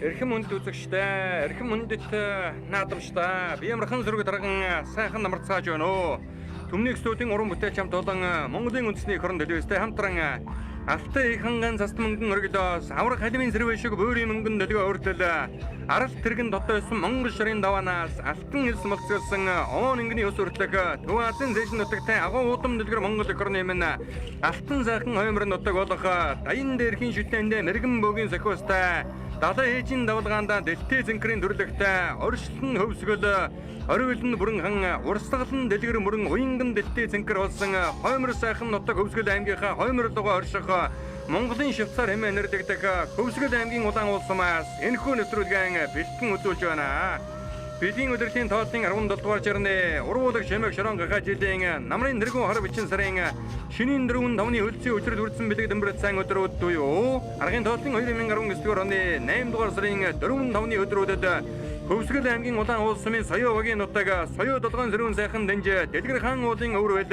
Эрхэм хүнд үзэгчтэй, эрхэм хүндэт наадамчтай, би амархан сөрөг дарган сайхан намарцгааж байна уу. Түмний студийн уран бүтээлч хамт олон Монголын үндэсний эх орон телевизтэй хамтран Алтай их ханган цаст мөнгөн өргөлөөс аврах халимын сэрвэ шиг буурийн мөнгөн долгио өөртөл арал тэргэн дотоёсон Монгол шарын даваанаас алтан элс молцгосон оон ингэний ус өртлөх Төв Азийн зээшин нутагтай агуу удам дэлгэр Монгол эх орны минь алтан сайхан хоймор нутаг болох даян дээрхийн шүтэндээ мэрэгэн бөөгийн сохиустай далай ээжийн давлгаанда дэлтэй зэнкрийн төрлөгтэй оршил нь хөвсгөл оривол нь бүрэн хан урсгал нь дэлгэр мөрөн уянган дэлтэй зэнкэр болсон хоймор сайхан нутаг Хөвсгөл аймгийнхаа хоймор руугаа орших Монголын Швейцар хэмээн нэрлэгдэх Хөвсгөл аймгийн улаан улсмаас энэхүү нэвтрүүлгэн бэлтгэн үзүүлж байна. Бидний удирдлагын тооллын 17 дугаар жирны урвуулаг шимэг шорон гахаа жилийн намрын нэргүн хар бичин сарын шинийн 4 5-ны хөлцийн өчрөл үрдсэн бэлэг дэмбэрт сайн өдрүүд буюу аргын тооллын 2019 дугаар оны 8 дугаар сарын 4 5-ны өдрүүдэд Хөвсгөл аймгийн улаан улс сумын соёо вагийн нутаг соёо долгоон сэрүүн сайхан дэнж Дэлгэр хаан уулын өвөрвөл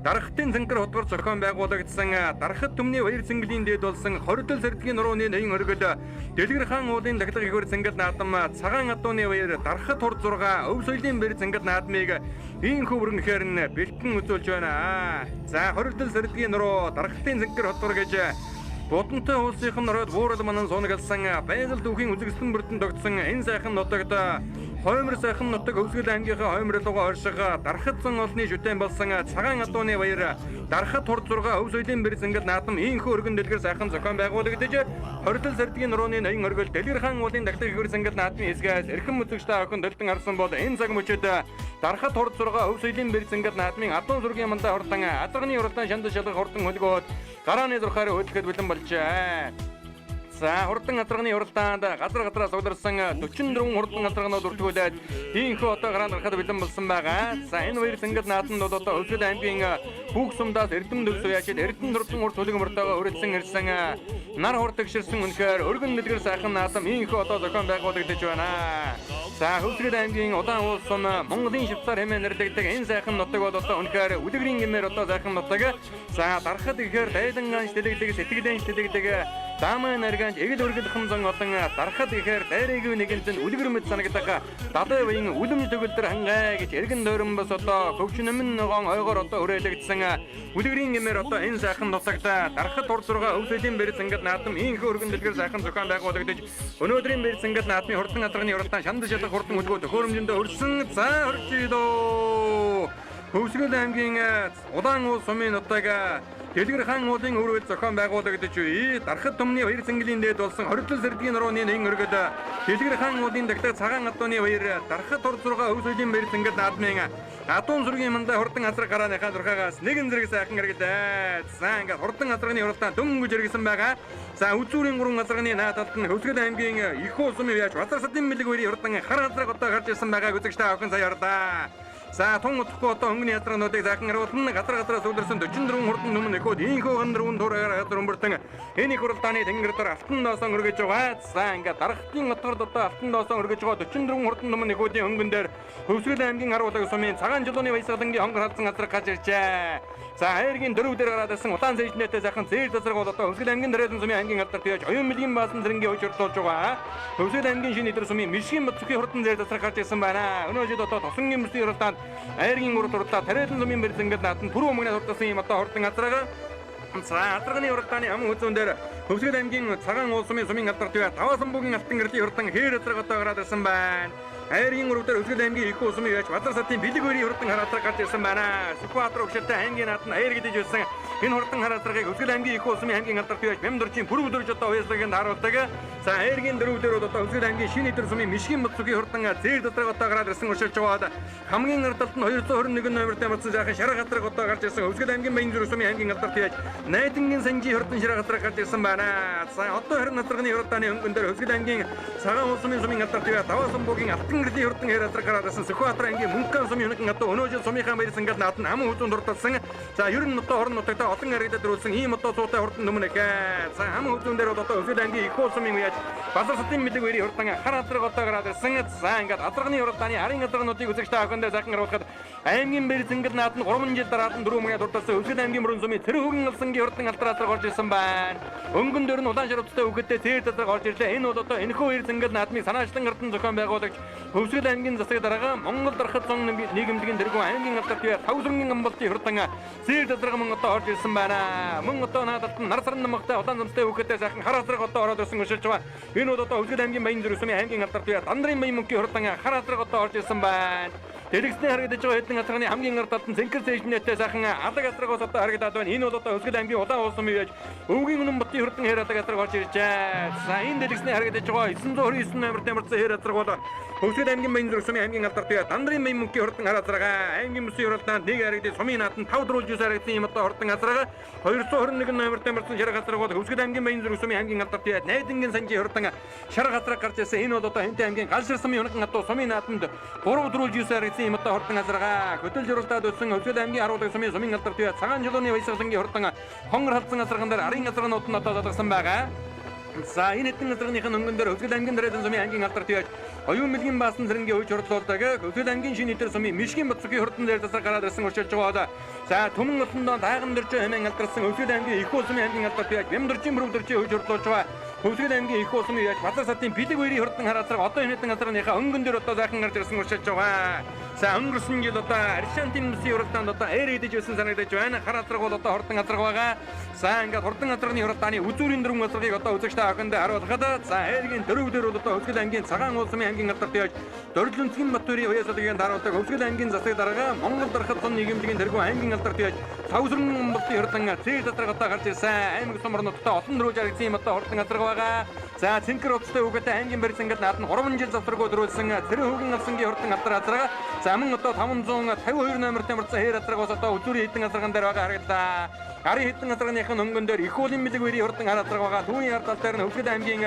Дархтын зэнкэр хотгор зохион байгуулагдсан Дархат түмний баяр цэнгэлийн дээд болсон хордол сэрдгийн нурууны ноён өргөл Дэлгэр хаан уулын дахлага ихвэр цэнгэл наадам цагаан адууны баяр Дархат хур 6 өв соёлын бэр цэнгэл наадмыг ийхүү бүрэнхээр нь бэлтгэн үзүүлж байна. За хордол сэрдгийн нуруу Дархтын зэнкэр хотгор гэж Будантай улсынхан нороод буурал манан суунагалсан байгаль дүүхийн үзэгсэлэн бүрдэн тогтсон энэ сайхан нутагт хоймор сайхан нутаг Хөвсгөл аймгийнхаа хоймор руугаа орших Дархат зан олны шүтэн болсон цагаан адууны баяр Дархат хур 6 өв соёлын бэр зингэл наадам ийхүү өргөн дэлгэр сайхан зохион байгуулагдаж хордол сэрдгийн нурууны ноён өргөл Дэлгэр хаан уулын дахлаг ихвэр зингэл наадмын хэсгээс эрхэм үзэгчтэй охин долтон харсан бол энэ цаг мөчид Дархат хур 6 өв соёлын бэр зингэл наадмын адуун сүргийн мандаа хурдан азарганы уралдаан шанд шалгах хурдан хөлгөөд гарааны зурхаар хөдлөхөд бэлэн болжээ. За хурдан азарганы уралдаанд газар газраас ударсан 44 хурдан азарганууд бүртгүүлээд ийхүү одоо гараанд гарахад бэлэн болсон байгаа. За энэ баяр зингэл нааданд бол одоо Хөвсгөл аймгийн бүх сумдаас Эрдэм төгс уяачид Эрдэнэ турдан урт хөлөг мөртөөгөө өрөлдсөн ирсэн нар хурд тэгшэрсэн үнэхээр өргөн дэлгэр сайхан наадам ийхүү одоо зохион байгуулагдаж байна. За Хөвсгөл аймгийн улаан улс сум Монголын Швейцар хэмээн нэрлэгдэх энэ сайхан нутаг бол одоо үнэхээр үлгэрийн гэмээр одоо сайхан нутаг. За дарахад ихээр дайлан ганч дэлэгдэг сэтгэлэн дэлэгдэг Даамаа наргаанч эгэл өргөлхөн зон олон дарахад ихээр дайраагүй нэгэнт нь үлгэр мэд санагдах далай уян үлэмж төгөлдөр хангай гэж эргэн тойрон бас одоо хөвчнөмн ногоон ойгоор одоо хүрээлэгдсэн үлгэрийн гэмээр одоо энэ сайхан нутагт дарахад тур 6 өв соёлын бэр зингэл наадам ийхүү өргөн дэлгэр сайхан зохион байгуулагдаж өнөөдрийн бэр зингэл наадмын хурдан азарганы уралдаан шанд шалгах хурдан хөлгөө төхөөрөмжөндөө өрсөн. За хорч идөө Хөвсгөл аймгийн улаан уул сумын нутаг Дэлгэр хаан уулын өвөрвөл зохион байгуулагдаж буй Дархат түмний баяр цэнгэлийн дээд болсон хордол сэрдгийн нурууны нэгэн өргөд Дэлгэр хаан уулын дахлаг цагаан адууны баяр Дархат тур 6 өв соёлын баяр цэнгэл наадмын адуун сүргийн мандаа хурдан азраг гарааныхаа зурхаагаас нэгэн зэрэг сайхан эргэлээ. За ингээд хурдан азрагны уралдаан дөнгөж эргэсэн байгаа. За үзүүрийн гурван азрагны наад талд нь Хөвсгөл аймгийн их улсын яаж Базар садын мэлэг баярын хурдан хар азраг одоо гарч ирсэн байгааг үзэгчтэй охин сая орлаа. За тун удахгүй одоо өнгөний язрагнуудыг сайхан харуулна. Газар газраас үлдэрсэн 44 хурдан түмэн эхүүд ийхүү хан дөрвөн туураар газар өмбөртөн энэ их уралдааны тэнгэр дор алтан доосон өргөж байгаа. За ингээд дарахтын отгор одоо алтан доосон өргөж байгаа 44 хурдан түмэн эхүүдийн өнгөн дээр Хөвсгөл аймгийн харуулаг сумын цагаан жолооны баясгалангийн хонгор халдсан газар гарч иржээ. За хайргийн дөрөв дээр гараад ирсэн улаан цэжнэтэй сайхан зээл засраг бол одоо Хөвсгөл аймгийн дөрөв сумын ангийн алдар туяаж оюун мэлгийн баасан зэрэнгийн хойч урдуулж байгаа. Хөвсгөл аймгийн шинэ эдэр сумын мишгийн боцгийн хурдан зээл засраг гарч ирсэн байна. Өнөө жил одоо тосонгийн мөсний уралдаанд айргийн урд урлаа тариалан сумын бэрзэнгэл наатан түрүү өмнө сурталсан юм одоо хурдан азрага. За азрагны уралдааны аман хүзүүн дээр Хөвсгөл аймгийн цагаан уул сумын сумын алдар туяа таваасан бүгийн алтан гэрлийн хурдан хээр азраг одоо гараад ирсэн байна. Айргийн урав дээр Хөвсгөл аймгийн их усмын яаж Базар сатын бэлэг хоёрын хурдан хар азраг гарч ирсэн байна. Сүхбаатар өгшөлтэй аймгийн наатан айр гэдэж байсан энэ хурдан хар азрагийг Хөвсгөл аймгийн их усмын аймгийн алдар туяаж Мямдурчийн пүрэв дөрж одоо уяслагыг харуулдаг. За айргийн дөрөв дээр одоо Хөвсгөл аймгийн шинэ эдэр сумын мишгийн боцгийн хурдан зээл дотрог одоо гараад ирсэн уршилж байгаа. Хамгийн ард талд нь 221 номертой матсан жаахан шарга газраг одоо гарч ирсэн Хөвсгөл аймгийн баян зүрх сумын аймгийн алдар туяаж Найдангийн санжийн хурдан шарга газраг гарч ирсэн байна. За одоо 20 азрагны уралдааны өнгөн дээр Хөвсгөл аймгийн цагаан улс сумын сумын алдар туяа таваасан буугийн алтан гэрлийн хурдан хэр газраг гараад ирсэн Сүхбаатар аймгийн Мөнхган сумын хөнхөн одоо өнөө жил сумынхаа баяр сангал наадна аман хүзүүн дурдсан. За ер нь одоо орон нутагт олон харагдаад дөрүүлсэн ийм одоо цуутай хурдан түмэн ихэ. За аман хүзүүн дээр бол одоо Хөвсгөл аймгийн их уул сумын яаж Базар сатын бэлэг баярын хурдан хар алдраг одоо гараад ирсэн. За ингээд алдрагны хурдааны арын алдрагнуудыг үзэгч та бүхэндээ сайхан харуулахад аймгийн бэр зингэл наад нь 3 жил дараад нь 4 мянга дурдсан Өвсгөл аймгийн мөрөн сумын Цэрэг алсангийн хурдан алдар алдраг орж ирсэн байна. Өнгөн дээр нь улаан шар утастай үгэдтэй цээр дадраг орж ирлээ. Энэ бол одоо энэхүү хоёр зингэл наадмыг санаачлан ардан зохион байгуулагч Өвсгөл аймгийн засаг дарга Монгол Дархат зун нийгэмлэгийн тэргүүн аймгийн алдарт бие Тавсрангийн амбалтын хурдан цээр дадраг мөн одоо орж ирсэн байна. Мөн одоо наадалт нь нар саран намгатай улаан замстай үгэдтэй сайхан хар алдраг одоо ороод ирсэн өшөлж байгаа. Энэ бол одоо Өвсгөл аймгийн Баян зүрх сумын аймгийн алдарт бие Дандрын баян мөнхийн хурдан хар алдраг одоо орж ирсэн байна. Дэлгэцний харагдаж байгаа хэдэн алдрагны хамгийн ард талд нь Цэнхэр цээжнэтэй сайхан алаг алдрагаас одоо харагдаад байна. Энэ бол одоо Өвсгөл аймгийн улаан уулсан яаж өвгийн үнэн ботын хурдан хэр алаг алдраг орж иржээ. За энэ дэлгэцний харагдаж байгаа 929 номерт ямарсан хэр алдраг бол Өвсгөл аймгийн Баян зүрх сумын аймгийн алдарт бие Дандрын баян мөнхийн хурдан хар алдрага аймгийн бүсийн хуралдаанд нэг харагдаж сумын нааданд 5 дөрвөлж 9 харагдсан юм одоо хурдан алдрага 221 номерт ямарсан шарга алдраг бол Өвсгөл аймгийн Баян зүрх сумын аймгийн алдарт бие Найдангийн санжийн хурдан шарга алдраг гарч ирсэн. Энэ бол одоо Хэнтэй аймгийн Галшир сумын унхан хатуу сумын нааданд 3 дөрвөлж 9 харагдсан юм одоо хурдан алдрага хөтөл журалдаад өссөн Өвсгөл аймгийн харуулдаг сумын сумын алдарт бие Цагаан чулууны баясгалангийн хурдан хонгор халдсан алдраган дээр арын алдрагнууд нь одоо залгасан байгаа. За энэ хэдэн алдрагных нь өнгөн дээр Өвсгөл аймгийн дөрөв сумын аймгийн алдарт бие Оюун мэлгийн баасан зэрэнгийн үеч хурдлуулдаг Өвсгөл аймгийн шинэ нэтэр сумын Мишгийн Боцгийн хурдан дээр засаг гараад ирсэн уршилж байгаа. За түмэн олондоо дайган дөржөө хэмээн алдарсан Өвсгөл аймгийн их улсын аймгийн алдарт бие Бямдөржийн бүрөвдөржийн үеч хурдлуулж байгаа. Өвсгөл аймгийн их улсын яаж Базар сатын бэлэг баярын хурдан хараацраг одоо энэ хэдэн алдрагныхаа өнгөн дээр одоо зайхан гарч ирсэн уршилж байгаа. За өнгөрсөн жил одоо Аршантин бүсийн хуралдаанд одоо эр идэж байсан санагдаж байна. Хар алдраг бол одоо хурдан алдраг байгаа. За ингээд хурдан алдрагны хуралдааны үзүүрийн дөрвөн алдрагыг одоо үзэгч та бүхэндээ харуулхад за эргийн дөрөв дээр бол одоо Өвсгөл аймгийн Цагаан уулсын аймгийн алдарт яаж Дөрвөлөнцгийн Батөрийн уяаслагын дараадаг Өвсгөл аймгийн засаг дарга Монгол Дархат зун нийгэмлэгийн тэргүүн аймгийн алдарт яаж Савсран болтын хурдан цээр задраг одоо гарч ирсэн. Аймаг сум орноттой олон дөрвж харагдсан юм одоо хурдан алдраг байгаа. За Цэнхэр утастай үгээтэй аймгийн барьсан гал наад нь 3 жил завсаргүй дөрүүлсэн Цэрэн хөгийн алсангийн хурдан алдар алдраг. За мөн одоо 552 номерт ямарсан хээр алдраг бас одоо үзүүрийн хэдэн алдраган дээр байгаа харагдлаа. Арын хэдэн алдрагных нь өнгөн дээр их уулын бэлэг үерийн хурдан хар алдраг байгаа. Түүний ард тал дээр нь Өвсгөл аймгийн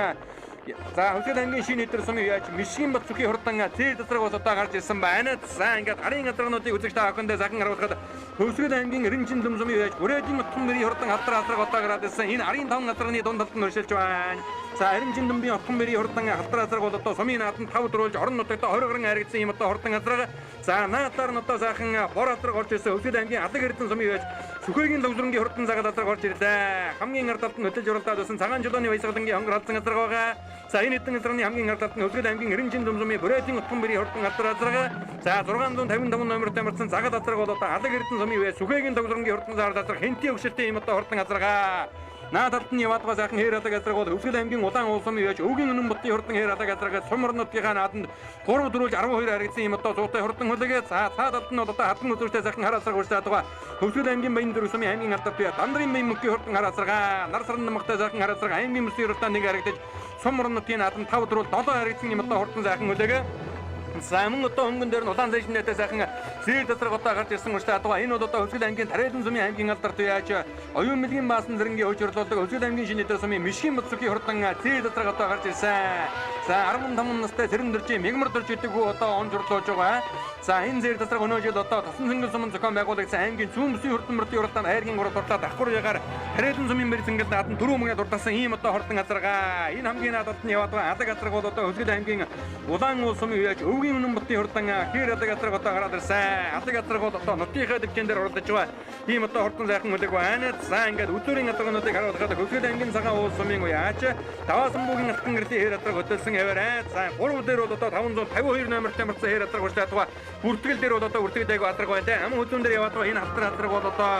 за Өвсгөл аймгийн шинэ өдөр сумын яаж Мишгийн бат зүхийн хурдан цээр засраг бас одоо гарч ирсэн байна. За ингээд арын алдрагнуудыг үзэгч та бүхэндээ сайхан харуулхад Өвсгөл аймгийн Эренчин дүм сумын яаж Бүрээдийн отхон мөрийн хурдан алдар алдраг одоо гараад ирсэн. Энэ арын таван алдрагны дунд талд нь өршилж байна. За Эренчин дүмбийн отхон мөрийн хурдан алдар алдраг бол одоо сумын нааданд 5 дөрвөлж орон нутагт 20 гаруй харагдсан юм одоо хурдан алдраг. За наадаар нь одоо сайхан бор алдраг орж ирсэн. Өвсгөл аймгийн Алаг Эрдэнэ сумын яаж Сүхээгийн логзронгийн хурдан цагаан алдраг орж ирлээ. Хамгийн ард талд нь хөтөлж уралдаад байсан Цагаан чулууны баясгалангийн хонгор халдсан алдраг байгаа. За энэ хэдэн алдрагны хамгийн ард талд нь Өвсгөл аймгийн Эренчин дүм сумын Бүрээдийн отхон мөрийн хурдан алдар алдраг. За 655 номерт ямарсан цагаан алдраг бол одоо Алаг Эрдэнэ сумын үе Сүхээгийн логзронгийн хурдан цагаан алдраг хэнтийн өгшөлтийн юм одоо хурдан алдрага. Наад талд нь яваад байгаа сайхан хээр алаг алдраг бол Өвсгөл аймгийн улаан уулсан яаж өвгийн үнэн ботын хурдан хээр алаг алдраг сум орнуудынхаа нааданд 3 дөрвөлж 12 харагдсан юм одоо зуутай хурдан хүлээгээ. За цаа талд нь бол одоо хатан үзүүртэй сайхан хар алдраг үрсээд байгаа. Өвсгөл аймгийн Баян зүрх сумын аймгийн алдарт бие Дандрын баян мөнхийн хурдан хар алдрага нар саран намгатай сайхан хар алдраг аймгийн бүсийн хурдан нэг харагдаж сум орнуудын нааданд 5 дөрвөл 7 харагдсан юм одоо хурдан сайхан хүлээгээ. За мөн одоо өнгөн дээр нь улаан зэжнэтэй сайхан зээр засраг одоо гарч ирсэн урьдчилан хадгаа. Энэ бол одоо Өвсгөл аймгийн Тариалан сумын аймгийн алдарт яаж Оюун мэлгийн баасан зэрэнгийн хөгжирлүүлдэг Өвсгөл аймгийн шинэ өдөр сумын Мишгийн Боцгийн хурдан зээр засраг одоо гарч ирсэн. За 15 настай Цэрэн дөржийн Мегмар дөрж гэдэг хүү одоо он журлуулж байгаа. За энэ зээр засраг өнөө жил одоо Тосон цэнгэл сумын зохион байгуулагдсан аймгийн зүүн бүсийн хурдан мөрдийн уралдаанд айргийн гурав дурлаа давхар ягаар Тариалан сумын мэр цэнгэл нааданд 4 мөнгө дурдсан ийм одоо хурдан азаргаа. Энэ хамгийн наадад нь яваад байгаа алаг азарга бол одоо Өвсгөл аймгийн Улаан уул сумын үеж өвгийн үнэн ботын хурдан хэр алаг азарга одоо гараад ирсэн. Алаг азарга бол одоо нутгийнхаа дэгжин дээр оролдож байгаа. Ийм одоо хурдан сайхан үлэг байна. За ингээд үзүүрийн азаргануудыг харуулахад Өвсгөл аймгийн Цагаан уул сумын үеж Даваасан бүгийн алтан гэрлийн хэр азарга хөдөлсөн яваарай. За 3 дээр бол одоо 552 номерт ямарсан хэр азарга хүрч байгаа. Бүртгэл дээр бол одоо бүртгэл айгу азарга байна те. Аман хөзүүн дээр яваад байгаа энэ алтан азарга бол одоо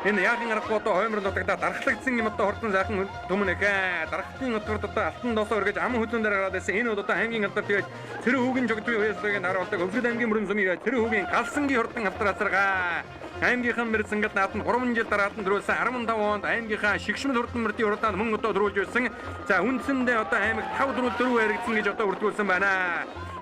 энэ яахын аргагүй одоо хоймор нутагта дархлагдсан юм одоо хурдан сайхан түмэн эгэ. Дархтын өдөрт одоо алтан досоо өргөж аман хөзүүн дээр гараад ирсэн. Энэ бол одоо аймгийн алдар тэгээд Цэрэг хүүгийн жогдвын уяаслагын харуулдаг Өвсгөл аймгийн мөрөн сумын Цэрэг хүүгийн галсангийн хурдан алтар азарга. Аймгийнхан мэр цэнгэл нааданд 3 жил дараад нь дөрүүлсэн 15 онд аймгийнхаа шигшмэл хурдан мөрдийн уралдаанд мөн одоо дөрүүлж байсан. За үндсэндээ одоо аймаг 5 4 4 яригдсан гэж одоо бүртгүүлсэн байна.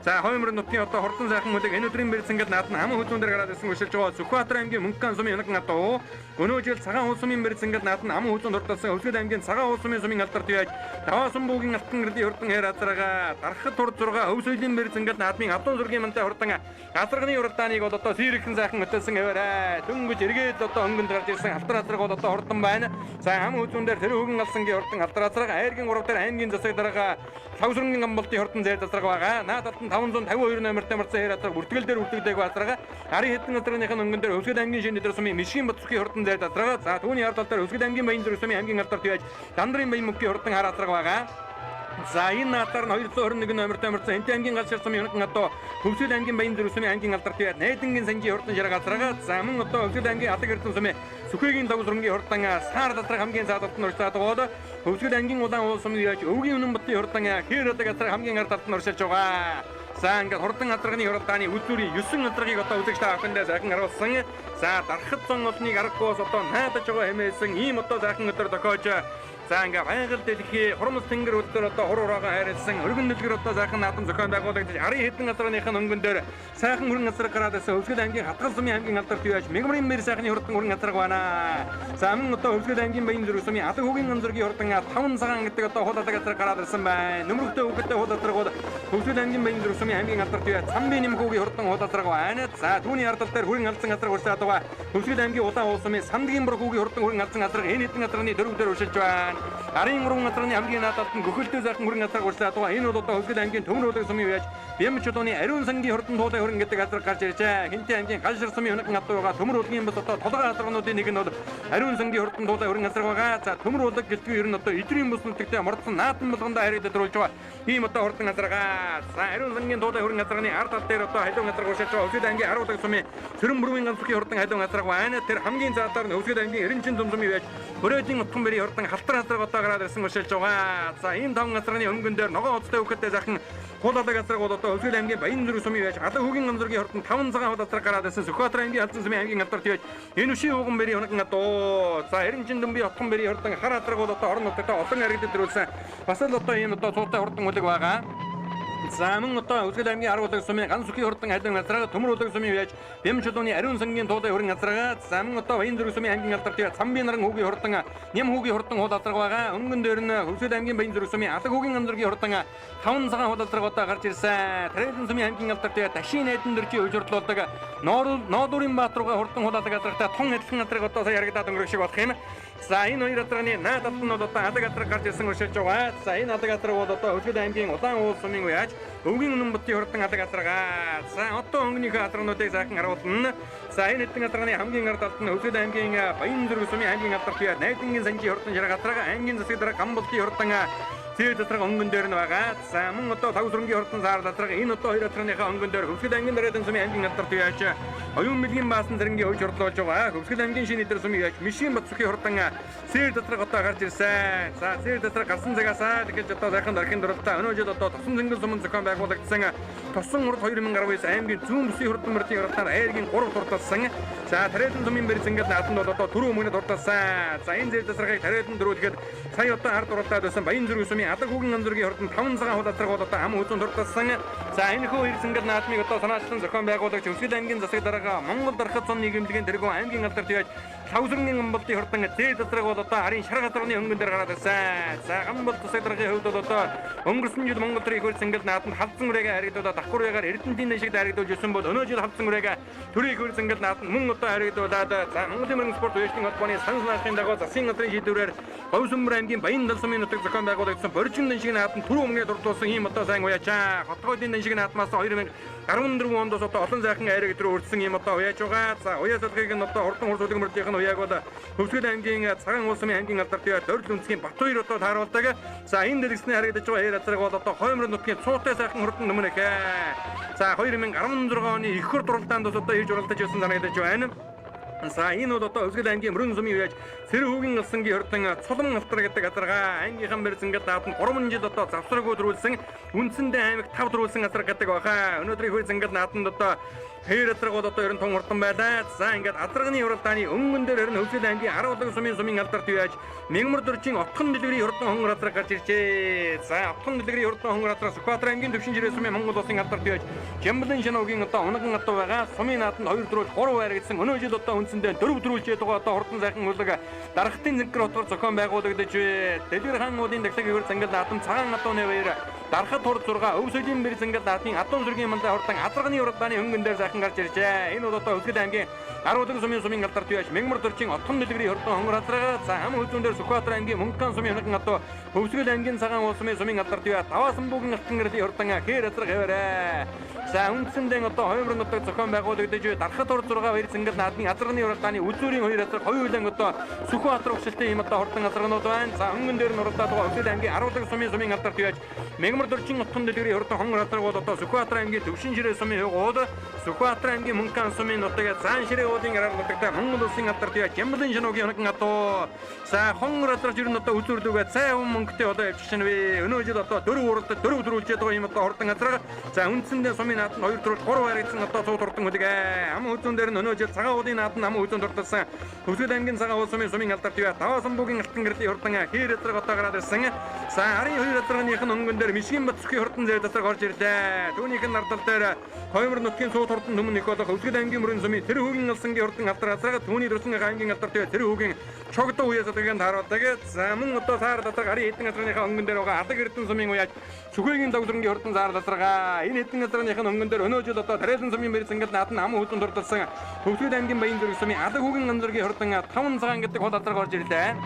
За хоймор нутгийн одоо хурдан сайхан хүлэг энэ өдрийн бэрцэнгэл наадам хаман хүзүүн дээр гараад ирсэн өшөлж байгаа Сүхбаатар аймгийн Мөнхган сумын Юнаган адуу. Өнөө жил Цагаан уул сумын бэрцэнгэл наадам аман хүзүүн дурдсан Өвсгөл аймгийн Цагаан уул сумын сумын алдарт яаж Даваасан буугийн алтан гэрлийн хурдан хээр азарга дарахад тур 6 өв соёлын бэрцэнгэл наадмын адуун зургийн мантай хурдан газарганы уралдааныг бол одоо сийрэхэн сайхан хөтөлсөн хэвээрээ дөнгөж эргээд одоо өнгөнд гарч ирсэн алтар азраг бол одоо хурдан байна. За хаман хүзүүн дээр тэр хөвгөн алсангийн хурдан алтар азраг айргийн 3 дээр аймгийн засаг дарга Лавсрангийн гамболтын хурдан зээр засраг байгаа. Наад алтан 552 номертой марцсан хээр азраг бүртгэл дээр бүртгэдэггүй азраг. Арын хэдэн азрагных нь өнгөн дээр Өвсгөл аймгийн шинэ дээр сумын Мишгийн Батсүхийн хурдан зээр засраг. За түүний ард тал дээр Өвсгөл аймгийн Баян зүрх сумын аймгийн алдарт яаж Дандрын Баян мөнхийн хурдан хар азраг байгаа. За энэ наадаар нь 221 номертой марцсан Энтэй аймгийн галшир сумын Юнаган адуу Хөвсгөл аймгийн Баян зүрх сумын аймгийн алдарт яаж Найдангийн санжийн хурдан шараг азраг. За мөн одоо Өвсгөл аймгийн Алаг Эрдэнэ сумын Сүхэгийн лавсрангийн хурдан саар дадраг хамгийн цаад талд нь урьдчилаад байгаа. Хөвсгөл аймгийн улаан уул сумын яаж Өвгийн Үнэн Батын хурдан хээр алаг азраг хамгийн ард талд нь урьдчилж байгаа. За ингээд хурдан азрагны хуралдааны үзүүрийн 9 азрагийг одоо үзэгч та бүхэндээ сайхан харуулсан. За дарахад зон олныг аргагүйс одоо наадаж байгаа хэмээсэн ийм одоо сайхан өдөр тохиож за ингээ байгаль дэлхий хурмс тэнгэр өдөр одоо хур ураагаа хайрлсан өргөн дэлгэр одоо сайхан наадам зохион байгуулагдаж арын хэдэн азрагных нь өнгөн дээр сайхан өргөн азраг гараад ирсэн Өвсгөл аймгийн Хатгал сумын аймгийн алдарт яаж Мегмрын мэр сайхны хурдан өргөн азраг байна. За мөн одоо Өвсгөл аймгийн Баян зүрх сумын Алаг хөгийн ганзургийн хурдан 5 цагаан гэдэг одоо хул алаг азраг гараад ирсэн байна. Нөмрөгтэй хүүхэдтэй хул азраг бол Өвсгөл аймгийн Баян зүрх сумын аймгийн алдарт яаж Цамбын нэмэх хүүгийн хурдан хул азраг байна. За түүний ард тал дээр хүрэн алзан азраг урсаад байгаа. Өвсгөл аймгийн Улаан уул сумын Сандгийн бург хүүгийн хурдан хүрэн алзан азраг энэ хэдэн азрагны дөрөв дээр уршилж байна. Арын 3 газрын хамгийн наад талд нь гөхөлтөө сайхан хүрэн газраг урьдчилаад байгаа. Энэ бол одоо Хөвсгөл аймгийн Төмөр уулын сумын үеж Бям чулууны ариун сангийн хурдан туулай хүрэн гэдэг газар гарч иржээ. Хинтээ аймгийн Галшир сумын Юнаган адуу байгаа Төмөр уулын бас одоо толгой газарнуудын нэг нь бол ариун сангийн хурдан туулай хүрэн газар байгаа. За Төмөр уулаг гэлтгүй ер нь одоо идрийн бүс нутагт мордсон наадам болгондоо харагдаж төрүүлж байгаа. Ийм одоо хурдан газаргаа. За ариун сангийн туулай хүрэн газарны ард тал дээр одоо халуун газар урьдчилж байгаа. Хөвсгөл аймгийн Аруулаг сумын Цэрэн бүрвийн ганцхан хурдан халуун газар байна. Тэр хамгийн цаадаар нь Хөвсгөл аймгийн Эренчин зум сумын үеж Хөрөөдийн утхан бэрийн хурдан халтар газар одоо гараад ирсэн уршилж байгаа. За ийм таван газрын өнгөн дээр ногоон уцтай хүүхэдтэй сайхан хул алаг газраг бол одоо Өвсгөл аймгийн Баян зүрх сумын яаж Алаг хөгийн ганзургийн хурдан 5 цагаан хул газраг гараад ирсэн Сүхбаатар аймгийн Халзан сумын аймгийн алдарт яаж энэ үшийн ууган бэрийн хурдан адуу. За Эренчин дүмбийн утхан бэрийн хурдан хар газраг бол одоо орон нутагт олон харагдаж төрүүлсэн. Бас л одоо ийм одоо цуутай хурдан хүлэг байгаа. За мөн одоо Өвсгөл аймгийн Арвуулаг сумын Ган сүхийн хурдан халуун газраг Төмөр уулаг сумын яаж Бям чулууны ариун сангийн туулай хүрэн газрага за мөн одоо Баян зүрх сумын аймгийн алдарт Цамбын наран хүүгийн хурдан Ням хүүгийн хурдан хул азраг байгаа. Өнгөн дээр нь Өвсгөл аймгийн Баян зүрх сумын Алаг хүүгийн ганзургийн хурдан 5 цагаан хул азраг одоо гарч ирсэн. Тарэлэн сумын аймгийн алдарт Дашийн найдан дөржийн хөвжөрдлүүлдэг Ноодурын баат руугаа хурдан хул алаг азрагтай тун адилхан азраг одоо сая ярагдаад өнгөрөх шиг болох юм. За энэ хоёр азрагны наад алт нь бол одоо алаг азраг гарч ирсэн уршилж байгаа. За энэ алаг азраг бол одоо Өвсгөл аймгийн Улаан уул сумын үеж Өвгийн Үнэн Бутын хурдан алаг азрага. За одоо өнгөнийхөө азрагнуудыг сайхан харуулна. За энэ хэдэн азрагны хамгийн ард талд нь Өвсгөл аймгийн Баян зүрх сумын аймгийн алдарт бие Найдангийн санжийн хурдан шараг азрага аймгийн засаг дарга Гамболтын хурдан зээл азраг өнгөн дээр нь байгаа. За мөн одоо Тавсрангийн хурдан саар азраг энэ одоо хоёр азрагныхаа өнгөн дээр Хөвсгөл аймгийн Дараадан сумын аймгийн алдарт бие Оюун мэлгийн баасан зэрэнгийн хөвж хурдлуулж байгаа. Хөвсгөл аймгийн шинэ эдэр сумын яаж Мишийн Батсүхийн хурдан зээл азраг одоо гарч ирсэн. За зээл азраг гарсан цагаасаа тэгэж одоо сайхан дарахын дурдтаа өнөө жил одоо тосон зингэл сумын зохион байгуулагдсан тосон урд 2019 аймгийн зүүн бүсийн хурдан мөрдийн хурдаар айргийн 3 дурдсан. За Тарэлэн сумын бэр зингэл нааданд бол одоо түрүү өмнө дурдсан. За энэ зээл азрагийг Тарэлэн дөрүүлэхэд сая одоо ард уралдаад байсан Баян зүрх сумын Алаг хүүгийн ганзургийн хурдан 5 цагаан хул азраг бол одоо ам хүзүүн дурдсан. За энэ хүү ир зингэл наадмыг одоо санаачлан зохион байгуулагч Өвсгөл аймгийн засаг дарга Монгол дарахад сум нийгэмлэгийн тэргүүн аймгийн алдарт яаж Лавсрангийн гамболтын хурдан зээл азраг бол одоо арын шар газрын өнгөн дээр гараад ирсэн. За гамболт засаг даргын хувьд бол одоо өнгөрсөн жил Монгол төрийн их хурц зингэл нааданд халдсан үрээгээ харагдуулаад давхар үегаар Эрдэнэтийн шиг харагдуулж ирсэн бол өнөө жил халдсан үрээгээ төрийн их хурц зингэл нааданд мөн одоо харагдуулаад за Монголын мөрөн спорт үеийн холбооны санал наашийн дагуу засгийн газрын шийдвэрээр Говьсүмбэр аймгийн Баян дал сумын нутаг зохион байгуулагдсан Боржин дэн шиг нааданд түрүү өмнө дурдуулсан ийм одоо сайн уяачаа. Хотгойдын дэн шиг наадмаас 2014 онд одоо олон сайхан айраг өдрөө өртсөн ийм одоо уяаж байгаа. За уяа салгыг нь одоо хурдан хурц үлгэр мөрдийнх нь уяаг бол Хөвсгөл аймгийн Цагаан уул сумын аймгийн алдарт Дорил үндэсгийн Батбаяр одоо тааруулдаг. За энэ дэлгэцний харагдаж байгаа ээр азраг бол одоо хоймор нутгийн цуутай сайхан хурдан нүмнэх. За 2016 оны их хурд уралдаанд бас одоо ирж уралдаж байсан санагдаж байна. За энэ бол одоо Өвсгөл аймгийн Мөрөн сумын үеж Сэр хүүгийн алсангийн хурдан Цулан алтар гэдэг азарга аймгийнхан бэр зингэл даатанд 3 жил одоо завсраагүй төрүүлсэн үндсэндээ аймаг 5 төрүүлсэн азарга гэдэг баха. Өнөөдрийн хөр зингэл нааданд одоо Хэр адраг бол одоо 90 тун хурдан байлаа. За ингээд адрагны уралдааны өнгөн дээр харин Хөвсгөл аймгийн 10 удаг сумын алдарт яаж Мягмар дөржин отхон дэлгэрийн хурдан хонгор адраг гарч иржээ. За отхон дэлгэрийн хурдан хонгор адраг Сүхбаатар аймгийн төвшин жирээ сумын Монгол улсын алдарт яаж Жамблын шиногийн одоо унган адуу байгаа. Сумын нааданд 2 4 3 байрагдсан. Өнөө жил одоо үндсэндээ 4 дөрвөлжээд байгаа одоо хурдан сайхан хөлөг дарахтын зэнкэр отгор зохион байгуулагдаж Дэлгэр хаан уулын дахлаг өвөр зангал наадам цагаан адууны баяр дарахад хур 6 өв солийн бэр зангал наадмын адуун сүргийн мандаа хурдан адарганы уралдааны өнгөн дээр сайхан гарч иржээ. Энэ бол одоо Хөвсгөл аймгийн 10 удаг сумын алдарт яаж Мягмар дөржин отхон дэлгэрийн хурдан хонгор адрага за хам хүзүүн дээр Сүхбаатар аймгийн Мөнгөн сумын хоног адуу Хөвсгөл аймгийн цагаан уул сумын алдарт яа Даваасан бүгийн алтан гэрлийн хурдан хээр адраг хэвээрээ. За үндсэндээ одоо хоймор нутаг зохион байгуулагдаж дарахад хур 6 баяр зангал наадмын адарганы уралдааны үзүүрийн хоёр адраг хоёуланг одоо Сүхбаатар өгшөлтэй ийм одоо хурдан адарганууд байна. За өнгөн дээр нь уралдаад байгаа Хөвсгөл аймгийн 10 удаг сумын алдарт яаж Мягмар дөржин отхон дэлгэрийн хурдан хонгор адраг бол одоо Сүхбаатар аймгийн Төвшин ширээ сумын хугууд Сүхбаатар аймгийн Мөнкан сумын нутаг Заан ширээ уулын гараар нутагтай Монгол улсын алдарт яаж Жамблын шиногийн хоног адуу. За хонгор адраг ер нь одоо үзүүрлүүгээ цай хүн мөнгөтэй одоо явчих шинэ вэ. Өнөө жил одоо 4 уралдаж 4 дөрвөлжээд байгаа юм одоо хурдан адраг. За үндсэндээ сумын нааданд 2 4 3 байрагдсан одоо цууд хурдан хөлөг. Ам хүзүүн дээр нь өнөө жил цагаан уулын нааданд ам хүзүүн дурдсан Хөвсгөл аймгийн цагаан уул сумын алдарт яа Даваасан бүгийн алтан гэрлийн хурдан хээр адраг одоо гараад ирсэн. За арын хоёр адрагных нь өнгөн дээр Мишгийн бат сүхийн хурдан зэв адраг орж ирлээ. Түүнийх нь ардал дээр Хоймор нутгийн цууд хурдан түмэн их болох Хөвсгөл аймгийн мөрөн сумын тэр хүүгийн алсангийн хурдан алдар адраг түүний дурсан аймгийн алдарт яа тэр хүүгийн чогдоо үеэс одогийн тааруулдаг. За мөн одоо саар адраг арын хэдэн адрагныхаа өнгөн дээр байгаа алаг эрдэн сумын уяаж Сүхээгийн догдрынгийн хурдан заар адрага. Энэ хэдэн адрагных нь өнгөн дээр өнөө жил одоо Тарэлэн сумын мэр зангал нааданд ам хүзүүн дурдсан Хөвсгөл аймгийн Баян зүрэг сумын алаг хүүгийн ганзургийн хурдан 5 цагаан гэдэг хол адраг орж ирлээ.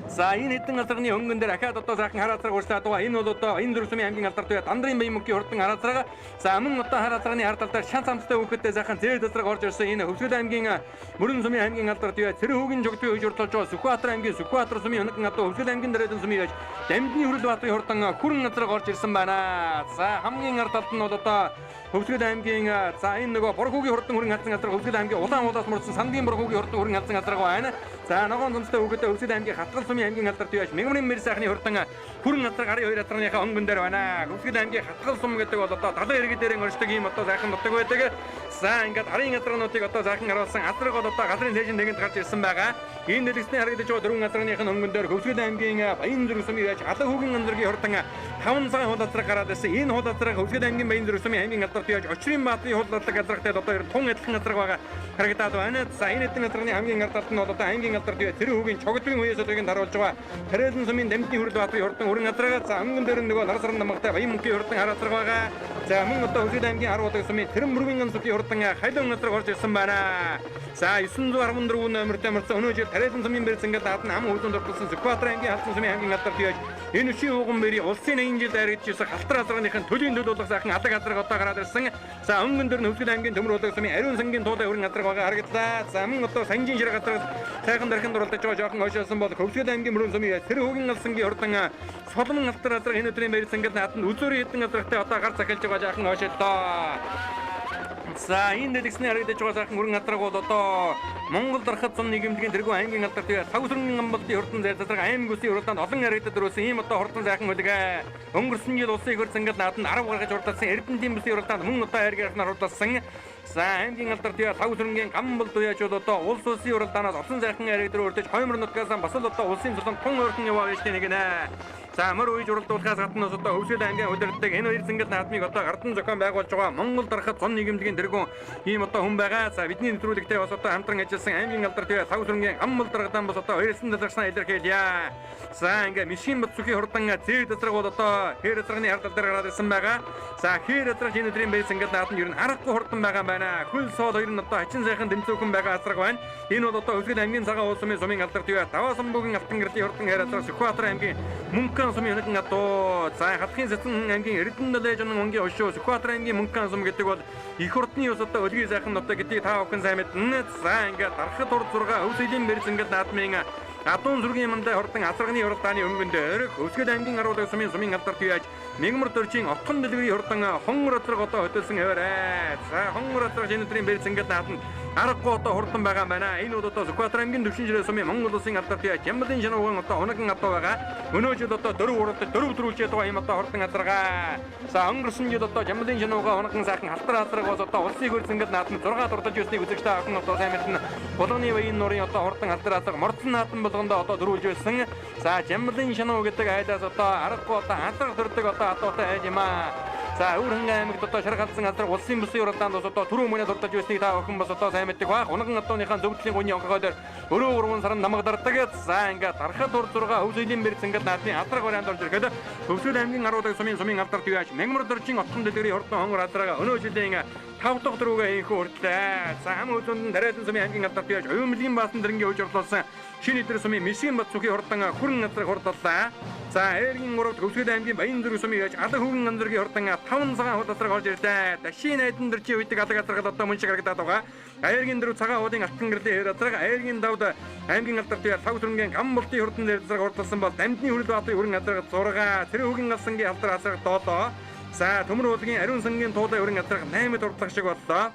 За энэ хэдэн алдарны өнгөн дээр ахаад одоо сайхан хар азраг урьдчилаад байгаа. Энэ бол одоо энэ зүрх сумын аймгийн алдарт дандрын баян мөнхийн хурдан хар азраг. За мөн одоо хар азрагны хар тал дээр шанс амттай хүүхэдтэй сайхан зээл азраг орж ирсэн. Энэ Хөвсгөл аймгийн мөрөн сумын аймгийн алдарт Цэрэн хүүгийн жогдын үеж урталж байгаа Сүхбаатар аймгийн Сүхбаатар сумын хоног адуу Хөвсгөл аймгийн дараалан сумын яаж Дамдны Хүрэл Баатрын хурдан хүрэн азраг орж ирсэн байна. За хамгийн ард талд нь бол одоо Хөвсгөл аймгийн за энэ нөгөө Борхуугийн хурдан хүрэн алзан азраг Хөвсгөл аймгийн улаан уулаас мөрдсөн Сандгийн Борхуугийн хурдан хүрэн алзан азраг байна. За ногоон зомстой хүүхэдтэй Хөвсгөл аймгийн Хатгал сумын аймгийн алдарт яаж Мягмарын мэр сайхны хурдан хүрэн азраг арын хоёр азрагныхаа өнгөн дээр байна. Хөвсгөл аймгийн Хатгал сум гэдэг бол одоо далайн иргэд дээр оршдог ийм одоо сайхан нутаг байдаг. За ингээд арын азрагнуудыг одоо сайхан харуулсан азраг бол одоо газрын цээжин нэгэнд гарч ирсэн байгаа. Энэ дэлгэцний харагдаж байгаа дөрвөн азрагных нь өнгөн дээр Хөвсгөл аймгийн Баян зүрх сумын яаж Алаг хүүгийн ганзаргийн хурдан 5 цагаан хул азраг гараад ирсэн. Энэ хул азраг Хөвсгөл аймгийн Баян зүрх сумын аймгийн алдарт яаж Очрын Баатрын хул азраг азрагтай одоо ер тун адилхан азраг байгаа харагдаад байна. За энэ хэдэн азрагны хамгийн алдарт нь бол одоо аймгийн алдарт тэр хүүгийн чогдгийн үеэс одыг харуулж байгаа. Тарэлэн сумын Дамдны Хүрэл Баатрын хурдан өрн азраг. За өнгөн дээр нөгөө нар саран намгатай Баян мөнхийн хурдан хар азраг байгаа. За мөн одоо Хөвсгөл аймгийн 10 удаг сумын Тэрэн мөргийн ганцгийн хурдан халуун азраг орж ирсэн байна. За 914 номертой мөрсөн өнөө жил Тарэлэн сумын бэр зангал нааданд ам хүзүүн дурдсан Сүхбаатар аймгийн халдсан сумын аймгийн алдарт яаж энэ өчийн ууган бэрийн улсын 80 жил дайрагдж ирсэн халтар азрагныхын төлийн төл болох сайхан алаг азраг одоо гараад ирсэн. За өнгөн дээр нь Хөвсгөл аймгийн төмөр удаг сумын ариун сангийн туулай өрн азраг байгаа харагдлаа. За мөн одоо санжин ширэг азраг сайхан дархан дурлаж байгаа жоохон хойшоосон бол Хөвсгөл аймгийн мөрөн сумын тэр хүүгийн алсангийн хурдан соломон алтар азраг энэ өдрийн бэр зангал нааданд үзүүрийн хэдэн азрагтай одоо гар захиалж байгаа жоохон хойшооллоо. За энэ дэлгэцний харагдаж байгаа сайхан өрн адраг бол одоо Монгол дарахад зам нийгэмлэгийн тэргүүн аймгийн алдарт Савсрын амбалдын хурдан зээл задраг аймаг үсгийн уралдаанд олон харагдаад өрөөсөн ийм одоо хурдан сайхан хөлөг. Өнгөрсөн жил улсын их хурл зангал нааданд 10 гаргаж уралдаасан Эрдэнэтийн бүсийн уралдаанд мөн одоо хайргаархнаар уралдаасан. За аймгийн алдарт Савсрынгийн гамбал дуяаж бол одоо улс улсын уралдаанаас олон сайхан харагдаж өрдөж хоймор нутгаас бас л одоо улсын цолон тун ойрхон яваа байж нэг нэ. За мөр үеж уралдуулахаас гадна одоо Хөвсгөл аймгийн удирддаг энэ хоёр зангал наадмыг одоо гардан зохион байгуулж байгаа Монгол дарахад зон нийгэмлэгийн тэргүүн ийм одоо хүн байгаа. За бидний нэвтрүүлэгтээ бас одоо хамтран ажилласан аймгийн алдарт Савсрынгийн гамбал даргадан бас одоо хоёрсан талархсан илэрхийлье. За ингээ Мишгийн бат сүхийн хурдан зээл азраг бол одоо хээр азрагны хар тал дээр гараад ирсэн байгаа. За хээр азраг энэ өдрийн бэр зангал нааданд ер нь аргагүй хурдан байгаа юм байна. Хөл соол хоёр нь одоо хачин сайхан дэмцүүхэн байгаа азраг байна. Энэ бол одоо Хөвсгөл аймгийн цагаан уул сумын алдарт Даваасан бүгийн алтан гэрлийн хурдан хээр азраг Сүхбаатар аймгийн Мөнкөн сумын хоног адуу. За хатхын цэцэн аймгийн Эрдэнэ далайжин өнгийн ошуу Сүхбаатар аймгийн Мөнкөн сум гэдэг бол их хурдны ёс одоо өлгийн сайхан нутаг гэдгийг та бүхэн сайн мэднэ. За ингээд дарахад хур 6 Хөвсгөлийн бэр зангал наадмын адуун сүргийн мандai хурдан азрагны уралдааны өнгөн дээр Хөвсгөл аймгийн 10 удаг сумын алдарт яаж Мягмар дөржин отхон дэлгэрийн хурдан хонгор азраг одоо хөдөлсөн хэвээрээ. За хонгор азраг энэ өдрийн бэр зангал нааданд Аргагүй одоо хурдан байгаа юм байна. Энэ бол одоо Сүхбаатар аймгийн Төвшин ширээ сумын Монгол улсын алдарт Жамбалын шанууган одоо унаган адуу байгаа. Өнөө жил одоо 4 уралдаж 4 төрүүлжээд байгаа юм одоо хурдан алдаргаа. За өнгөрсөн жил одоо Жамбалын шанууга унаган сайхан халтар алдраг бас одоо улсын хөрсөнгөд наадмын 6 дурдаж байсныг үзэгч та бүхэн одоо сайн мэднэ. Булганы баян нуурын одоо хурдан алдар алдраг мордсон наадам болгондоо одоо дөрүүлж байсан. За Жамбалын шануу гэдэг айлаас одоо аргагүй одоо алдраг төрдөг одоо адуутай айж юм аа. За Өвөрхөн аймагт одоо шаргалсан алдраг улсын бүсийн уралдаанд бас одоо түрүү мөнө дурдаж байсныг та бүхэн бас одоо сайн мэддэг байх. Унаган адууныхаа зөвдлийн гуны онгогоо дээр өрөө 3 сарн намгадардаг. За ингээд дархад ур 6 өв соёлын бэр зингэл наадмын алдраг вариант орж ирэхэд Төвсгөл аймгийн Аруулаг сумын алдарт юуяаш Мянгамар дөржин отхон дэлгэрийн хурдан хонгор алдрага өнөө жилийн 5 дахь дөрөвгөө инхүү хүртлээ. За хам үзэнд тариалан сумын аймгийн алдарт юуяаш Уймлгийн баасан дэрэнгийн үеж орлуулсан шинэ эдэр сумын Мишгийн бат сүхийн хурдан хүрэн алдраг хурдлаа. За Ээргийн 3-д Төвсгөл аймгийн Баян зүрэг сумын юуяаш Алаг хүүгэн анзаргийн хурдан 5 цагаан хул алдраг орж ирлээ. Дашийн найдан дөржийн үйдэг алаг алдраг одоо мөн шиг харагдаад байгаа. Ааргийн 4 цагаан уулын алтан гэрлийн хээр алдраг, Ааргийн 5-д аймгийн алдарт юуяаш Лав сүрэнгийн гам болтын хурдан дээр алдраг хурдлсан бол Дамдны хүрэл баатрын хүрэн алдраг 6, Цэрэг хүүгэн алсангийн алдар алдраг 7. За Төмөр уулгийн ариун сангийн туулай өрн алдраг 8-д хурдлах шиг боллоо.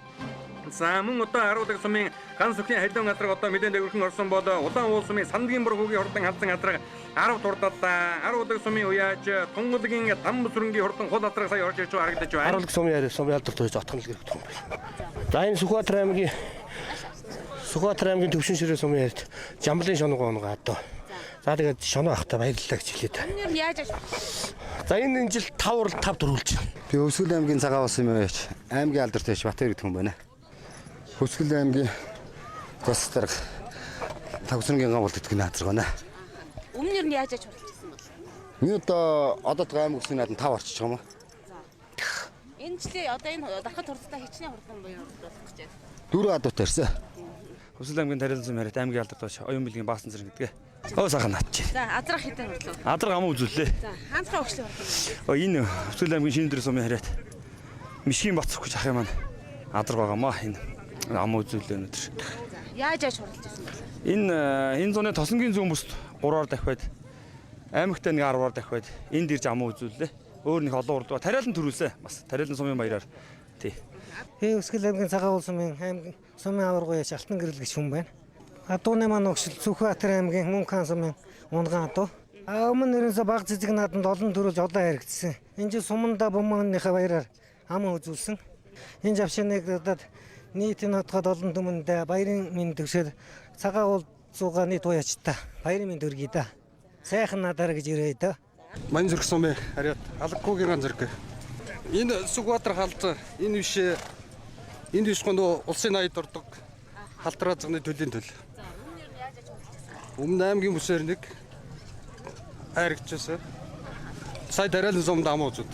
За мөн одоо Аруулаг сумын ган сүхийн халиун алдраг одоо мэдэн дэвэрхэн орсон бол Улаан уул сумын сандгийн бур хүүгийн хурдан халзан алдраг 10 дурдаллаа. Аруулаг сумын уяаж Тунгалгийн дам сүрэнгийн хурдан хул алдраг сая орж ирж байгаа харагдаж байна. Аруулаг сумын яриа сумын алдарт байж отхон л гэх юм байна. За энэ Сүхбаатар аймгийн Төвшин ширээ сумын яриад Жамбалын шоног унгаа одоо. За тэгээд шоноо ахта баярлалаа гэж хэлээ та. Өмнө нь яаж За энэ жил 5 урал 5 дөрвөлж байна. Би Өвсгөл аймгийн цагаан ус юм яач. Аймгийн алдарт яач Батэр гэдэг хүн байна. Өвсгөл аймгийн гос дарга Тавсрангийн гам болд гэдэг наазар байна. Өмнө нь яаж хуралдаж ирсэн бол? Миний одоо аймаг үсний наадам 5 орчиж байгаа юм уу? Энэ жилийн одоо энэ дархад хурцтай хичнээн хурдан буян болох гэж байна. 4 адуутай ирсэн. Хөсөл аймгийн тариалан сум яриад аймгийн алдарт бааш оюун бэлгийн баасан зэрэг гэдгээ. Оо сайхан наадчих. За азрах хэдэн хурлаа. Адраг ам үзүүллээ. За хаанцгаа өгчлөө хурдан. Оо энэ Хөсөл аймгийн шинэ өдрийн сумын яриад Мишгийн бат цохиж ах юм маань адраг байгаамаа энэ ам үзүүллээ өнөөдөр. За яаж яаж хуралдаж ирсэн бол? Энэ зуны Тосонгийн зүүн бүст 3-аар дахиад аймагтай нэг 10-аар дахиад энд ирж ам үзүүллээ. Өөр нэг олон урдгаа тариалан төрүүлсэн. Бас тариалан сумын баяраар тий. Би Өсгөл аймгийн цагаан уул сумын аймгийн сумын аваргуу яаш алтан гэрэл гэж хүн байна. Адууны маань өгшил Сүхбаатар аймгийн Мөнх хаан сумын унган адуу. Өмнө нэрнсээ баг цэцэг наадамд олон төрөлж олон харагдсан. Энэ жил суманда бумааныхаа баяраар ам үзүүлсэн. Энэ завшааныг одоо нийтийн нотгод олон түмэнд баярын минь төгсөөд цагаан уул зуугаа нийт уяачтай баярын минь төргий да. Сайхан наадаар гэж ирээ да. Мань зүрх сумын хариад алгагүйгийн ган зүрх. Энэ Сүхбаатар халд энэ биш энэ биш гонд улсын 80 дурдаг халтраа згны төлийн төл. Өмнө аймгийн бүсээр нэг хайргажсэн. Сая тариалан сумд ам үзүүд.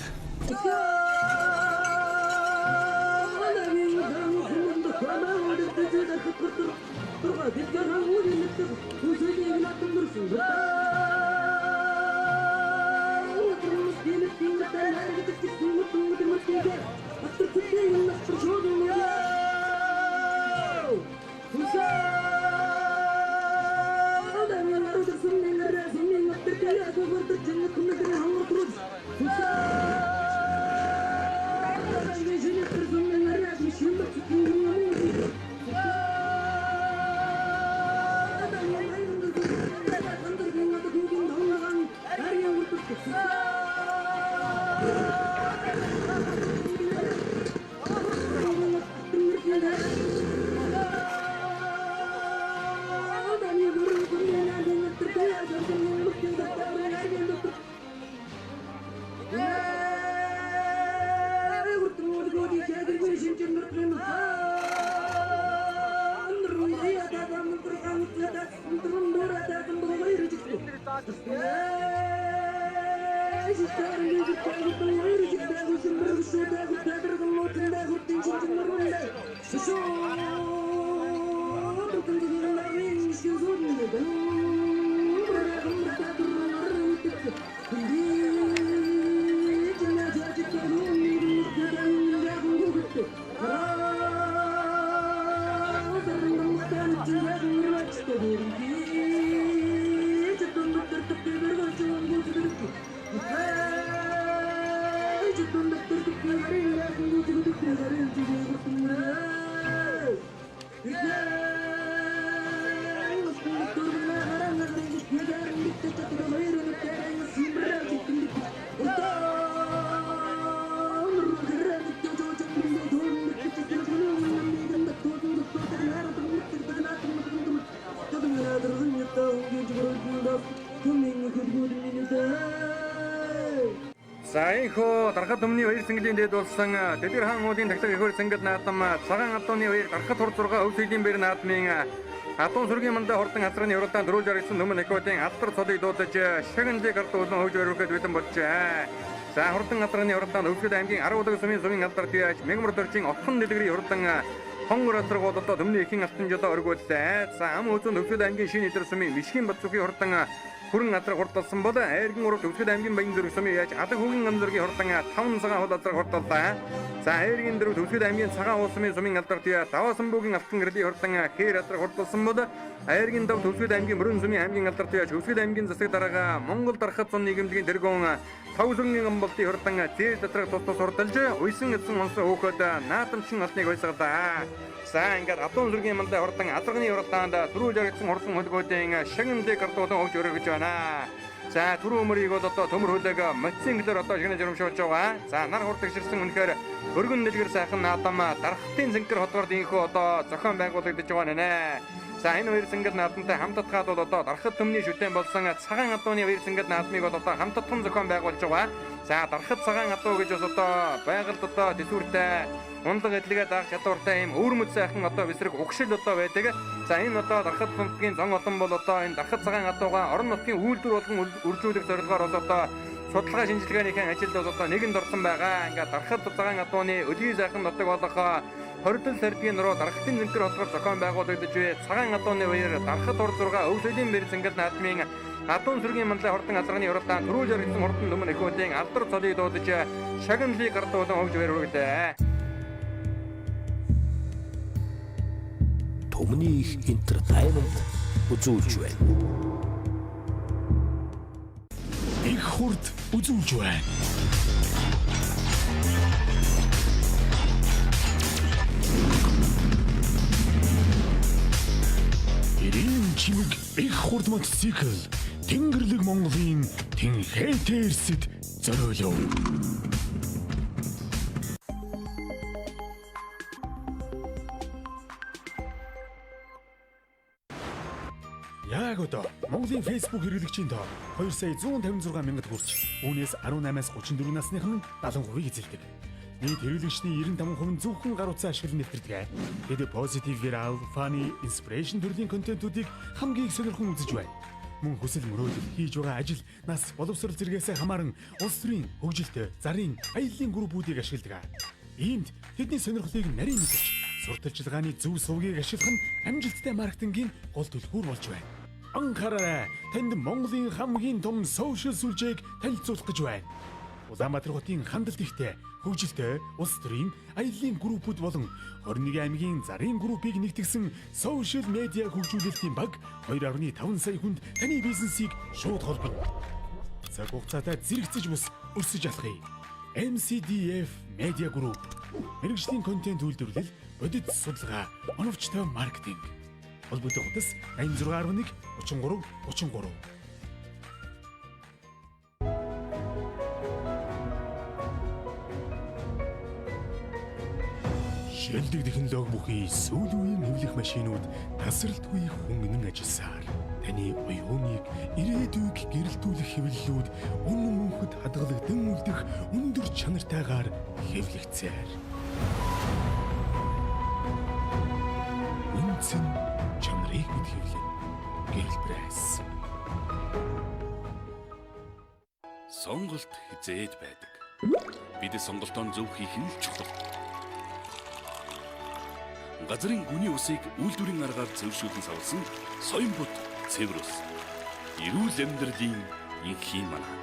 За энэхүү Дархад түмний баяр цэнгэлийн дэд болсон Дэлгэр хаан уулын тахлаг ихөр цэнгэл наадам Цагаан адууны баяр Дархад хур 6 өв соёлын бэр наадмын Адуун сүргийн мандаа хурдан хазрын уралдаан дөрүүлж орсон өмнө Эквадын алдар цолыг дуудаж шагналыг гард улан хөвж өргөхөд бэлэн болжээ. За хурдан хазрын уралдаанд Өвсгөл аймгийн 10 удаг сумын алдар түйж Мегмөр дөржин отхон дэлгэрийн хурдан Хонгор азраг бол одоо төмний ихэн алтан жолоо өргүүллээ. За ам үзэн Өвсгөл аймгийн шинэ эдэр сумын Мишгийн Батцүхийн хурдан хүрэн азраг хурдалсан бол Айрган урав Өвсгөл аймгийн Баян зүрх сумын яаж Алаг хүүгийн гамзургийн хурдан 5 цагаан хул азраг хурдаллаа. За Айрган дөрөв Өвсгөл аймгийн цагаан уул сумын алдар түйя Даваасанбуугийн алтан гэрлийн хурдан хээр азраг хурдалсан бол Айрган дав Өвсгөл аймгийн мөрөн сумын аймгийн алдар түйя Өвсгөл аймгийн засаг дарга Монгол Дархад зун нийгэмлэгийн тэргүүн Тавсүргийн гамболтын хурдан зээл азраг тус тус хурдалж уйсан эзэн онсон хөөхөд наадамчин алтныг уйсгалаа. За ингээд адуун сүргийн мандаа хурдан азарганы уралдаанд түрүү жаргацсан хурдан хөлгүүдийн шагналыг гардуулан өгч өргөж байна. За түрүү мөрийг бол одоо төмөр хөлөг мотоциклээр одоо шагнаж өрөмшүүлж байгаа. За нар хурдагширсан үнэхээр өргөн дэлгэр сайхан наадам Дархтын зэнкэр хотгорд инхүү одоо зохион байгуулагдаж байгаа нэ. За энэ хоёр цэнгэл наадамтай хамтдгаад бол одоо Дархад төмний шүтэн болсон цагаан адууны хоёр цэнгэл наадмыг бол одоо хамтдхан зохион байгуулж байгаа. За Дархад цагаан адуу гэж бас одоо байгальд одоо төсвөртэй унлаг эдлэгээ даах чадвартай ийм өвөрмөц сайхан одоо бисрэг угшил одоо байдаг. За энэ одоо Дархад нутгийн зон олон бол одоо энэ Дархад цагаан адуугаа орон нутгийн үйлдвэр болгон үржүүлэх зорилгоор бас одоо судалгаа шинжилгээнийхэн ажилд бол одоо нэгэнд орсон байгаа. Ингээд Дархад цагаан адууны өлгий сайхан нутаг болох хордол сэрдгийн нуруу Дархтын зэнкэр хотгор зохион байгуулагдаж буй цагаан адууны үеэр Дархад ур 6 өв соёлын бэр цэнгэл наадмын адуун сүргийн манлай хурдан азарганы уралдаан түрүү жаргасан хурдан өмнө эхүүдийн алдар цолыг дуудаж шагналыг гардуулан өгж өргөлээ. Түмний их entertainment үзүүлж байна. Их хурд үзүүлж байна. Ирийн чимэг их хурд мотоцикл Тэнгэрлэг Монголын тэнхээтэй эрсэд зориулав. Яг одоо Монголын Facebook хэрэглэгчийн тоо 2 сая 156 мянгад хүрч үүнээс 18-аас 34 насных нь 70% эзэлдэг. Нийт хэрэглэгчдийн 95% нь зөвхөн гар утсаа ашиглан нэвтрдэг. Тэд positive, viral, funny, inspiration төрлийн контентуудыг хамгийн их сонирхон үзэж байна. Мөн хүсэл мөрөөдөл, хийж байгаа ажил, нас, боловсрол зэргээс хамааран улс төрийн, хөгжилтэй, зарын, аяллаа группүүдийг ашигладаг. Иймд тэдний сонирхлыг нарийн мэдэж, сурталчилгааны зөв сувгийг ашиглах нь амжилттай маркетингийн гол түлхүүр болж байна. Анхаараарай. Танд Монголын хамгийн том сошиал сүлжээг танилцуулах гэж байна. Улаанбаатар хотын хандалт ихтэй, хөгжилтэй, улс төрийн, аяллаа группүүд болон 21 аймгийн зарын группийг нэгтгсэн сошиал медиа хөгжүүлэлтийн баг 2.5 сая хүнд таны бизнесийг шууд холбоно. Цаг хугацаатай зэрэгцэж бус өрсөж алхая. MCDF Media Group мэргэжлийн контент үйлдвэрлэл, бодит судалгаа, оновчтой маркетинг. Холбоотой утас 86.1 33 33. Шилдэг технологи бүхий сүүл үеийн хэвлэх машинууд тасралтгүй хөнгөнөн ажилласаар таны оюуныг ирээдүйг гэрэлтүүлэх хэвлэлүүд үнэн мөнхөд хадгалагдан үлдэх өндөр чанартайгаар хэвлэгдсээр. Үнцэн чанарыг бид хэвлэн. Гэрэл пресс. Сонголт хизээд байдаг. Бид сонголтоо зөв хийх нь л чухал. Газрын гүний усыг үйлдвэрийн аргаар зэвшүүлэн савлсан соён бут цэвэр ус. Эрүүл амьдралын инхийн манай.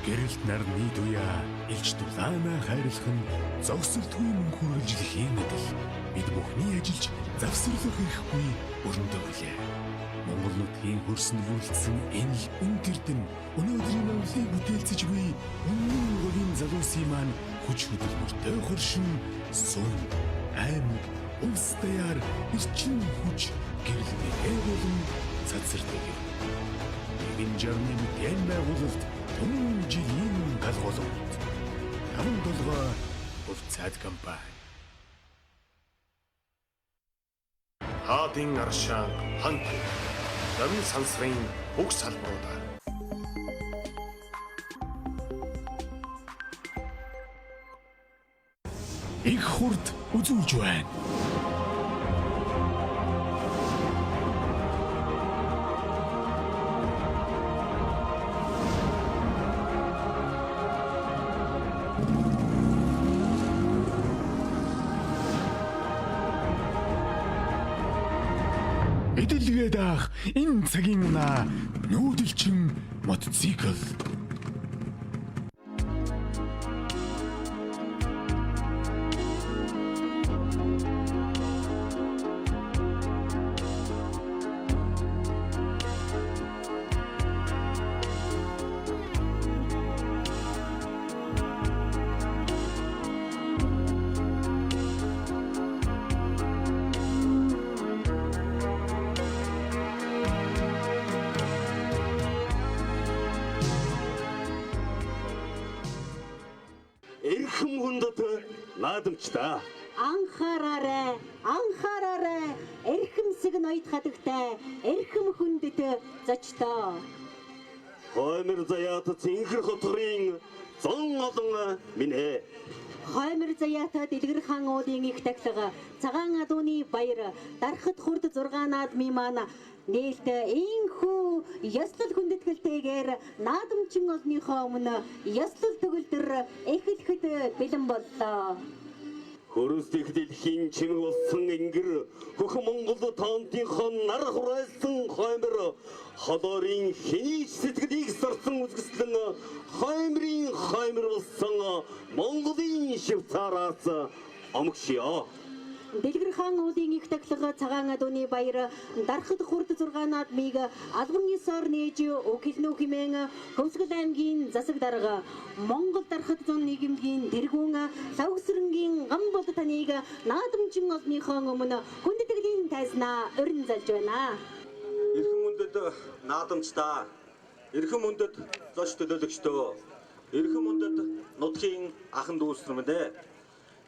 Гэрэлт нарны туяа илч дулаанаа хайрлах нь зогсолтгүй мөнх үргэлжлэхийн адил бид бүхний ажиллаж завсарлах эрхгүй өрөндөө хүлээ. Монгол нутгийн хөрсөнд бүрэлдсэн энэ л үнт эрдэн өнөөдрийн Монголыг бүтээлцэж буй өмнө говийн залуусын маань хүч хөдөлмөртэй хоршин сум аймаг улс даяар эрчим хүч гэрэл бэлээ болон цацардаг. 168 дээн байгуулалт түмэн жилийн галгуулалт. Таван толгой хувьцаат компани. Хаадын аршаан хант. Намын сансрын бүх салбаруудаар. Их хурд үзүүлж байна. Эдэлгээ даах энэ цагийн унаа нүүдэлчин мотоцикл. Эрхэм хүндэт наадамчдаа. Анхаараарай, анхаараарай. Эрхэмсэг ноёд хадагтай, эрхэм хүндэт зочдоо. Хоймор заяат цэнхэр хотгорын зон олон минь ээ. Хоймор заяата Дэлгэр хаан уулын их тахилга, цагаан адууны баяр, дархат хурд 6 наадмын маань нээлт инхүү ёслол хүндэтгэлтэйгээр наадамчин олныхоо өмнө ёслол төгөлдөр эхлэхэд бэлэн боллоо. Хөрөс дэх дэлхийн чимэг болсон ингэр хөх Монгол таунтынхоо нар хурайлсан хоймор холоорын хэний ч сэтгэлийг сорсон үзгэслэн хоймрын хоймор болсон Монголын Швейцараас омгшио. Дэлгэр хаан уулын их тахилга, цагаан адууны баяр, дархат хурд 6 наадмыг албан ёсоор нээж өгөлнөө хэмээн Хөвсгөл аймгийн засаг дарга Монгол дархат зун нийгэмлэгийн тэргүүн Лавгсрэнгийн гам бол таныг наадамчин олныхоо өмнө хүндэтгэлийн тайзнаа урин залж байна. Эрхэм хүндэт наадамчдаа, эрхэм хүндэт зоч төлөөлөгчдөө, эрхэм хүндэт нутгийн ахан дүүс нар минь ээ.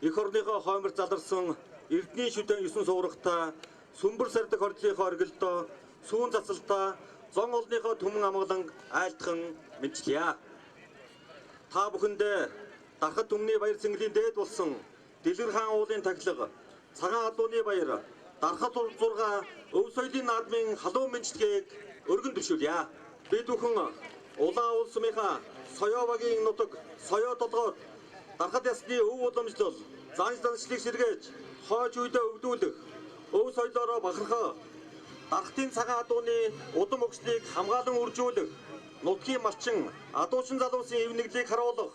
Эх орныхоо хоймор заларсан Эрдний шүдэн 9 суурагта сүмбэр сардаг хордлынхоо оргилдоо сүүн цацалтаа зон олныхоо түмэн амгалан айлтхан мэдлээ. Та бүхэндээ дархат түмний баяр цэнгэлийн дээд болсон Дэлгэр хаан уулын тахилга, цагаан адууны баяр, дархат 6 өв соёлын наадмын халуун мэндчилгээг өргөн төвшүүлье. Бид бүхэн улаан улс сумынхаа соёо багийн нутаг соёо толгойд дархат ясны өв уламжлал занж даншлыг сэргээж хойч үедээ өвлүүлэх, өв соёлоороо бахархах, дархтын цагаан адууны удам өгслийг хамгаалан үржүүлэх, нутгийн малчин, адуучин залуусын эвнэглийг харуулах,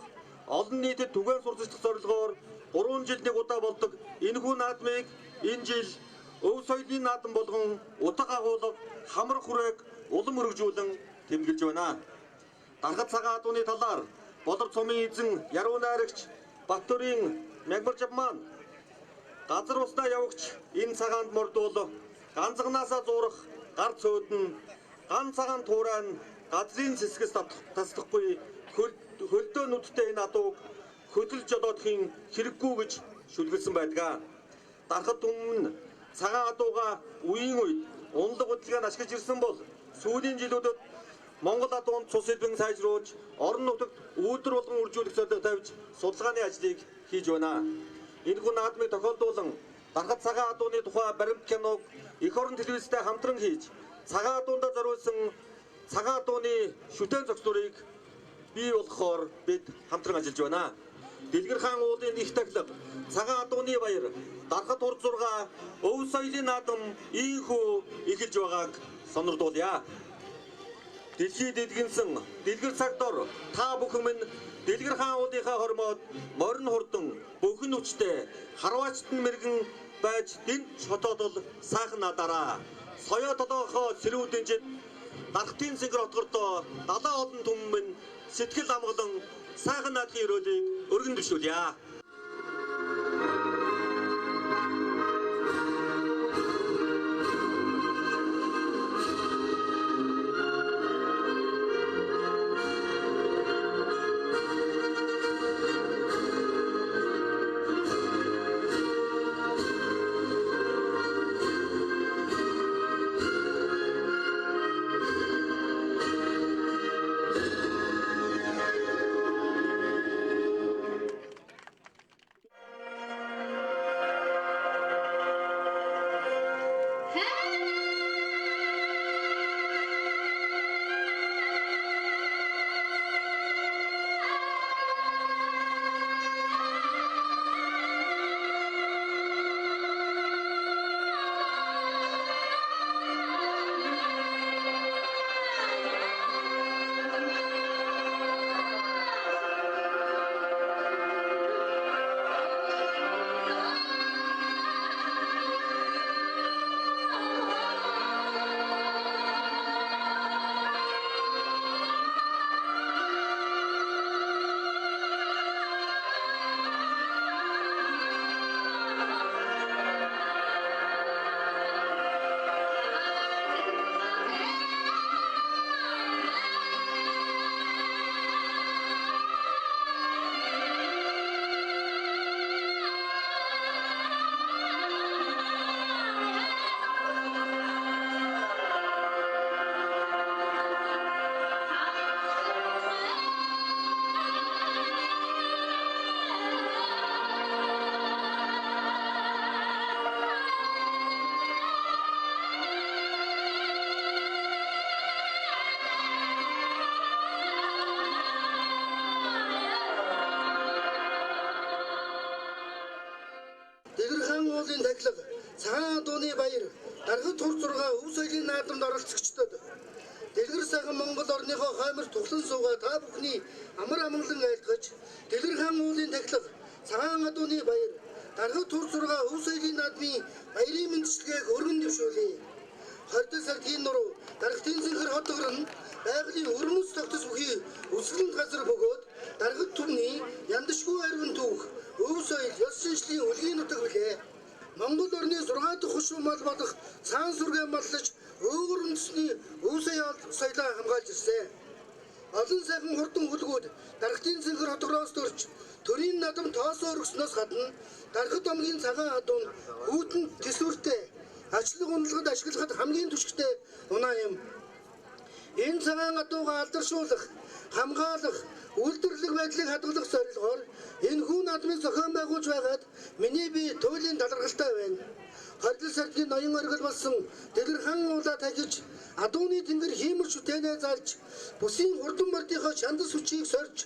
олон нийтэд түгээн сурталчлах зорилгоор 3 жил нэг удаа болдог энэхүү наадмыг энэ жил өв соёлын наадам болгон утга агуулга, хамар хүрээг улам өргөжүүлэн тэмдэглэж байна. Дархат цагаан адууны талаар Болор цомын эзэн Яруу найрагч Баттөрийн Мягмаржав маань газар уснаа явагч энэ цагаанд мордуул ганцганаасаа зуурах гар цөөдөн ган цагаан туурай нь газрын сэсгээс таслахгүй хөлдөө нүдтэй энэ адууг хөдөлж жолоодохын хэрэггүй гэж шүлгэлсэн байдаг. Дархат түмэн цагаан адууга үеийн үед унлаг хөдөлгөөнд ашиглаж ирсэн бол сүүлийн жилүүдэд Монгол адуунд цус элбэн сайжруулж орон нутагт үйлдвэр болгон үржүүлэх зорилго тавьж судалгааны ажлыг хийж байна. Энэхүү наадмыг тохиолдуулан дархат цагаан адууны тухай баримт киног эх орон телевизтэй хамтран хийж цагаан адуундаа зориулсан цагаан адууны шүтээн зохицлуурыг бий болгохоор бид хамтран ажиллаж байна. Дэлгэр хаан уулын их тахилга, цагаан адууны баяр, дархат хурд 6 өв соёлын наадам ийхүү эхэлж байгааг сонирдуулъя. Дэлхийд эдгэнсэн дэлгэр цаг дор та бүхэн минь Дэлгэр хаан уулынхаа хормоод морин хурдан бүхэн хүчтэй харваачт нь мэрэгэн байж дэнч хотоодол сайхан надараа. Соёо толгойхоо сэрүү дэнжид дархтын цэнгэр отгордоо далайн олон түмэн минь сэтгэл амгалан сайхан наадхын өрөөлийг өргөн дэвшүүлье. наадамд оролцогчдод Дэлгэр сайхан Монгол орныхоо хоймор тухлан суугаа та бүхний амар амгалан айлтгаж, Дэлгэр хаан уулын тахилга, Цагаан адууны баяр, Даргад тур зургаа өв соёлын наадмын баярын мэндчилгээг өргөн дэвшүүлье. Хордол сардгийн нуруу, Даргатын цэнхэр хот нь байгалийн өрмөц тогтос бүхий өсгөн газар бөгөөд Даргад түмний яндашгүй аривн түүх, өв соёл, ёс шинжлийн үлгийн нутаг билээ. Монгол орны 6 дахь хошуу мал болох цаан сүргээ маллаж өөгөр үндэсний өв соёлоо хамгаалж ирсэн. Олон сайхан хурдан хүлгүүд Даргатын цэнхэр хотгороос төрж төрийн наадам тоосоо өргөснөөс гадна Даргад омгийн цагаан адуу нь хүйтэн төсвөртэй ачлаг уналгад ашиглахад хамгийн түшигтэй унаа юм. Энэ цагаан адуугаа алдаршуулах, хамгаалах, үйлдвэрлэх байдлыг хадгалах зорилгоор энэхүү наадмыг зохион байгуулж байгаад миний бие туйлын талархалтай байна. Хордол сардгийн ноён оргил болсон Дэлгэр хан уулаа тахиж, адууны тэнгэр хиймэл шүтээнээ залж, бүсийн хурдан мордынхоо шандас хүчийг сорж,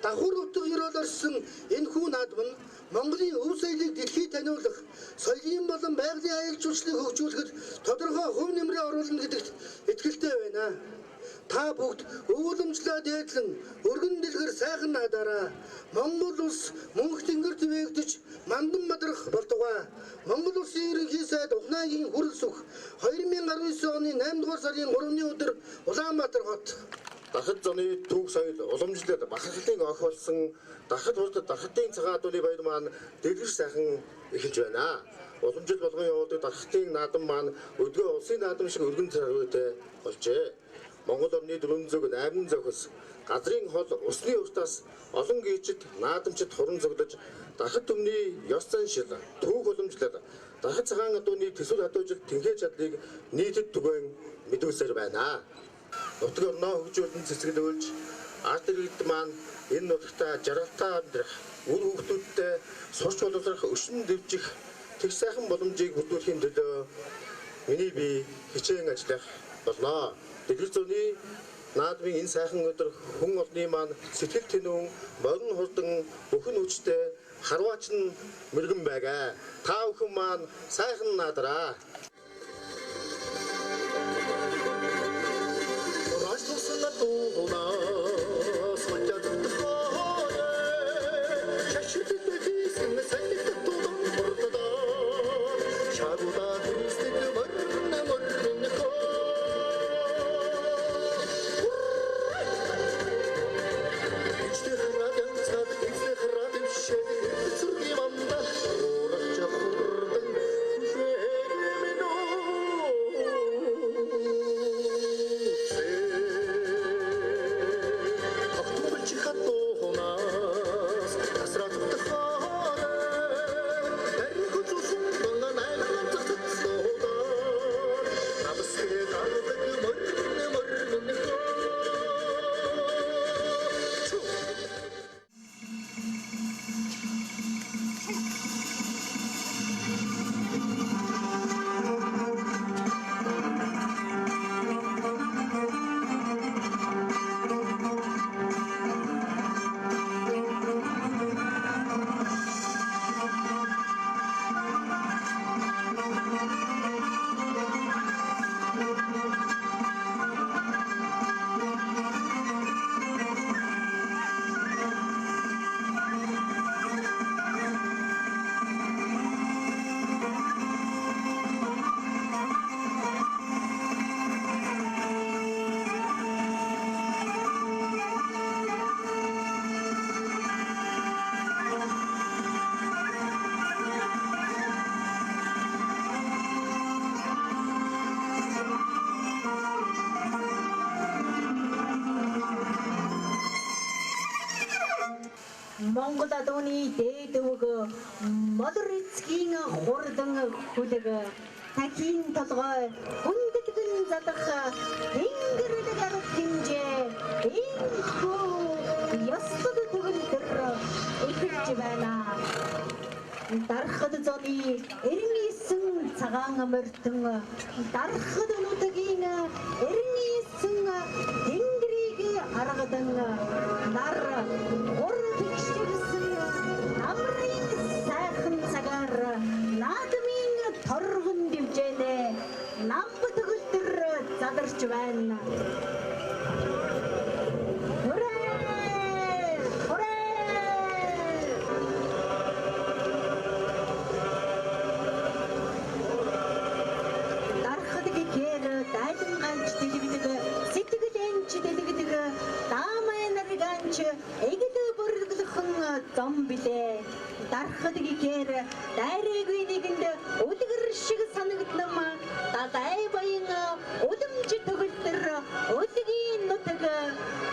давхар утга ёроол орсон энэхүү наадам нь Монголын өв соёлыг дэлхийд таниулах, соёлын болон байгалийн аялал жуулчлалыг хөгжүүлэхэд тодорхой хувь нэмрээ оруулна гэдэгт итгэлтэй байна. Та бүгд өв уламжлаа дээдлэн өргөн дэлгэр сайхан наадаараа. Монгол улс мөнх тэнгэр түгээгдэж мандан бадрах болтугай. Монгол улсын ерөнхий сайд Ухнаагийн хүрэл сүх 2019 оны 8 дугаар сарын 3-ны өдөр Улаанбаатар хот. Дархад зуны түүх соёл уламжлал бахархлын ох болсон Дархад хурд Дархатын цагаан адууны баяр маань дэлгэр сайхан эхэлж байна. Уламжлал болгон явуулдаг Дархатын наадам маань өдгөө улсын наадам шиг өргөн тэрвэтэй болжээ. Монгол орны 408 зохис газрын хол усны уртаас олон гийчид наадамчид хуран цоглож Дархад түмний ёс заншил, түүх уламжлал, Дархад цагаан адууны төсвөр хадуужил тэнхээ чадлыг нийтэд түгээн мэдүүлсээр байна. Нутаг орноо хөгжүүлэн цэцгэлүүлж ард иргэд маань энэ нутагта жаргалтай амьдрах, үр хүүхдүүдтэй сурч боловсрох, өшин дэвжих тэг сайхан боломжийг бүрдүүлэхийн төлөө миний бие хичээн ажиллах болно. Дэлгэр зуны наадмын энэ сайхан өдөр хүн олны маань сэтгэл тэнүүн, морин хурдан, бүхэн хүчтэй харваач нь мөргөн байгаа. Та бүхэн маань сайхан наадраа. Монгол адууны дээд өвөг молор эцгийн хурдан хүлэг тахийн толгой хүндэтгэн залах тэнгэрэл арга хэмжээ энэхүү ёслол төгөлдөр эхэлж байна. Дархад зоны 99 цагаан морьтон дархад нутгийн 99 тэнгэрийг аргадан нар гур тэгшэрсэн намрын сайхан цагаар наадмын торгон дивжэнэ намб төгөлдөр ирж байна. Дархад гэхээр дайлан ганч дэлгдэг, сэтгэл энч дэлгдэг, даамай нарганч эгэл бүргэлхэн зам билээ. Дархад гэхээр дайраагүй нэгэнд үлгэр шиг санагднам, далай баян уламж төгөлдөр өлгийн нутаг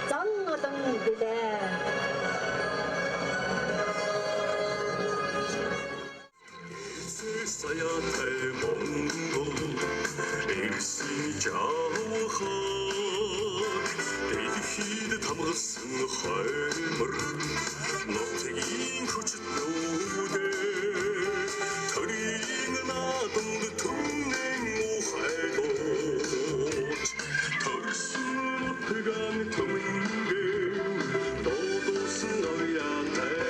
зан олон билээ. Саятай Монгол эрсэн жавхаг дэлхийд тамгалсан хоймор нутгийн хүчит нүүдээ төрийн наадамд түмнэн ухайлууч төрсөн нутгаан түмэнгээ дуудсан ояатая.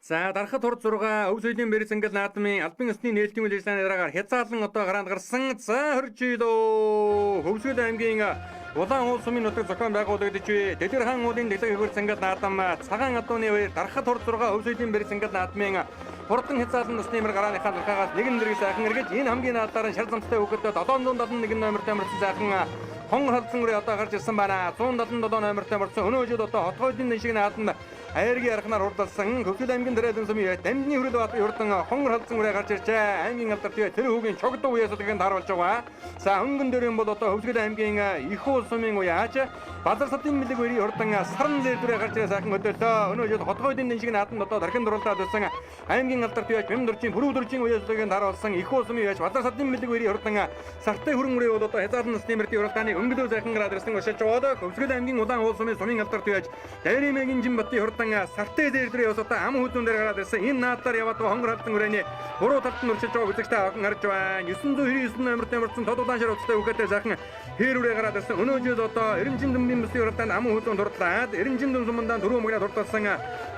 За дарахад хурд 6 өв соёлын бэрцэнгэл наадмын албан ёсны нээлтийн үйл ажиллагааны дараагаар хязгаарлан одоо гараанд гарсан. За 20 жил Хөвсгөл аймгийн Улаан уул сумын нутаг зохион байгуулагдаж буй Дэлгэр хаан уулын дэлэг хөвөр цангал наадам цагаан адууны үеэр дарахад хурд 6 өв соёлын бэрцэнгэл наадмын хурдан хязгаарлан насны мөр гарааныхаа нурхаагаас нэгэн дэрэг сайхан эргэж энэ хамгийн наадаар нь шар замстай хүүхэдтэй 771 номертой мөрсөн сайхан хонгор халдсан үрээ одоо гарч ирсэн байна. 177 номертой мөрсөн өнөө жил одоо хотгойдын шиг наадам айргийн арханаар хурдалсан Хөвсгөл аймгийн Дараалан сумын Дамдны хүрэл баатар хурдан хонгор халдсан үрээ гарч иржээ. Аймгийн алдар тэгээ тэр хүүгийн чогдуу үеэс удгийн тааруулж байгаа. За өнгөн дээр юм бол одоо Хөвсгөл аймгийн их уул сумын уяач Базар садын мэлэг үерийн хурдан саран зээлдвэрээ гарч ирээ сайхан өдөөлөө. Өнөө жил хотгойдын шиг нааданд одоо дархин дурлаад байсан аймгийн алдар тэгээ Бэм дөржийн Пүрүү дөржийн үеэс тааруулсан их уул сумын уяач Базар садын мэлэг үерийн хурдан сартай хүрэн үрээ бол одоо хязгаарлан насны мөрдийн уралдааны өнгөлөө сайхан гараад ирсэн уршилж байгаа. Хөвсгөл аймгийн улаан уул сумын сумын алдар тэгээ Дайримэгийн Жинбатын хурдан сартай зээлдвэрээ бас одоо ам хүзүүн дээр гараад ирсэн. Энэ наадлаар яваад байгаа хонгор халдсан үрээний буруу талд нь уршилж байгаа үзэгчтэй охин харж байна. 999 номертой мөрдсөн тод улаан шар утастай хүүхэдтэй сайхан хээр үрээ гараад ирсэн. Өнөө жил одоо Эренжин дүмбийн бүсийн уралдаанд ам хүзүүн дурлаад Эренжин дүм сумандаа дөрөв мөгнө дурдсан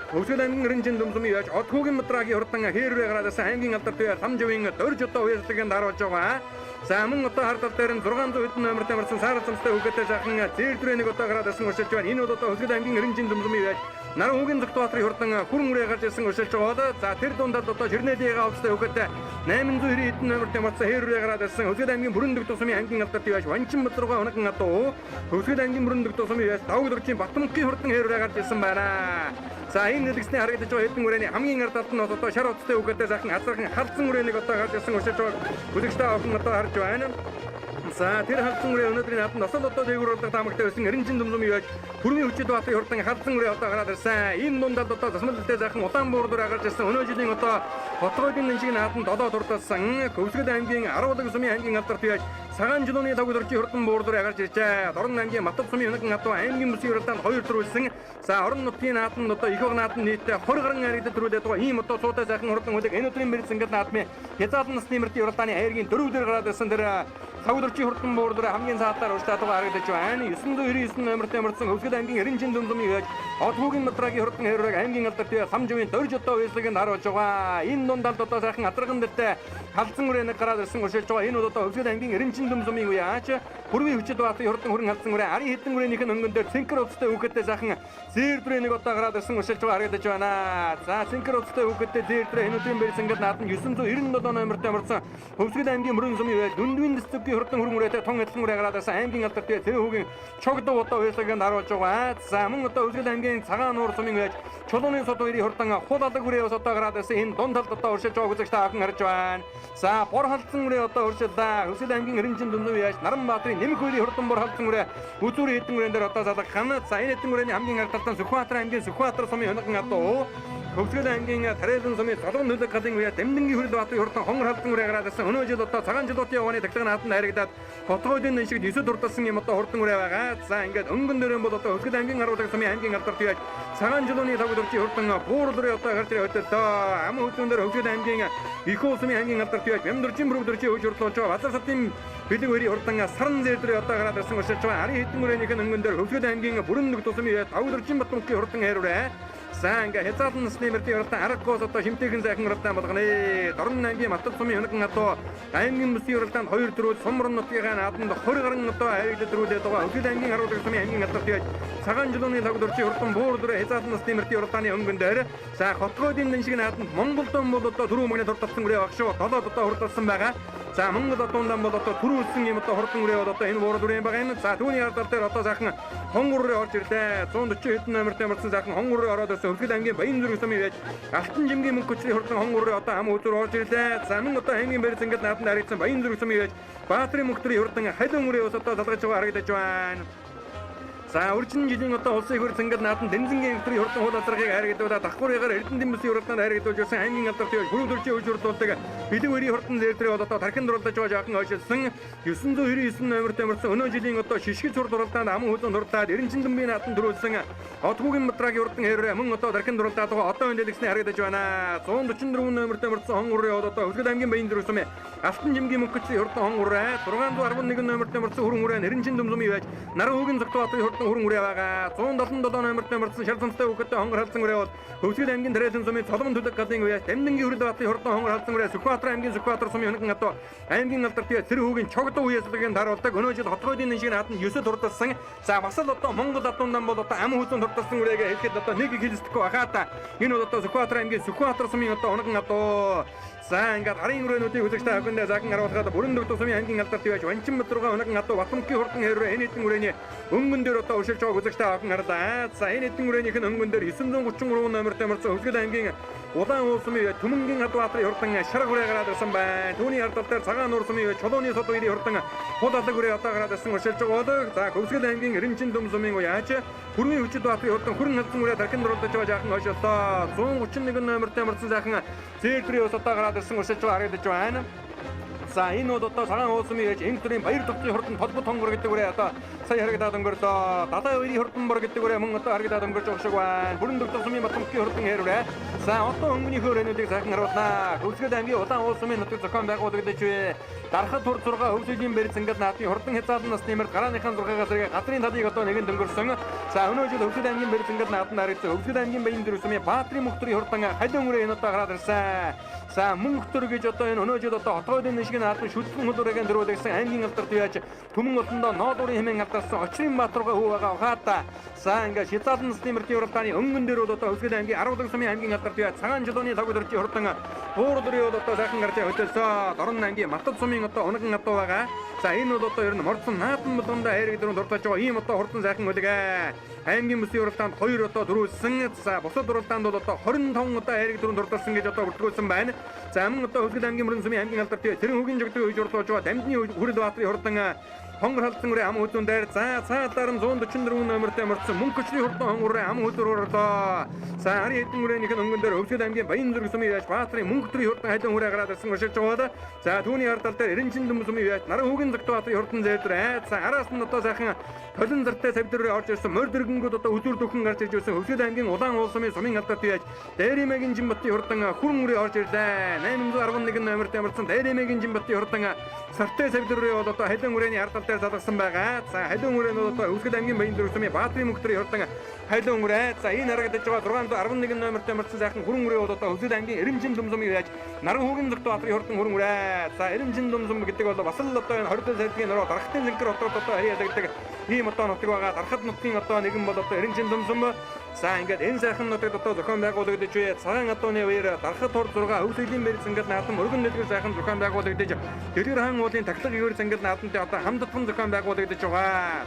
Хөвсгөл аймгийн Эренжин дүм сумын яаж Одхүүгийн Мадрагийн хурдан хээр үрээ гараад ирсэн. Аймгийн алдар туяа Ламживын дөрж одоо уяслагын даруулж байгаа. За мөн одоо хар тал дээр нь 600 хэдэн номертой мөрдсөн саар замстай хүүхэдтэй сайхан зээлдвэрээ нэг одоо гараад ирсэн уршилж байна. Энэ бол одоо Хөвсгөл аймгийн Эренжин дүм сумын яаж Наран хүүгийн Зүгтбаатарын хурдан хүрэн үрээ гарч ирсэн уршилж байгаа. За тэр дундад одоо Ширнэдийн авцтай хүүхэдтэй 890 хэдэн номертой мөрдсөн хээр үрээ гараад ирсэн. Хөвсгөл аймгийн Бүрэн дэгдэх сумын аймгийн алдар туяа Ванчин бат руугаа унаган адуу Хөвсгөл аймгийн Бүрэн дэгдэх сумын яаж Давг дөржийн Батмөнхийн хурдан хээр үрээ гарч ирсэн байна. За энэ нэлгэсний харагдаж байгаа хэдэн үрээний хамгийн ард талд нь одоо шар утастай хүүхэдтэй сайхан азархан халдсан үрээнийг одоо гарч ирсэн уршилж байгаа. Бүлэгчтэй охин одоо харж байна. За тэр халдсан үрээ өнөөдрийн наадам насал одоо дээгүүр урлах таамагтай байсан Эренжин дүмзүм яаж Хүрмийн хүчит баатарын хурдан халдсан үрээ одоо гараад ирсэн. Энэ дундад одоо засмалтай сайхан улаан буур дүр гарч ирсэн. Өнөө жилийн одоо хотгойдын шиг наадам 7 дурдсан Хөвсгөл аймгийн Аруулаг сумын аймгийн алдар туяаж Цагаан жолооны лаг дөржийн хурдан буур дүр гарч иржээ. Дорн аймгийн Матав сумын өнөг адуу аймгийн бүсийн уралдаанд 2 төрүүлсэн. За орон нутгийн наадам одоо их ог наадам нийтдээ 20 гаруй харагдад төрүүлээд байгаа. Ийм одоо цуутай сайхан хурдан үлэг энэ өдрийн мэрэгцэнгэл наадмын хязгаарлан насны мөрдийн уралдааны айргийн 4 дээр гараад ирсэн. Тэр лаг дөржийн хурдан буур дүр хамгийн саадлаар урьдчилаад байгаа харагдаж байна. 999 номертой мөрдсөн Хөвсгөл аймгийн Эренжин дүмзүмийн яаж Одхүүгийн Мадрагийн хурдан хэрэг аймгийн алдар туяа Ламживын дөрж одоо уяслагыг харуулж байгаа. Энэ дундад одоо сайхан адраган дэртэй халдсан үрээ нэг гараад ирсэн уршилж байгаа. Энэ бол одоо Хөвсгөл аймгийн Эренжин дүмзүмийн уяач Хүрмийн хүчит баатын хурдан хүрэн халдсан үрээ арын хэдэн үрээнийх нь өнгөн дээр цэнхэр утастай хүүхэдтэй сайхан зээр дүрээ нэг одоо гараад ирсэн уршилж байгаа харагдаж байна. За цэнхэр утастай хүүхэдтэй зээр дүрээ энэ өдрийн бэрсэнгэл наадам 997 номертой мөрдсөн Хөвсгөл аймгийн Мөрөн сумын уяа Дүндүн дэсцэггийн хурдан хүрэн үрээтэй тун адилхан үрээ гараад ирсэн аймгийн алдар туяа тэр хүүгийн чогдоо одоо уяслагыг харуулж байгаа. За мөн одоо Хөвсгөл аймгийн Цагаан нуур сумын уяач Чулууны сод хоёрын хурдан хул алаг үрээ бас одоо гараад ирсэн. Энэ дунд талд одоо уршилж байгаа үзэгч та бүхэн харж байна. За бор халдсан үрээ одоо уршиллаа. Хөвсгөл аймгийн Эренжин дүндүн уяач Наранбаатарын нэмэх хоёрын хурдан бор халдсан үрээ үзүүрийн хэдэн үрээн дээр одоо залгах. За энэ хэдэн үрээний хамгийн ард талд Сүхбаатар аймгийн Сүхбаатар сумын хоногон адуу Хөвсгөл аймгийн Тариалан сумын Солгон нөлөг галын үе Дамдингийн хүрэл баатарын хурдан хонгор халдан үрээ гараад ирсэн. Өнөө жил одоо цагаан жилуудын явааны тагтлагын нааданд харагдаад Хотгойдын шиг 9 дурдсан юм одоо хурдан үрээ байгаа. За ингээд өнгөн дөрөн бол одоо Хөвсгөл аймгийн харуулдаг сумын аймгийн алдарт яаж цагаан жилууны тавгдурчийн хурдан буурал руу одоо гарч ирээ хөдөлтөө. Ам хөдөлгөөн дээр Хөвсгөл аймгийн их улсын аймгийн алдарт яаж Бямдуржин бүрвдөрчийн хөвж хурдлуулж байгаа. Базар сатын бэлэг өрийн хурдан саран зээдрээ одоо гараад ирсэн уршилж байгаа. Арын хэдэн үрээнийх нь өнгөн дээр Хөвсгөл аймгийн бүрэн нүг тусмын яа тавгдуржин Батмөнхийн хурдан хайрураа. За ингээ хязгаарлан насны мөрдийн уралдаан аргагүйс одоо шимтэйхэн сайхан уралдаан болгоно. Дорн аймгийн Матад сумын хөнөкөн адуу аймгийн бүсийн уралдаанд 2 4 сумран нутгийнхаа нааданд 20 гаруй одоо авигдад дөрүүлээд байгаа. Хөвсгөл аймгийн харуулдаг сумын аймгийн алдарт яаж цагаан жилууны тавгдурчийн хурдан буур дөрөө хязгаарлан насны мөрдийн уралдааны өнгөн дээр за Хотгойдын дэн шиг нааданд Монгол дон бол одоо түрүү мөнгөний турталсан үрээ баг шүү. 7 одоо хурдалсан байгаа. За Монгол одуундан бол одоо түрүүлсэн юм одоо хурдан үрээ бол одоо энэ буурал үрээ байгаа юм. За түүний ардал дээр одоо сайхан хонгор үрээ орж ирлээ. 140 хэдэн номертой ямарсан сайхан хонгор үрээ ороод ирсэн. Хөвсгөл аймгийн Баян зүрх сумын байж Алтан жимгийн мөнгө хүчний хурдан хонгор үрээ одоо ам үзүр орж ирлээ. За мөн одоо аймгийн барь зингэл нааданд харагдсан Баян зүрх сумын байж Баатрын мөнгө төрийн хурдан халиун үрээ бас одоо залгаж байгаа харагдаж байна. За үржин жилийн одоо улсын хөр зингэл нааданд Дэнзэнгийн өдрийн хурдан хул алдархыг хайрагдуулаад давхаргаар Эрдэнэ бүсийн уралдаанд хайрагдуулж байсан аймгийн алдарт яаж бүрэн төрчийн хөвж хурдуулдаг бэлэг өрийн хурдан зээлдрээ бол одоо тархин дурлаж байгаа жаахан хойшилсан 999 номерт ямарсан өнөө жилийн одоо шишгэж хурд уралдаанд аман хүлэн дурлаад Эренчин дүмбийн нааданд төрүүлсэн Отгуугийн Батрагийн хурдан хэрэг мөн одоо тархин дурлаад байгаа одоо энэ дэлгэсний харагдаж байна. 144 номерт ямарсан хон үрээ бол одоо Хөвсгөл аймгийн Баян зүрх сумын Алтан жимгийн мөнхөчийн хурдан хон үрээ 611 номерт ямарсан хүрэн үрээ Эренчин дүм сумын байж Наран хүүгийн Зогтбаатарын хурдан хүрэн үрээ байгаа. 177 номерт ямарсан шар цамцтай хүүхэдтэй хонгор халдсан үрээ бол Хөвсгөл аймгийн Тариалан сумын Цолгон төлөг галын үеэс Дамдингийн хүрэл баатарын хурдан хонгор халдсан үрээ Сүхбаатар аймгийн Сүхбаатар сумын хөнөкөн адуу аймгийн алдарт цэр хүүгийн чогдоо үеэслэгийн таруулдаг өнөө жил Хотгойдын шиг нааданд 9 дурдсан. За бас л одоо Монгол адуундан бол одоо ам хүзүүн дурдсан үрээгээ хэлэхэд одоо нэг их хэлсдэхгүй баха та. Энэ бол одоо Сүхбаатар аймгийн Сүхбаатар сумын одоо хөнөкөн адуу. За ингээд арын өрөөнүүдийг үзэгчтэй хавьгандаа заахан харуулахад бүрэн дүг тусмын аймгийн алдарт байж Ванчин бат руугаа хөнөкөн адуу Батмөнхийн хурдан хэрэг энэ хэдэн үрээний өнгөн дээр одоо өршилж байгааг үзэгчтэй хавьган харлаа. За энэ хэдэн үрээнийх нь өнгөн дээр 933 номерт ямарсан Хөвсгөл аймгийн Улаан уул сумын Түмэнгийн Адбаатарын хурдан шарга үрээ гараад ирсэн байна. Түүний ардал дээр Цагаан нуур сумын Чулууны сод үерийн хурдан хул алаг үрээ одоо гараад ирсэн өршилж байгаа. За Хөвсгөл аймгийн Эренчин дүм сумын уяач Хүрмийн хүчит баатарын хурдан хүрэн халдсан үрээ тархин дурлаж байгаа жаахан хойшолтоо 131 номерт ямарсан сайхан зээлдрийн ус одоо гараад ирсэн өршилж байгаа харагдаж байна. За энэ бол одоо цагаан уулсын яаж энэ төрлийн баяр тогтны хурдан толбот хонгор гэдэг үрээ одоо сая харагдаад өнгөрлөө. Далайн үерийн хурдан бор гэдэг үрээ мөн одоо харагдаад өнгөрч байгаа шиг байна. Бүрэн дүг тусмын Батмөнхийн хурдан хэрвээ. За одоо өнгөнийхөө өрөөнүүдийг сайхан харуулнаа. Хөвсгөл аймгийн Улаан уулсын нутаг зохион байгуулагдаж бай. Дархад тур 6 Хөвсгөлийн бэр зингэл наадмын хурдан хязгаарлан насны мөрд гарааныхаа 6-аас зэрэг газрын талыг одоо нэгэн дөнгөрсөн. За өнөө жил Хөвсгөл аймгийн бэр зингэл наадманд харагдсан Хөвсгөл аймгийн Баян дөрвсмийн Баатрын мөхтөрийн хурдан халиун үрээ энэ одоо гараад ирсэн. За мөнхтөр гэж одоо энэ өнөө жил одоо Хотгойдын шиг наадмын шүлтэн хөлөрөгийн дөрвөлгсөн аймгийн алдарт яаж түмэн олондоо ноолуурын хэмээн алдарсан Очрын Баатаргаа хүү байгаа ухаата. За ингээд хязгаарлан насны мөрдийн уралдааны өнгөн дээр бол одоо Хөвсгөл аймгийн Аруулаг сумын аймгийн алдарт яаж цагаан жолооны логодорчийн хурдан буур дөрөв бол одоо сайхан гарч хөдөлсөө. Дорн аймгийн Матад сумын одоо унган адуу байгаа. За энэ бол одоо ер нь мордсон наадам болгондоо хайрыг дөрөв дуртаж байгаа ийм одоо хурдан сайхан үлэг. Аймгийн бүсийн уралдаанд 2 одоо дөрвөлсөн. За бусад уралдаанд бол одоо 25 удаа хайрыг дөрөв дурталсан гэж одоо бүртгүүлсэн байна. За мөн одоо Хөвсгөл аймгийн мөрөн сумын аймгийн алдарт тэрэн хөгийн жогдыг үйж урлуулж байгаа дамдны хүрэл баатрын хурдан хонгор халдсан үрээ ам хүзүүн дээр за цаалаар нь 144 номертой мөрдсөн мөнх көчний хурдан хонгор үрээ ам хүзүүр орлоо. За арын хэдэн үрээнийх нь өнгөн дээр Хөвсгөл аймгийн Баян зүрх сумын яаж Баатрын мөнх төрийн хурдан халуун үрээ гараад ирсэн уршилж байгаа. За түүний ардал дээр Эренчин дүм сумын яаж наран хүүгийн зогт баатрын хурдан зээлдэр за араас нь одоо сайхан толон зартай цавдэр орж ирсэн морь дэргэнгүүд одоо үзүр дөхөн гарч ирж байсан Хөвсгөл аймгийн Улаан уул сумын сумын алдарт яаж Дээрэмэгийн Жинбатын хурдан хүрэн үрээ орж ирлээ. 811 номертой мөрдсөн Дээрэмэгийн Жинбатын хурдан сартай цавдэр бол одоо халуун үрээний ардал дээр залгасан байгаа. За халуун үрээ нь одоо Хөвсгөл аймгийн Баян зүрх сумын Баатрын мөнх төрийн хурдан халуун үрээ. За энэ харагдаж байгаа 611 номертой мөрдсөн сайхан хүрэн үрээ бол одоо Хөвсгөл аймгийн Эрэмжин дүмсумын яаж наран хүүгийн зогт баатрын хурдан хүрэн үрээ. За Эрэмжин дүмсум гэдэг бол бас л одоо энэ 20 сардгийн нөрөө дарахтын зэнкэр хотод одоо харьяалагддаг ийм одоо нутаг байгаа. Дархад нутгийн одоо нэгэн бол одоо Эрэмжин дүмсум. За ингээд энэ сайхан нутагт одоо зохион байгуулагдаж буй цагаан адууны үеэр дархад тур 6 Хөвсгөлийн бэр зингэл наадам өргөн дэлгэр сайхан зохион байгуулагдаж Дэлгэр хаан уулын тахлаг ивэр зингэл наадамтай одоо хамтдхан зохион байгуулагдаж байгаа.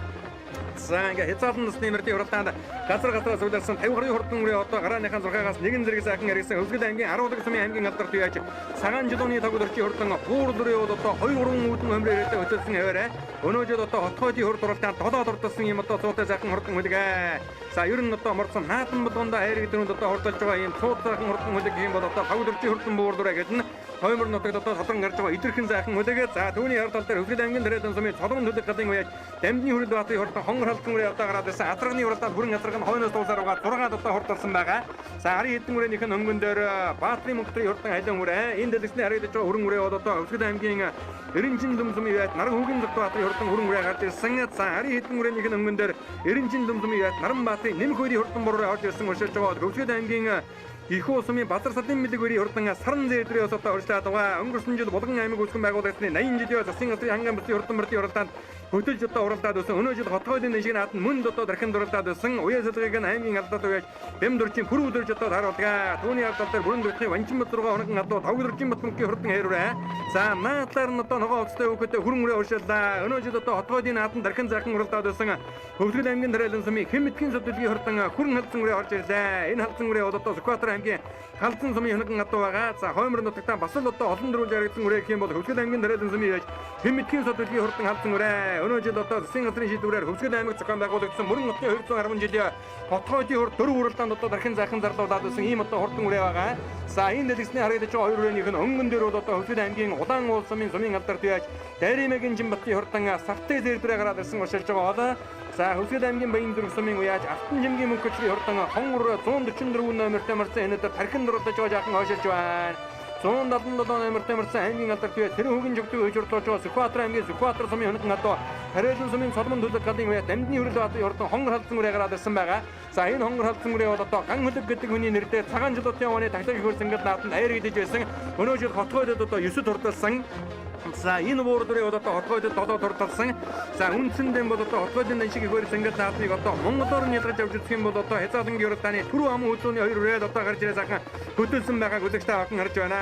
За ингээ хязгаарлан насны мөрдийн уралдаанд газар газраас үлдсэн 50 гаруй хурдан үрээ одоо гарааныхаа 6-аас нэгэн зэрэг сайхан эргэсэн Хөвсгөл аймгийн 10 сумын аймгийн алдарт яаж цагаан жилууны тог өрчийн хурдан буур дүрээ бол одоо 2 3 үүдэн хөмрөө ирээд хөтөлсөн хэвээрээ өнөө жил одоо хотхойдын хурд уралдаанд 7 дурдсан юм одоо цуутай сайхан хурдан хүлгээ. За ер нь одоо морцсон наадам болгондоо хайр гэдэрүнд одоо хурдалж байгаа ийм цууд сайхан хурдан хүлэг гэх юм бол одоо тог өрчийн хурдан буур дүрээ гэдэг нь хоймор нутагт одоо содрон гарч байгаа идэрхэн сайхан хүлээгээ. За түүний хар тал дээр Хөвсгөл аймгийн Тэрэлэн сумын цолгон төлөг галын үеэж дамдны хүрэл баатрын хурдан хонгор халдсан үрээ одоо гараад ирсэн. Атарганы уралдаанд бүрэн атарга нь хойноос дуусаар байгаа 6 одоо хурдалсан байгаа. За арын хэдэн үрээнийх нь өнгөн дээр Баатрын мөнгөтрийн хурдан халиун үрээ. Энэ дэлгэцний харагдаж байгаа хүрэн үрээ бол одоо Хөвсгөл аймгийн Эренжин дүм сумын үеэж наран хүүгийн зогт баатрын хурдан хүрэн үрээ гарч ирсэн. За арын хэдэн үрээнийх нь өнгөн дээр Эренжин дүм сумын үеэж наран баатрын нэмэх хоёрын хурдан буруу орж ирсэн уршилж байгаа. Хөвсгөл аймгийн Их усмын Базар садын мэлэг өрийн хурдан саран зээдрээс одоо урьдлаад байгаа. Өнгөрсөн жил Булган аймаг үүсгэн байгуулагдсны 80 жилийн засгийн газрын ханган бүсийн хурдан мөрдийн уралдаанд хөтөлж одоо уралдаад байсан. Өнөө жил хотгойдын шиг наадам мөнд одоо дархинд уралдаад байсан. Уяа сэлгийг нь аймгийн алдаад уяаж бэм дөржийн пүр өдөрж одоо тааруулдаг. Түүний алдал дээр бүрэн дөртхийн Ванчин бат руугаа унаган адуу тавг дөржин бат мөнхийн хурдан хэрвээ. За наадлаар нь одоо ногоон уцтай хүүхэдтэй хүрэн үрээ уршаалаа. Өнөө жил одоо хотгойдын наадам дархин зархан уралдаад байсан. Хөвсгөл аймгийн Тэрэлэн сумын Хэмэтгийн содөлгийн хурдан хүрэн халдсан үрээ орж ирлээ. Энэ халдсан үрээ бол одоо Сүхбаатар аймгийн халдсан сумын хөнөгөн адуу байгаа. За хоймор нутагтаа бас л одоо олон дөрвөлж харагдсан үрээ гэх юм бол Хөвсгөл аймгийн Тэрэлэн сумын яаж Хэмэтгийн содөлгийн хурдан халдсан үрээ. Өнөө жил одоо засгийн газрын шийдвэрээр Хөвсгөл аймаг зохион байгуулагдсан мөрөн нутгийн 210 жилийн хотгойдын хурд дөрөв уралдаанд одоо дархин зархан зарлуулад байсан ийм одоо хурдан үрээ байгаа. За энэ дэлгэцний харагдаж байгаа хоёр үрээнийх нь өнгөн дээр бол одоо Хөвсгөл аймгийн Улаан уул сумын сумын алдарт яаж Дайримагийн Жинбатын хурдан савтай зээрдрээ гараад ирсэн уршилж байгаа бол за Хөвсгөл аймгийн Баян зүрх сумын уяаж Алтан жимгийн мөнхөчрийн хурдан хонгор 144 номертой марсан энэ өдөр тархин дурлаж байгаа жаахан хойшилж байна. 177 номертой марсан аймгийн алдарт бие тэр хүүгийн жогтөг хөөж урдуулж байгаа Сүхбаатар аймгийн Сүхбаатар сумын хөнөкөн адуу Харайлан сумын цолмон төлөг галын уяа дамдны хүрэл баатын хурдан хонгор халдсан үрээ гараад ирсэн байгаа. За энэ хонгор халдсан үрээ бол одоо ган хөлөг гэдэг хүний нэрээр цагаан жилуудын овооны таглаг ихөр зингэл нааданд аяр идэж байсан. Өнөө жил хотгойдод одоо 9 турдалсан. За энэ буур дүрээ бол одоо хотгойдод 7 турдалсан. За үндсэндээ бол одоо хотгойдын шиг ихөр зингэл наадмыг одоо монголоор нь ялгаж авч үзэх юм бол одоо хязгаарлангийн уралдааны түрүү аман хөдөлгөөний хоёр үрээд одоо гарч ирээ сайхан хөдөлсөн байгааг үзэгчтэй аван харж байна.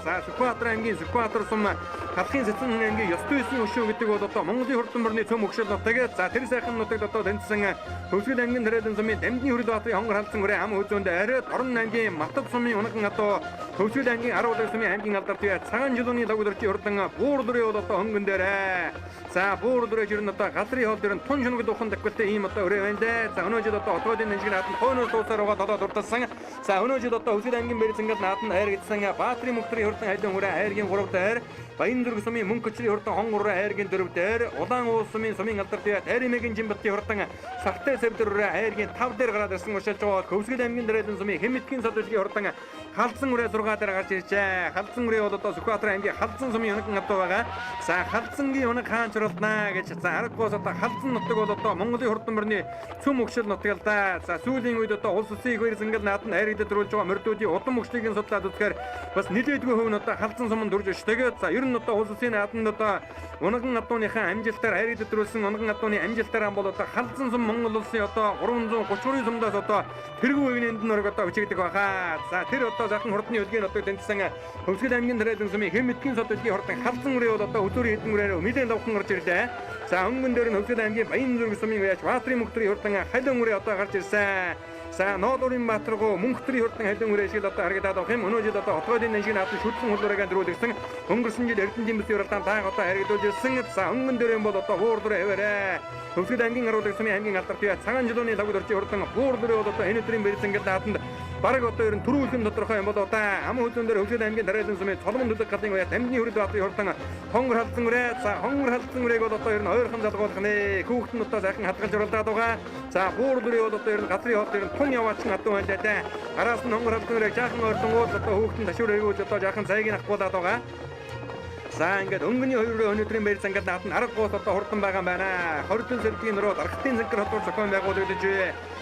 За Сүхбаатар аймгийн Сүхбаатар сум Талхын цэцэн аймгийн ёстой эсний өшөө гэдэг бол одоо Монголын хурдан мөрний цөм өгшөл нутаг. За тэр сайхан нутагт одоо тэнцсэн Хөвсгөл аймгийн Тэрэлэн сумын дамдны хүрэл баатрын хонгор халдсан үрээ ам хөзөөнд арай Дорн аймгийн Матад сумын унаган адуу Хөвсгөл аймгийн 10 улаг сумын аймгийн алдарт бие цагаан жилууны лог дөрчийн хурдан буур дүрээ бол одоо хөнгөн дээрээ. За буур дүрээ жирэн одоо газрын хоол дөрөн тун шүнэг дуухан давхилтай ийм одоо өрөө байна дээ. За өнөө жил одоо отгоодын нэнжиг нааданд хойноос дуусаар байгаа 7 дурдалсан. За өнөө жил одоо Хөвсгөл аймгийн Бэрзэнгэл нааданд хайр гэдсэн Баатрын мөнхтрийн хурдан хайлан хүрээ хайргийн 3 дээр Баян зүрх сумын мөнх көчрийн хурдан хонгор хайргийн 4 дээр Улаан уул сумын сумын алдарт бие Тайримэгийн Жинбатын хурдан сартай сэвдэр хайргийн 5 дээр гараад ирсэн уршилж байгаа Хөвсгөл аймгийн Тэрэлэн сумын Хэмэтгийн содөлгийн хурдан халдсан үрээ 6 дээр гарч иржээ. Халдсан үрээ бол одоо Сүхбаатар аймгийн халдсан сумын хөнөкөн адуу байгаа. За халдсангийн хөнөк хаан чуралнаа гэж за аргагүйс одоо халдсан нутаг бол одоо Монголын хурдан мөрний цөм өгшөл нутаг л да. За сүүлийн үед одоо улс улсын их хоёр зингэл нааданд хайрагдад дөрүүлж байгаа мөрдүүдийн удам өгшлийг судлаад үзэхээр бас нэлээдгүй хувь нь одоо халдсан суманд дөрж өштэйг. За ер нь одоо улс улсын нааданд одоо унаган адууныхаа амжилтаар хайрагдад дөрүүлсэн унаган адууны амжилтаар бол одоо халдсан сум Монгол улсын одоо 333 сумдаас одоо тэргүй үеийн энд нөрөг одоо өчигдэг баха. За тэр одоо сайхан хурдны өдгийн нутаг тэнцсэн Хөвсгөл аймгийн Тэрэлэн сумын Хэмэтгийн содөлгийн хурдан халдсан үрээ бол одоо өдөрийн хэдэн үрээр нэлээд лавхан гарч ирлээ. За өнгөн дээр нь Хөвсгөл аймгийн Баян зүрх сумын уяач Баатрын мөнхтрийн хурдан халиун үрээ одоо гарч ирсэн. За Ноолуурын Баатаргуу мөнхтрийн хурдан халиун үрээ шиг л одоо харагдаад авах юм. Өнөө жил одоо отгойдын нэншиг наадам шүтлэн хулуурыг дөрүүлгсэн. Өнгөрсөн жил Эрдэнэт бүсийн уралдаан тааг одоо харагдуулж ирсэн. За өнгөн дээр юм бол одоо буур дүрээ хэвээрээ. Хөвсгөл аймгийн харуулдаг сумын аймгийн алдарт бие цагаан жилууны лавг дөржийн хурдан буур дүрээ бол одоо энэ өдрийн бэрзэнгэл нааданд бараг одоо ер нь түрүүлхэн тодорхой юм бол одоо аман хөзөн дээр Хөвсгөл аймгийн Тэрэлэн сумын цолмон төлөг галын уяа дамдны хүрэл баатрын хурдан хонгор халдсан үрээ. За хонгор халдсан үрээг бол одоо ер нь ойрхон залгуулах нэ. Хүүхэд нь одоо сайхан хадгалж уралдаад байгаа. За буур дүрээ бол одоо ер нь газрын хоол дээр нь тун яваачин адуу байна даа. Араас нь хонгор халдсан үрээг жаахан ойртонгууд одоо хүүхэд нь ташуур эргүүлж одоо жаахан цайг нь авахгуулаад байгаа. За ингээд өнгөний хоёр өрөө өнөөдрийн байр зангал нааданд арга гуус одоо хурдан байгаа юм байна. 20 сэргийн нөрөө даргатын зангар хотоор зохион байгуулагдаж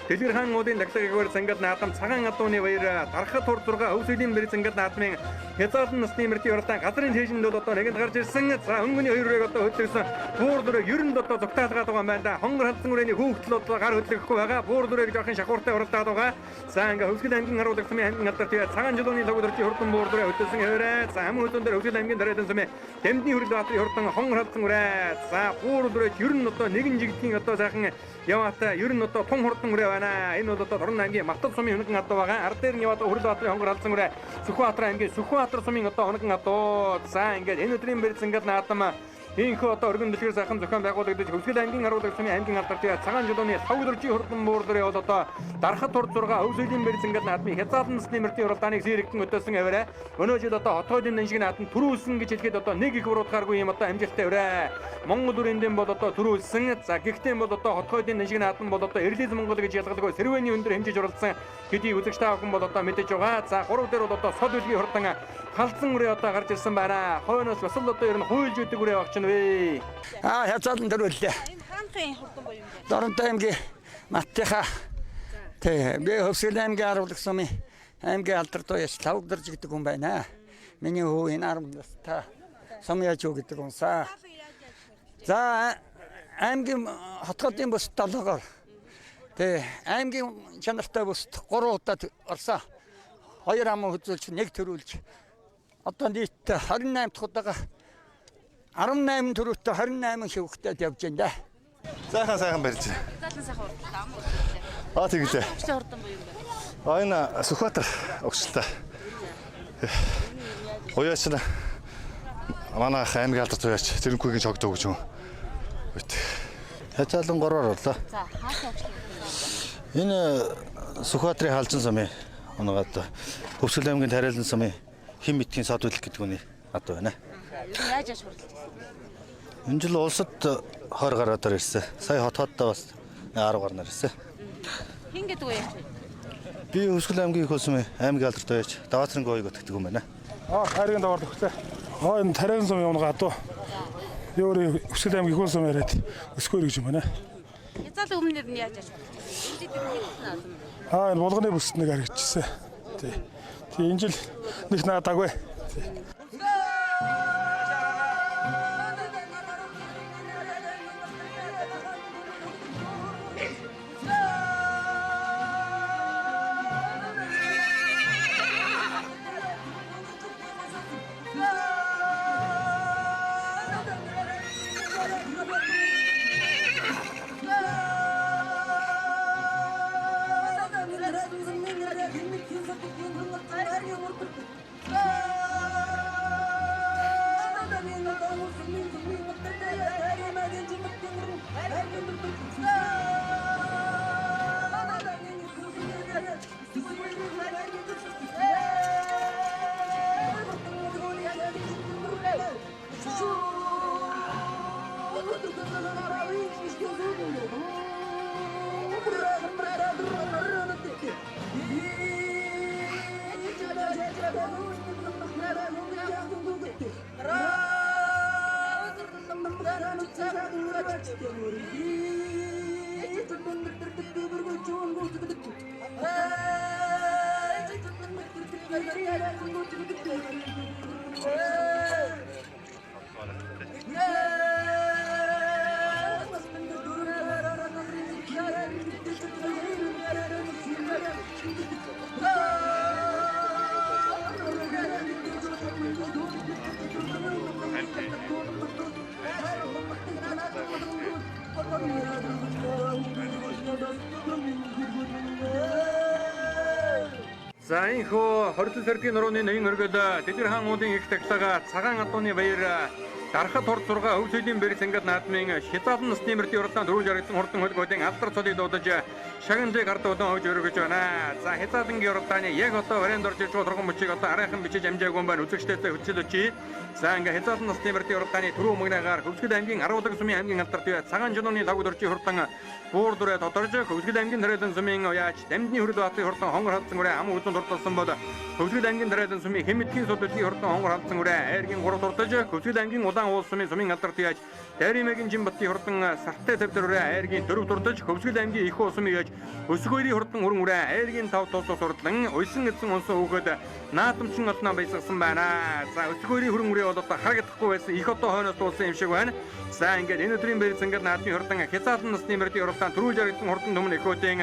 Дэлгэр хаан уулын таглаг эгвэр зангал наадам цагаан адууны баяр дархат хур 6 өвсөлийн бэр зангал наадмын хязгаарлан насны мөрдийн уралдаан газрын цээжинд бол одоо нэгэнд гарч ирсэн. За өнгөний хоёр өрөөг одоо хөдлөсөн буур дүрээг ер нь одоо зүгтаалгаад байгаа юм байна да. Хонгор халдсан үрээний хүүхдэл одоо гар хөдлөхгүй байгаа. Буур дүрээг жоохон шахууртай уралдаад байгаа. За ингээ Хөвсгөл аймгийн харуулдаг сумын аймгийн алдарт бие цагаан жилууны лог дөржийн хурдан буур дүрээ хөдлөсөн хэвээрээ. За амин хөдөн дээр Хөвсгөл аймгийн Тэрэлэн сумын Дамдны хүрэл баатрын хурдан хонгор халдсан үрээ. За гуур дүрэж ер нь одоо нэгэн жигдгийн одоо сайхан яваатай ер нь одоо тун хурдан үрээ байна. Энэ бол одоо Дорн аймгийн Малтал сумын хөнөкөн адуу байгаа. Ард дээр нь яваад Хүрэл баатрын хонгор халдсан үрээ. Сүхбаатар аймгийн Сүхбаатар сумын одоо хөнөкөн адуу. За ингээд энэ өдрийн бэрцэн наадам Ийхүү одоо өргөн дэлгэр сайхан зохион байгуулагдаж Хөвсгөл аймгийн аруулаг сумын аймгийн алдартай цагаан жолооны лавг дөржийн хурдан буур дээр бол одоо дархат тур 6 өв соёлын бэрцэн наадмын хязгаарлан насны мөртийн уралдааныг сэрэгдэн өдөөсөн аваарай. Өнөө жил одоо хотгойдын нэн шиг наадам түрүүлсэн гэж хэлэхэд одоо нэг их буруудахааргүй юм одоо амжилттай аваарай. Монгол үрээндэн бол одоо түрүүлсэн. За гэхдээ бол одоо хотгойдын нэн шиг наадам бол одоо Эрлиз Монгол гэж ялгалгүй сэрвэний өндөр хэмжиж оролцсон гэдгийг үзэгч та бүхэн бол одоо мэдэж байгаа. За 3 дээр бол одоо сод үлгийн хурдан халдсан үрээ одоо гарч ирсэн байна. Хойноос бас л одоо ер нь хуйлж өгдөг үрээ багч нь вэ. Аа хязгаарлан төрүүллээ. Энэ хаанхын хурдан буюу юм бэ? Доронтой аймгийн Маттынхаа. Тэ би Хөвсгөл аймгийн Аруулаг сумын аймгийн алдар дуу яш лавг дөрж гэдэг хүн байна. Миний хүү энэ 10 настай сум яаж юу гэдэг унсаа. За аймгийн хотгоодын бүс 7-оор. Тэ аймгийн чанартай бүст 3 удаа орсон. 2 ам үзүүлж нэг төрүүлж одоо нийт 28 дахь удаага 18 төрөвтэй 28 шивгтэй явж байна да. Сайхан сайхан барьж. Хязгаарлан сайхан хурдан ам үзүүллээ. Аа тэгэлээ. Хөгжлийн хурдан буюу юм бэ? А энэ Сүхбаатар огшлаа. Уяач нь манай ах аймгийн алдар туяач Зэрэнкүйгийн чогдоо гэж юм. Хязгаарлан 3-аар орлоо. За хаашаа хөгжлийн хурдан буюу? Энэ Сүхбаатарын халжин сумын унгаад Хөвсгөл аймгийн Тариалан сумын хим битгийн сод үлэх гэдэг үний адуу байна. Ер нь яаж яаж хурдалж ирсэн бэ? Энэ жил улсад 20 гаруйдаар ирсэн. Сая хотооддоо бас 10 гарнаар ирсэн. Хин гэдэг үү яач вэ? Би Хөвсгөл аймгийн их улсын аймгийн алдар туяач Даваацран гоёг гэдэг юм байна. Аа хайрын даваар төгслөө. Аа энэ Тариалан сумын унгаа адуу. Өөр Хөвсгөл аймгийн их улсын сум яриад өсгөр гэж юм байна. Хязгаарлан өмнөр нь яаж яаж хурдалж ирсэн? Энэ жил ер нь хэдэн наадам бэ? Аа энэ булганы бүсэд нэг харагдчихсан. Тий. Тий энэ жил нэг наадаагүй. Тий. За энэхүү 27 сэргийн нурууны ноён өргөд Дэлгэр хаан уулын их тагтаага цагаан адууны баяр дархат хурд 6 өв соёлын бэрэл ангид наадмын хязгаарлан насны мөртийн уралдаанд өрүүлж харагдсан хурдан хөлгүүдийн алдар цолыг дуудаж шагналыг ард удаан хөвж өргөж байна. За хязгаарлангийн уралдааны яг одоо вариант орж ирж байгаа турган мөчийг одоо арайхан бичиж амжаагүй юм байна. Үзэгчдээ хөтөлж өчье. За ингээ хязгаарлан насны мөртийн уралдааны түрүү мөгнөгаар Хөвсгөл аймгийн Аруулаг сумын аймгийн алдарт цагаан жонооны лавг дөржийн хурдан буур дүрээ тодорж Хөвсгөл аймгийн Тариалан сумын уяач Дамдны хүрэл баатарын хурдан хонгор халдсан үрээ ам үзэн дурдсан бол Хөвсгөл аймгийн Тариалан сумын хэмэтгийн судлалын хурдан хонгор халдсан үрээ айргийн 3 дурдаж Хөвсгөл аймгийн Улаан уул сумын сумын алдарт яаж Дайримагийн Жинбатын хурдан сартай тавдар үрээ айргийн 4 дурдаж Хөвсгөл аймгийн их уус сумын яаж Өсгөөрийн хурдан өрн үрээ айргийн 5 тус сурдлан уйсан эзэн унсан хөөхөд наадамчин олноо баясгасан байна. За өсгөөрийн хүрэн үрээ бол одоо харагдахгүй байсан их одоо хойноос дуулсан юм шиг байна. За ингээд энэ өдрийн бэрэл зангал наадмын хурдан хязгаарлан насны мөрдийн уралдаан төрүүлж харагдсан хурдан түмэн эхүүдийн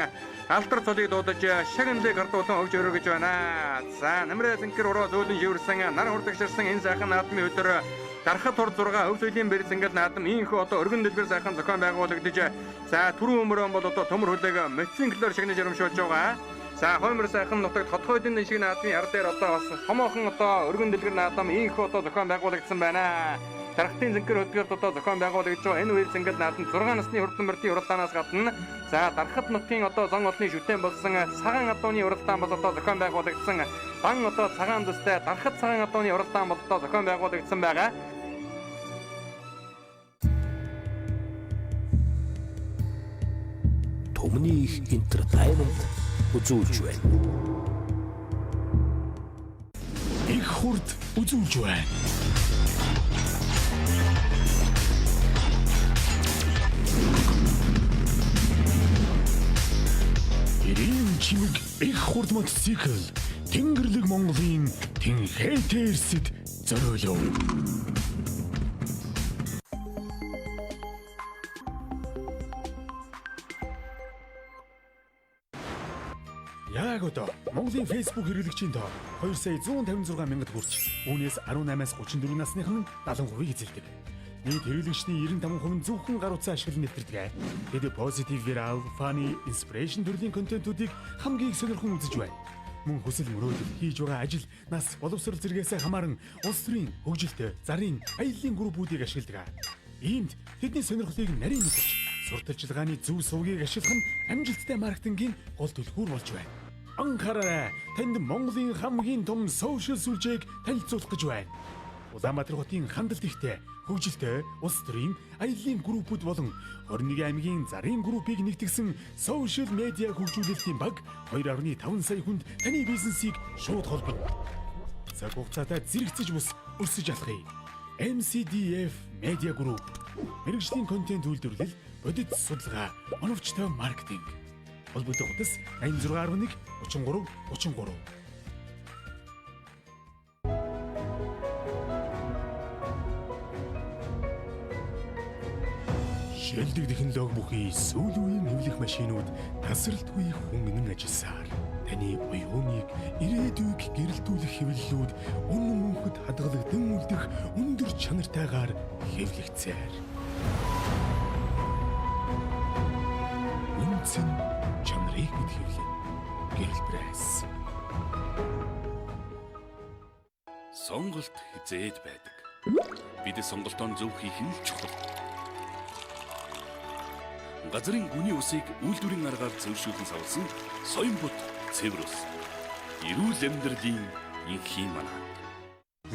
алдар цолыг дуудаж шагналыг гардуулан өгж өргөж байна. За намраа зинкэр ураа зөөлөн шивэрсэн нар хурдагширсан энэ сайхан наадмын өдөр Дархад тур 6 өв соёлын бэр зингэл наадам ийхүү одоо өргөн дэлгэр сайхан зохион байгуулагдаж, за түрүүн өмөрөн бол одоо төмөр хөлөг мотоциклоор шагнаж урамшуулж байгаа. За хоймор сайхан нутагт хотхойдын шиг наадмын яр дээр одоо бас томоохон одоо өргөн дэлгэр наадам ийхүү одоо зохион байгуулагдсан байна. Дархтын зинкэр хөдгөрт одоо зохион байгуулагдж байгаа энэ үер зингэл наадам 6 насны хүрдэн мөртийн уралдаанаас гадна за Дархат нутгийн одоо зон олны шүтэн болсон цагаан адууны уралдаан бол одоо зохион байгуулагдсан. Дан одоо цагаан төстэй Дархат цагаан адууны уралдаан бол одоо зохион байгуулагдсан байгаа. Түмний их entertainment үзүүлж байна. Их хурд үзүүлж байна. Ирийн чимэг их хурд мотоцикл Тэнгэрлэг Монголын тэнхээтэй эрсэд зориулв. Яг одоо Монголын Facebook хэрэглэгчийн тоо 2 сая 156 мянгад хүрч, үүнээс 18-аас 34 насных нь 70%-ийг эзэлдэг. Нийт хэрэглэгчдийн 95% нь зөвхөн гар утсаа ашиглан нэвтэрдэг. Тэд positive, viral, funny, inspiration төрлийн контентуудыг хамгийн их сонирхон үзэж байна. Мөн хүсэл мөрөөдөл, хийж байгаа ажил, нас, боловсрол зэргээс хамааран улс төрийн, хөгжилтэй, зарын, аяллаа группүүдийг ашигладаг. Иймд тэдний сонирхлыг нарийн мэдэж, сурталчилгааны зөв сувгийг ашиглах нь амжилттай маркетингийн гол түлхүүр болж байна. Анхаараарай. Танд Монголын хамгийн том social сүлжээг танилцуулах гэж байна. Улаанбаатар хотын хандалт ихтэй, хөгжилтэй, улс төрийн, аяллаа группүүд болон 21 аймгийн зарын группийг нэгтгсэн social media хөгжүүлэлтийн баг 2.5 сая хүнд таны бизнесийг шууд холбоно. Цаг хугацаатай зэрэгцэж бус өсөж алхая. MCDF Media Group мэрэгжлийн контент үйлдвэрлэл, бодит судалгаа, оновчтой маркетинг. Холбогдох утас 86.1 33 33. Шилдэг технологи бүхий сүүл үеийн хэвлэх машинууд тасралтгүй хүнгэнэн ажилласаар таны оюуныг ирээдүйг гэрэлтүүлэх хэвлэлүүд үнэн мөнхөд хадгалагдан үлдэх өндөр чанартайгаар хэвлэгдсээр. Үнцэн чанарыг мэд хэвлэн. Гэрэл пресс. Сонголт хизээд байдаг. Бид сонголтоо зөв хийх нь л чухал. Газрын гүний усыг үйлдвэрийн аргаар зөвшөөрөн савлсан соён бут цэвэр ус. Эрүүл амьдралын инхийн манай.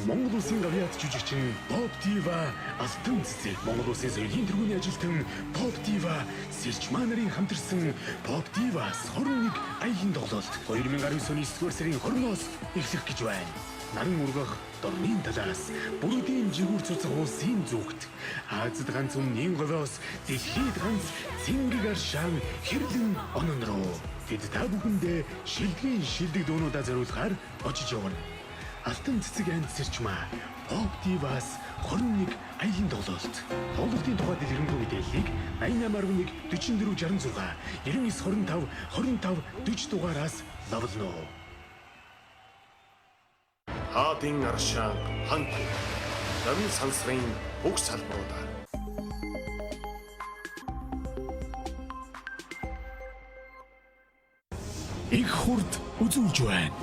Монгол Улсын гавьяат жүжигчин Pop Diva Алтан цэцэг, Монгол Улсын соёлын тэргүүний ажилтан Pop Diva Сэрчмаа нарын хамтарсан Pop Divas 21 аялын тоглолт 2019 оны 9-р сарын 20-оос эхлэх гэж байна. Наран ургах дорны талаас бүрүүдийн жигүүр цуцах улсын зүгт Азад ганц өмнгийн говьоос дэлхийд ганц цэнгэг аршаан хэрлэн онон руу тэд та бүхэндээ шилдгийн шилдэг дуунуудаа зориулахаар очиж явна. Алтан цэцэг анд Сэрчмаа Pop Divas 21 аялын тоглолт. Тоглолтын тухай дэлгэрэнгүй мэдээллийг 88.1 44 66 99 25 25 40 дугаараас лавлна. Хаадын аршаан ханку. Намын сансрын бүх салбаруудаар. Их хурд үзүүлж байна.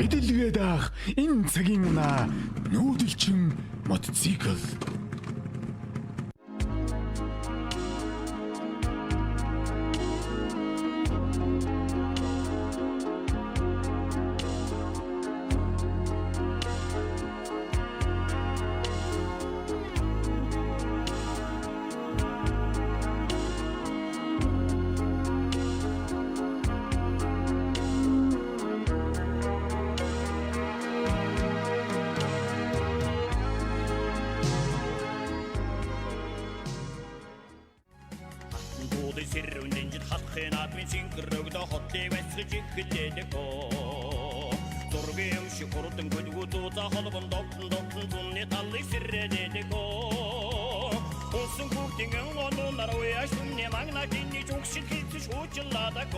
Эдэлгээ даах энэ цагийн унаа нүүдэлчин мотоцикл. Сэрүүн дэнжид халахын наадмын цэнгэр өгдөө хотлыг байцгаж эхэллээ. Зургийн юм шиг хурдан гөлгөө зузаа холбон дотн дотн зунны талыг сэрэлдэг. Унсан хүүхдийн гонунаар уяаш түмний магна киний жүгшил хийсэн шүүжилладаг.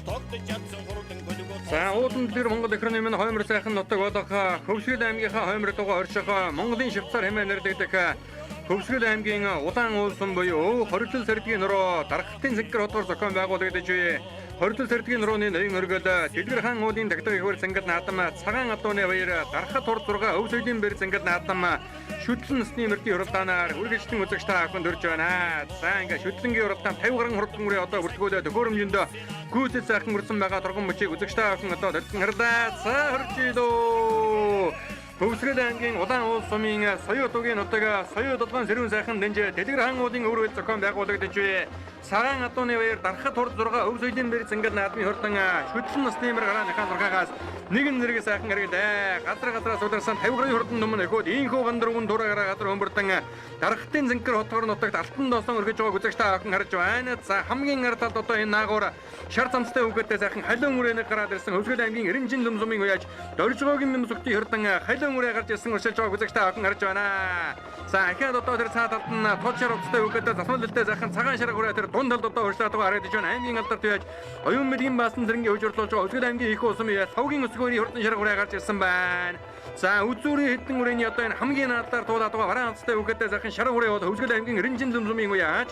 Тогтож чадсан хурдан гөлгөө. За уулан дэлгэр Монгол эх орны минь хоймор сайхан нутаг болох Хөвсгөл аймгийнхаа хоймор дугаа орших Монголын Швейцар хэмээн нэрлэгдэх Хөвсгөл аймгийн Улаан уулсан буюу Хоригдол сэрдгийн нуруу Даргахтын цэнгэр хотоор зохион байгуулагдаж буй. Хоригдол сэрдгийн нурууны ноён өргөл Дэлгэр хаан уулын дагдаг ихвэр цэнгэл наадам цагаан адууны баяр Дархат хур 6 өв соёлын бэр цэнгэл наадам шүтлэн насны мөрдийн уралдаанаар үргэлжлэн үзэгч та бүхэнд өрж байна. За ингээ шүтлэнгийн уралдаан 50 гаруй хурдан үрээ одоо бүртгүүлээ төхөөрөмжөнд гүйцэд сайхан үрсэн байгаа торгон мөчийг үзэгч та бүхэн одоо төлсөн харлаа. За хөрж илөө. Хөвсгөл аймгийн Улаан уул сумын соёо тугийн нутаг соёо долгоон сэрүүн сайхан дэнж Дэлгэр хаан уулын өвөр үйл зохион байгуулагдаж буй. Цагаан адууны баяр Дархат хур 6 өв соёлын бэр цэнгэл наадмын хурдан шүтлэн насны мөр гарааныхаа зургаагаас нэгэн зэрэг сайхан хэрэглээ. Газар газраас улирсан 50 гаруй хурдан түмэн өхөөд ийхүү гандар үн тураа гараа газар өмбөрдөн Дархтын зэнкэр хотгор нутагт алтан доосон өргөж байгааг үзэгч та бүхэн харж байна. За хамгийн ард талд одоо энэ наагуур шар замстай үгээтэй сайхан халиун үрээнийг гараад ирсэн Хөвсгөл аймгийн Эренжин зүм сумын уяаж Доржгоогийн нэмсэгтийн хурдан халиун үрээ гарч ирсэн уршилж байгааг үзэгч та бүхэн харж байна. За ахиад одоо тэр цаа талд нь тод шар утастай үгээтэй засмал дэлтэй сайхан цагаан шар үрээ тэр дунд талд одоо урьдчилаад байгаа харагдаж байна. Аймгийн алдарт уяаж оюун мэлгийн баасан зэрэнгийн хөгжирлуулж байгаа Хөвсгөл аймгийн их усум уяа савгийн өсгөөрийн хурдан шар үрээ гарч ирсэн байна. За үзүүрийн хэдэн үрээний одоо энэ хамгийн надлаар туулаад байгаа бараан хавцтай үгээтэй сайхан шар үрээ бол Хөвсгөл аймгийн Эренжин зүм сумын уяаж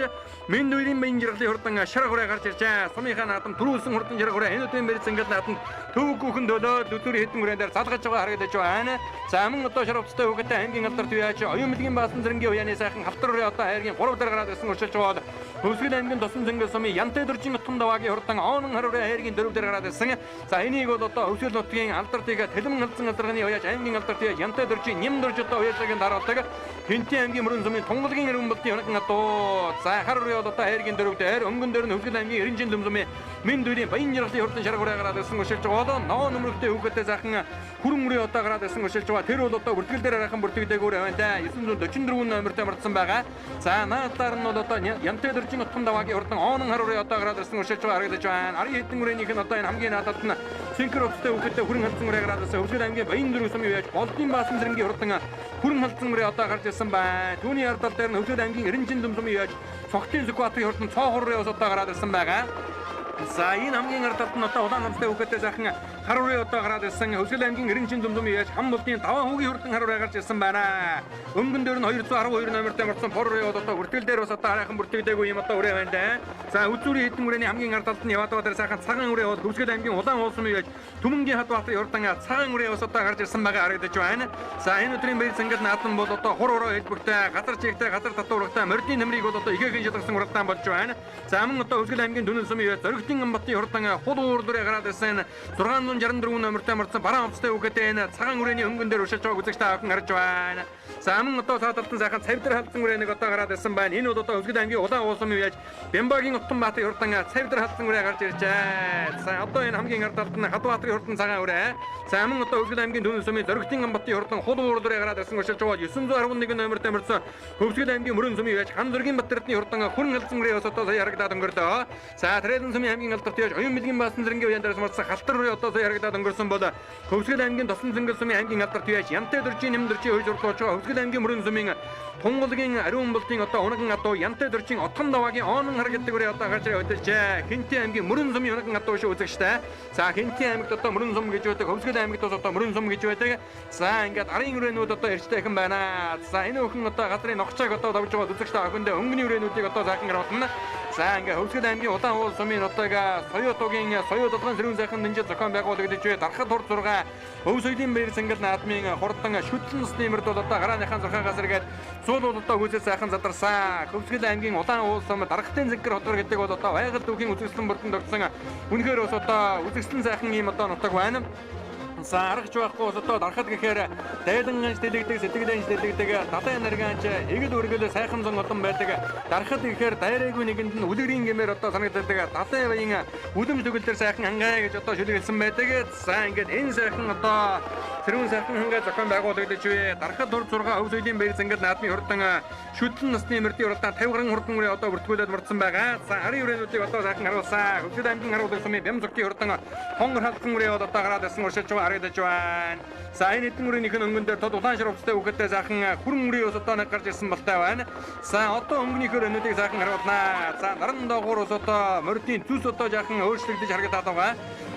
Мэнд үеийн баян жаргалын хурдан шар үрээ гарч иржээ. Сумынхаа наадам түрүүлсэн хурдан шар үрээ энэ өдрийн бэр цэнгэл нааданд төв гүхэн төлөөд үзүүрийн хэдэн үрээн дээр залгаж байгаа харагдаж байна. За мөн одоо шар хувцастай үгээтэй аймгийн алдарт уяаж оюун мэлгийн баасан зэрэнгийн уяаны сайхан халтар үрээ одоо хайргийн 3 дээр гараад ирсэн уршилж байгаа бол Хөвсгөл аймгийн тосон зөнгөл сумын Янтай дөржин нутган даваагийн хурдан оонон хар үрээ хайргийн 4 дээр гараад ирсэн. За энийг бол одоо Хөвсгөл нутгийн алдартыг тэлмэн халдсан алдарганы уяаж аймгийн алдарт уяаж Янтай дөржин ням дөрж одоо уяажлагын дараадаг Хинтийн аймгийн мөрөн сумын Тунгалгийн эргэн болтын хоног адуу. За хар үрээ бол одоо хайргийн 4 дээр өнгөн дээр нь Хөвсгөл аймгийн Эренжин зүм сумын Мэнд үеийн баян жаргалын хурдан шарга үрээ гараад ирсэн уршилж байгаа бол ногоон нөмрөгтэй хүүхэдтэй сайхан хүрэн үрээ одоо гараад ирсэн уршилж байгаа. Тэр бол одоо бүртгэл дээр арайхан бүртгэдэггүй байна да. 944 номертой мартсан байгаа. За наадлаар нь бол одоо Янтай дөржин утган даваагийн хурдан оонон хар үрээ одоо гараад ирсэн уршилж байгаа харагдаж байна. Арын хэдэн үрээнийх нь одоо энэ хамгийн наадад нь цэнхэр утастай хүүхэдтэй хүрэн халдсан үрээ гараад ирсэн. Хөвсгөл аймгийн баян дөрөв сумын уяаж болдын баасан зэрэнгийн хурдан хүрэн халдсан үрээ одоо гарч ирсэн байна. Түүний ард тал дээр нь Хөвсгөл аймгийн Эренжин зүм сумын уяаж Цогтын Сүхбаатарын хурдан цоо хуррын ус одоо гараад ирсэн байгаа. За энэ хамгийн ард талд нь одоо улаан намстай хүүхэдтэй сайхан хар үрээ одоо гараад ирсэн. Хөвсгөл аймгийн Эренжин зүм сумын уяаж хам болдын даваан хүүгийн хурдан хар үрээ гарч ирсэн байна. Өнгөн дээр нь 212 номертой мартсан пор үрээ одоо бүртгэл дээр бас одоо арайхан бүртгэдэггүй юм одоо үрээ байна да. За үзүүрийн хэдэн үрээний хамгийн ард талд нь яваад байгаа дээр сайхан цагаан үрээ бол Хөвсгөл аймгийн улаан уулсан уяаж Түмэнгийн хад баатарын хурдан цагаан үрээ бас одоо гарч ирсэн байгаа харагдаж байна. За энэ өдрийн баяр цэнгэл наадам бол одоо хур ураа хэлбэгтэй, газар чигтэй, газар татвартай мордын нэмрийг бол одоо игээхэн шалгасан уралдаан болж байна. За мөн одоо Хөвсгөл аймгийн Дүнэн сумын уяаж Зоригтын Амбатын хурдан хул уурлурыг гараад ирсэн 664 номертой мартсан бараан хувцастай хүүхэдтэй энэ цагаан үрээний өнгөн дээр уршилж байгааг үзэгч та бүхэн харж байна. За мөн одоо цааталтан сайхан цавдар халдсан үрээ нэг одоо гараад ирсэн байна. Энэ бол одоо Хөвсгөл аймгийн улаан уулсан уяаж Бямбагийн Утанбаатарын хурдан цавдар халдсан үрээ гарч иржээ. За одоо энэ хамгийн ард талд нь Хадбаатарын хурдан цагаан үрээ. За мөн одоо Хөвсгөл аймгийн Дүнэн сумын Зоригтын Амбатын хурдан хул уурлурыг гараад ирсэн уршилж байгаа 911 номертой мартсан Хөвсгөл аймгийн Мөрөн сумын уяаж Хан зургийн Батэрдний хурдан хүрэн халдсан үрээ бас одоо сая харагдаад өнгөрлөө. За Трэлэн сумын аймгийн алдарт уяаж оюун мэлгийн баасан зэрэнгийн уяан дээрс мартсан халтар үрээ одоо сая харагдаад өнгөрсөн бол Хөвсгөл аймгийн тосон зөнгөл сумын аймгийн алдарт уяаж Янтай дөржийн нэм дөржийн хөлж урдлууж байгаа Хөвсгөл аймгийн Мөрөн сумын Тунгалгийн ариун болтын одоо унаган адуу Янтай дөржийн отгон даваагийн оонон хар гэдэг үрээ одоо гарч ирээ хөдөлжээ. Хинтийн аймгийн Мөрөн сумын унаган адуу шүү үзэгчтэй. За Хинтийн аймагт одоо Мөрөн сум гэж байдаг. Хөвсгөл аймагт бас одоо Мөрөн сум гэж байдаг. За ингээд арын үрээнүүд одоо эрчтэйхэн байна. За энэ өхөн одоо газрын ногчоог одоо давж байгаа үзэгчтэй охиндоо өнгөний үрээнүүдийг одоо сайхан гаргуулна. За ингээд Хөвсгөл аймгийн Улаан уул сумын нутаг соёо тугийн соёо долгоон сэрүүн сайхан дэнжил зохион байгуулагдаж буй Дархат хур 6 өв соёлын баяр цэнгэл наадмын хурдан шүтлэн насны мөрд бол одоо гарааныхаа зурхаагаас эргээд цуул бол одоо хүйсэл сайхан задарсан. Хөвсгөл аймгийн Улаан уул сум Даргатын зэнкэр хотгор гэдэг бол одоо байгаль түүхийн үзэсгэлэн бүрдэн тогтсон үнэхээр бас одоо үзэсгэлэн сайхан ийм одоо нутаг байна. За аргач байхгүй одоо дарахад гэхээр дайлан ганж дэлэгдэг, сэтгэлэн дэлэгдэг, далайн наргаанч эгэл өргөл сайхан зон олон байдаг. Дарахад гэхээр дайраагүй нэгэнд нь үлгэрийн гэмээр одоо санагддаг. Далайн баян үлэмж төгөлдөр сайхан хангай гэж одоо шүлгэлсэн байдаг. За ингээд энэ сайхан одоо сэрүүн сайхан хангай зохион байгуулагдаж бай. Дарахад тур 6 өв соёлын баяр зангал наадмын хурдан шүтлэн насны мөрдийн уралдаан 50 гаруй хурдан үрээ одоо бүртгүүлээд мурдсан байгаа. За арын үрээнүүдийг одоо сайхан харуулсан. Хөвсгөл аймгийн харуулдаг сумын бям зүгтийн хурдан хонгор халдсан үрээ одоо гараад ирсэн уршилж байгаа харагдаж байна. За энэ хэдэн үрээнийх нь өнгөн дээр тод улаан шар хувцастай хүүхэдтэй сайхан хүрэн үрээ ус одоо нэг гарч ирсэн балтай байна. За одоо өнгөнийхөө өрөөнүүдийг сайхан харуулнаа. За наран доогуур ус одоо мордын зүс одоо жаахан өөрчлөгдөж харагдаад байгаа.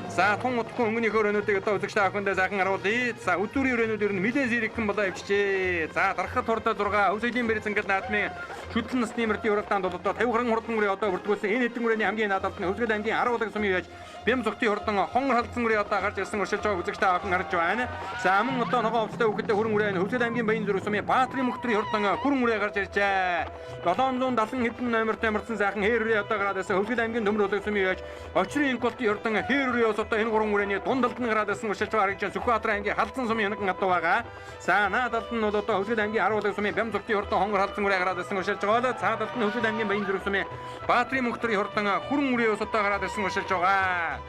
За тун утгагүй өнгөнийхөө өрөөнүүдийг одоо үзэгч та бүхэндээ сайхан харуулъя. За өдөрийн өрөөнүүд ер нь нэлээд зэрэгхэн болоо явчихжээ. За дарахад хурдаа 6 өв соёлын бэр зангал наадмын шүтлэн насны мөрдийн уралдаанд бол одоо 50 гаруй хурдан үрээ одоо бүртгүүлсэн. Энэ хэдэн үрээний хамгийн наадалт нь Хөвсгөл аймгийн 10 улаг сумын яаж бям зүгтийн хурдан хонгор халдсан үрээ одоо гарч ирсэн уршилж байгааг үзэгч та бүхэн харж байна. За мөн одоо ногоон хувцастай хүүхэдтэй хүрэн үрээ нь Хөвсгөл аймгийн баян зүрх сумын Баатрын мөхтрийн хурдан хүрэн үрээ гарч иржээ. 770 хэдэн номертой мөрдсөн сайхан хээр үрээ одоо гараад ирсэн Хөвсгөл аймгийн төмөр улаг сумын яаж очрын инколтын хурдан хээр үрээ одоо энэ гурван үрээний дунд талд нь гараад ирсэн уршилж байгаа харагдаж Сүхбаатар аймгийн халдсан сумын юнаган адуу байгаа. За наад талд нь бол одоо Хөвсгөл аймгийн 10 улаг сумын бям зүгтийн хурдан хонгор халдсан үрээ гараад ирсэн уршилж байгаа л цаа талд нь Хөвсгөл аймгийн баян зүрх сумын Баатрын мөнхтөрийн хурдан хүрэн үрээ ус одоо гараад ирсэн уршилж байгаа.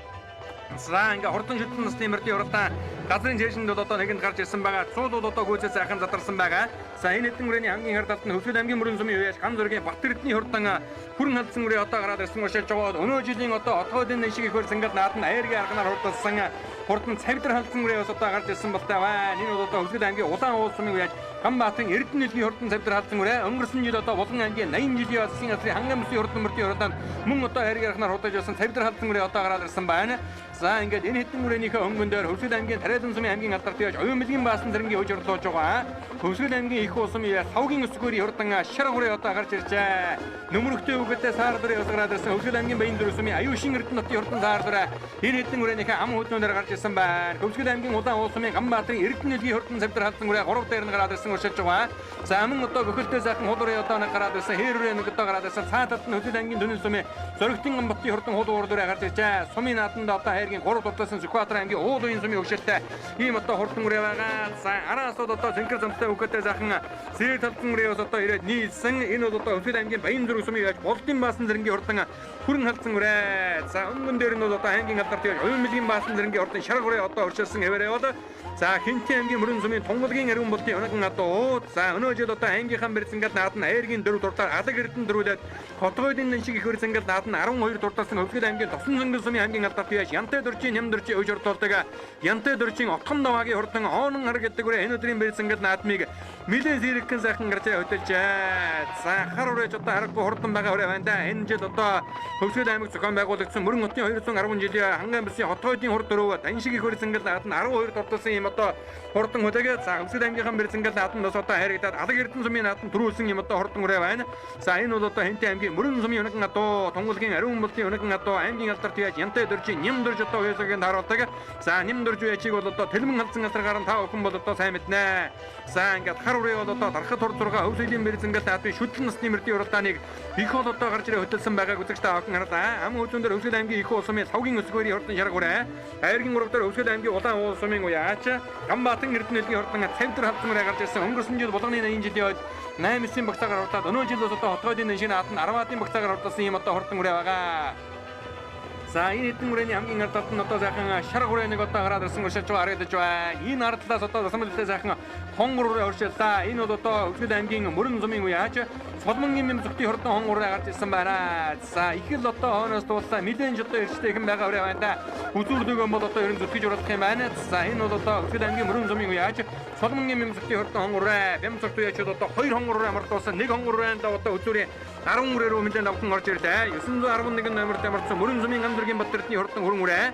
За ингээ хурдан шүтлэн насны мөрдийн уралдаан газрын чэйжинд бол одоо нэгэнд гарч ирсэн байгаа. Цуул бол одоо гүйцэд сайхан задарсан байгаа. За энэ хэдэн үрээний хамгийн хар талд нь Хөвсгөл аймгийн мөрөн сумын үеэс ган зургийн Бат Эрдэнийн хурдан хүрэн халдсан үрээ одоо гараад ирсэн уршилж байгаа. Өнөө жилийн одоо отгоодын шиг их хөр зангал наад нь аяргийн арганаар хурдалсан хурдан цавдар халдсан үрээ бас одоо гарч ирсэн болтой байна. Энэ бол одоо Хөвсгөл аймгийн улаан уул сумын үеэс Ганбаатарын Эрдэнэ нэлгийн хурдан цавдар халдсан үрээ өнгөрсөн жил одоо Булган аймгийн 80 жилийн засгийн газрын ханган бүсийн хурдан мөрдийн уралдаанд мөн одоо аяргийн арганаар хурдаж байсан цавдар халдсан үрээ одоо гараад ирсэн байна. За ингээд энэ хэдэн үрээнийхээ өнгөн дээр Хөвсгөл аймгийн Тариалан сумын аймгийн алдарт яаж оюун мэлгийн баасан зэрэнгийн хөж орлоож байгаа. Хөвсгөл аймгийн их усум савгийн өсгөрийн хурдан шар гурыг одоо гарч иржээ. Нөмрөгтэй үгэдээ саар дөрөө гараад ирсэн Хөвсгөл аймгийн баян зүрх сумын аюушин Эрдэнэ хотын хурдан саар дөрөө энэ хэдэн үрээнийхээ ам хөдөлгөөнөөр гарч ирсэн байна. Хөвсгөл аймгийн улаан уул сумын Ганбаатарын Эрдэнэ нэлгийн хурдан цавдар халдсан үрээ 3 дээр нь гараад ирсэн уршилж байгаа. За мөн одоо бөхөлтэй сайхан хул үрээ одоо нэг гараад ирсэн, хээр үрээ нэг одоо гараад ирсэн. Цаа талд нь Хөвсгөл аймгийн дүнэн сумын Зоригтын Ганботын хурдан хул уур дөрөө гарч иржээ. Сумын нааданд одоо хайргийн 3 дурталсан Сүхбаатар аймгийн уул уян сумын хөгшөлтэй ийм одоо хурдан үрээ байгаа. За араас бол одоо зэнкэр замтай хөвгөтэй сайхан сэрэр талдан үрээ бас одоо ирээд нийлсэн. Энэ бол одоо Хөвсгөл аймгийн баян зүрх сумын яаж болдын баасан зэрэнгийн хурдан хүрэн халдсан үрээ. За өнгөн дээр нь бол одоо аймгийн алдарт яаж оюун мэлгийн баасан зэрэнгийн хурдан шарга үрээ одоо өршөлсөн хэвээрээ бол за Хинтийн аймгийн мөрөн сумын Тунгалгийн ариун болдын унаган адуу. За өнөө жил одоо аймгийнхаа бэрцэнгэл наад нь айргийн 4 дуртаар алаг эрдэнэ дөрүүлээд Хотгойдын нэн шиг их хөрсөнгөл наад нь 12 дурталсан Хөвсгөл аймгийн тосон зөнгөл сумын аймгийн алдарт яаж Янтай дөржийн ням дөржийн өж ордолдог Янтай дөржийн отхон даваагийн хурдан оонон хар гэдэг үрээ энэ өдрийн бэрцэнгэл наадмыг нэлээд зэрэгхэн сайхан гарч хөдөлжээ. За хар үрээж одоо харахгүй хурдан байгаа үрээ байна да. Энэ жил одоо Хөвсгөл аймаг зохион байгуулагдсан мөрөн хотын 210 жилийн ханган бүсийн Хотгойдын хурд дөрөв дан шиг их хөрсөнгөл наад нь 12 дурталсан юм одоо хурдан хүлээгээ. За Хөвсгөл аймгийнхаа бэрцэнгэл наад нь бас одоо харагдаад алаг эрдэнэ сумын наад нь төрүүлсэн юм одоо хурдан үрээ байна. За энэ бол одоо Хинтийн аймгийн мөрөн сумын унаган адуу, Тунгалгийн ариун болдын унаган адуу, аймгийн алдарт яаж Янтай дөржийн ням дөрж одоо уяасагийн тааруулдаг. За ням дөрж үеичийг бол одоо тэлмэн халдсан газаргаар нь та бүхэн бол одоо сайн мэднэ. За ингээд хар үрээ бол одоо дарахад тур 6 өв соёлын бэрцэнгэл наадмын шүтлэн насны мөрдийн уралдааныг их бол одоо гарч ирээ хөтөлсөн байгааг үзэгч та бүхэн харлаа. Ам үзүүн дээр Хөвсгөл аймгийн их улсмын савгийн өсгөрийн хурдан шарга үрээ. Айргийн 3 дээр Хөвсгөл аймгийн улаан уул сумын уяач Ганбаатан Эрдэнэ нэлгийн хурдан цавдар халдсан үрээ гарч ирсэн. Өнгөрсөн жил Булганы 80 жилийн үед 8-9 багцаагаар хурдаад өнөө жил бас одоо Хотгойдын шинэ наадмын 10-ын багцаагаар хурдсан юм одоо хурдан үрээ байгаа. За энэ хэдэн үрээний хамгийн ард талд нь одоо сайхан шарга үрээ нэг одоо гараад ирсэн уршилж байгаа харагдаж байна. Энэ ард талаас одоо засамлалтай сайхан хонгор үрээ уршиллаа. Энэ бол одоо Хөвсгөл аймгийн мөрөн зумын үеач Соломонгийн мэм зүгтийн хурдан хонгор үрээ гарч ирсэн байна. За их л одоо хойноос дуулсан нэлээд ч одоо эрчтэй ихэн байгаа үрээ байна да. Үзүүрлөгөн бол одоо ерөн зүтгэж оруулах юм байна. За энэ бол одоо Хөвсгөл аймгийн мөрөн зумын үеач Соломонгийн мэм зүгтийн хурдан хонгор үрээ. Бям зүгт үеач одоо 2 хонгор үрээ амардуулсан. 1 хонгор үрээ одоо үзүүрийн 10 үрээ рүү нэлээд давхан орж ирлээ. 911 номерт амардсан мөрөн зумын ган зүргийн Бат Эрдэнийн хурдан хүрэн үрээ.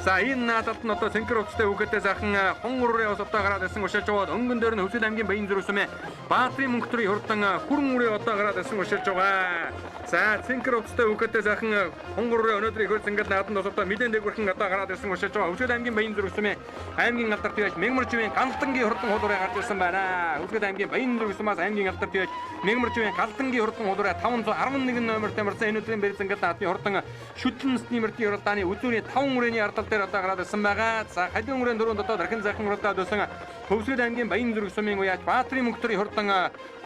За энэ наадалд нь одоо цэнхэр хувцастай хүүхэдтэй сайхан хонгор үрээ бас одоо гараад ирсэн уршилж яваад өнгөн дээр нь Хөвсгөл аймгийн баян зүрх сумын Баатрын мөнхтрийн хурдан хүрэн үрээ одоо одоо гараад ирсэн уршилж байгаа. За цэнхэр увцтай хүүхэдтэй сайхан хонгор өнөөдөр их зингэл наадам тусавтай нэлээд дээгүүрхэн одоо гараад ирсэн уршилж байгаа. Хөвсгөл аймгийн Баян зүрх сумын аймгийн алдарт яаж Мегмар живийн Галдангийн хурдан хулуураа гарч ирсэн байна. Хөвсгөл аймгийн Баян зүрх сумаас аймгийн алдарт яаж Мегмар живийн Галдангийн хурдан хулуураа 511 номертой мөрсөн энэ өдрийн бэр зингэл наадмын хурдан шүтлэн насны мөрдийн уралдааны үзүүрийн 5 үрээний ардал дээр одоо гараад ирсэн байгаа. За халиун үрээн дөрөнд одоо дархан сайхан уралдаад байсан Хөвсгөл аймгийн Баян зүрх сумын уяаж Баатрын мөнхтөрийн хурдан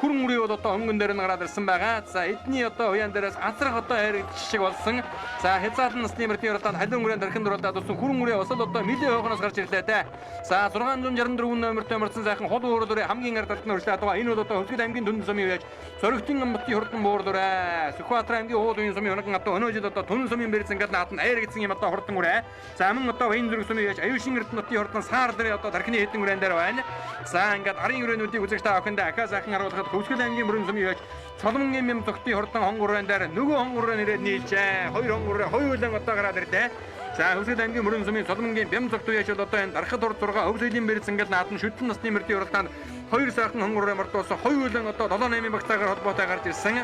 хүрэн үрээ бол одоо өнгөн дээр нь гараад ирсэн байгаа. За эдний одоо уяан дээрээс азрах одоо хайрагдчих шиг болсон. За хязгаарлан насны мөрдийн уралдаанд халиун үрээн дархан уралдаад болсон хүрэн үрээ бас л одоо нэлээд хойгоноос гарч ирлээ те. За 664 номертой мөрдсөн сайхан хол өөрөөр хамгийн ард талд нь урьдлаад байгаа. Энэ бол одоо Хөвсгөл аймгийн дүнд сумын уяаж Зоригтын ботын хурдан буурлуурай. Сүхбаатар аймгийн уул уян сумын унаган одоо өнөө жил одоо түн сумын бэр зингэл нааданд аяр гэсэн юм одоо хурдан үрээ. За мөн одоо Баян зүрх сумын уяаж Аюушин Эрдэнэ хотын хурдан саар дээр одоо тархины хэдэн үрээн дээр байна. За ингээд арын үрээнүүдийг үзэж та бүхэнд ахаа сайхан харуулхад Хөвсгөл аймгийн мөрөн сумын уяаж Цолмонгийн мэм зүгтийн хурдан хонгор үрээн дээр нөгөө хонгор үрээн ирээд нийлжээ. Хоёр хонгор үрээ хоёулан одоо гараад ирлээ. За Хөвсгөл аймгийн мөрөн сумын Цолмонгийн бям зүгт уяаж бол одоо энэ дархад ур 6 өв соёлын бэр зингэл нааданд шүтлэн насны мөрдийн уралдаанд хоёр сайхан хонгор үрээ мартуулсан хоёулан одоо 7 8 багтаагаар холбоотой гарч ирсэн.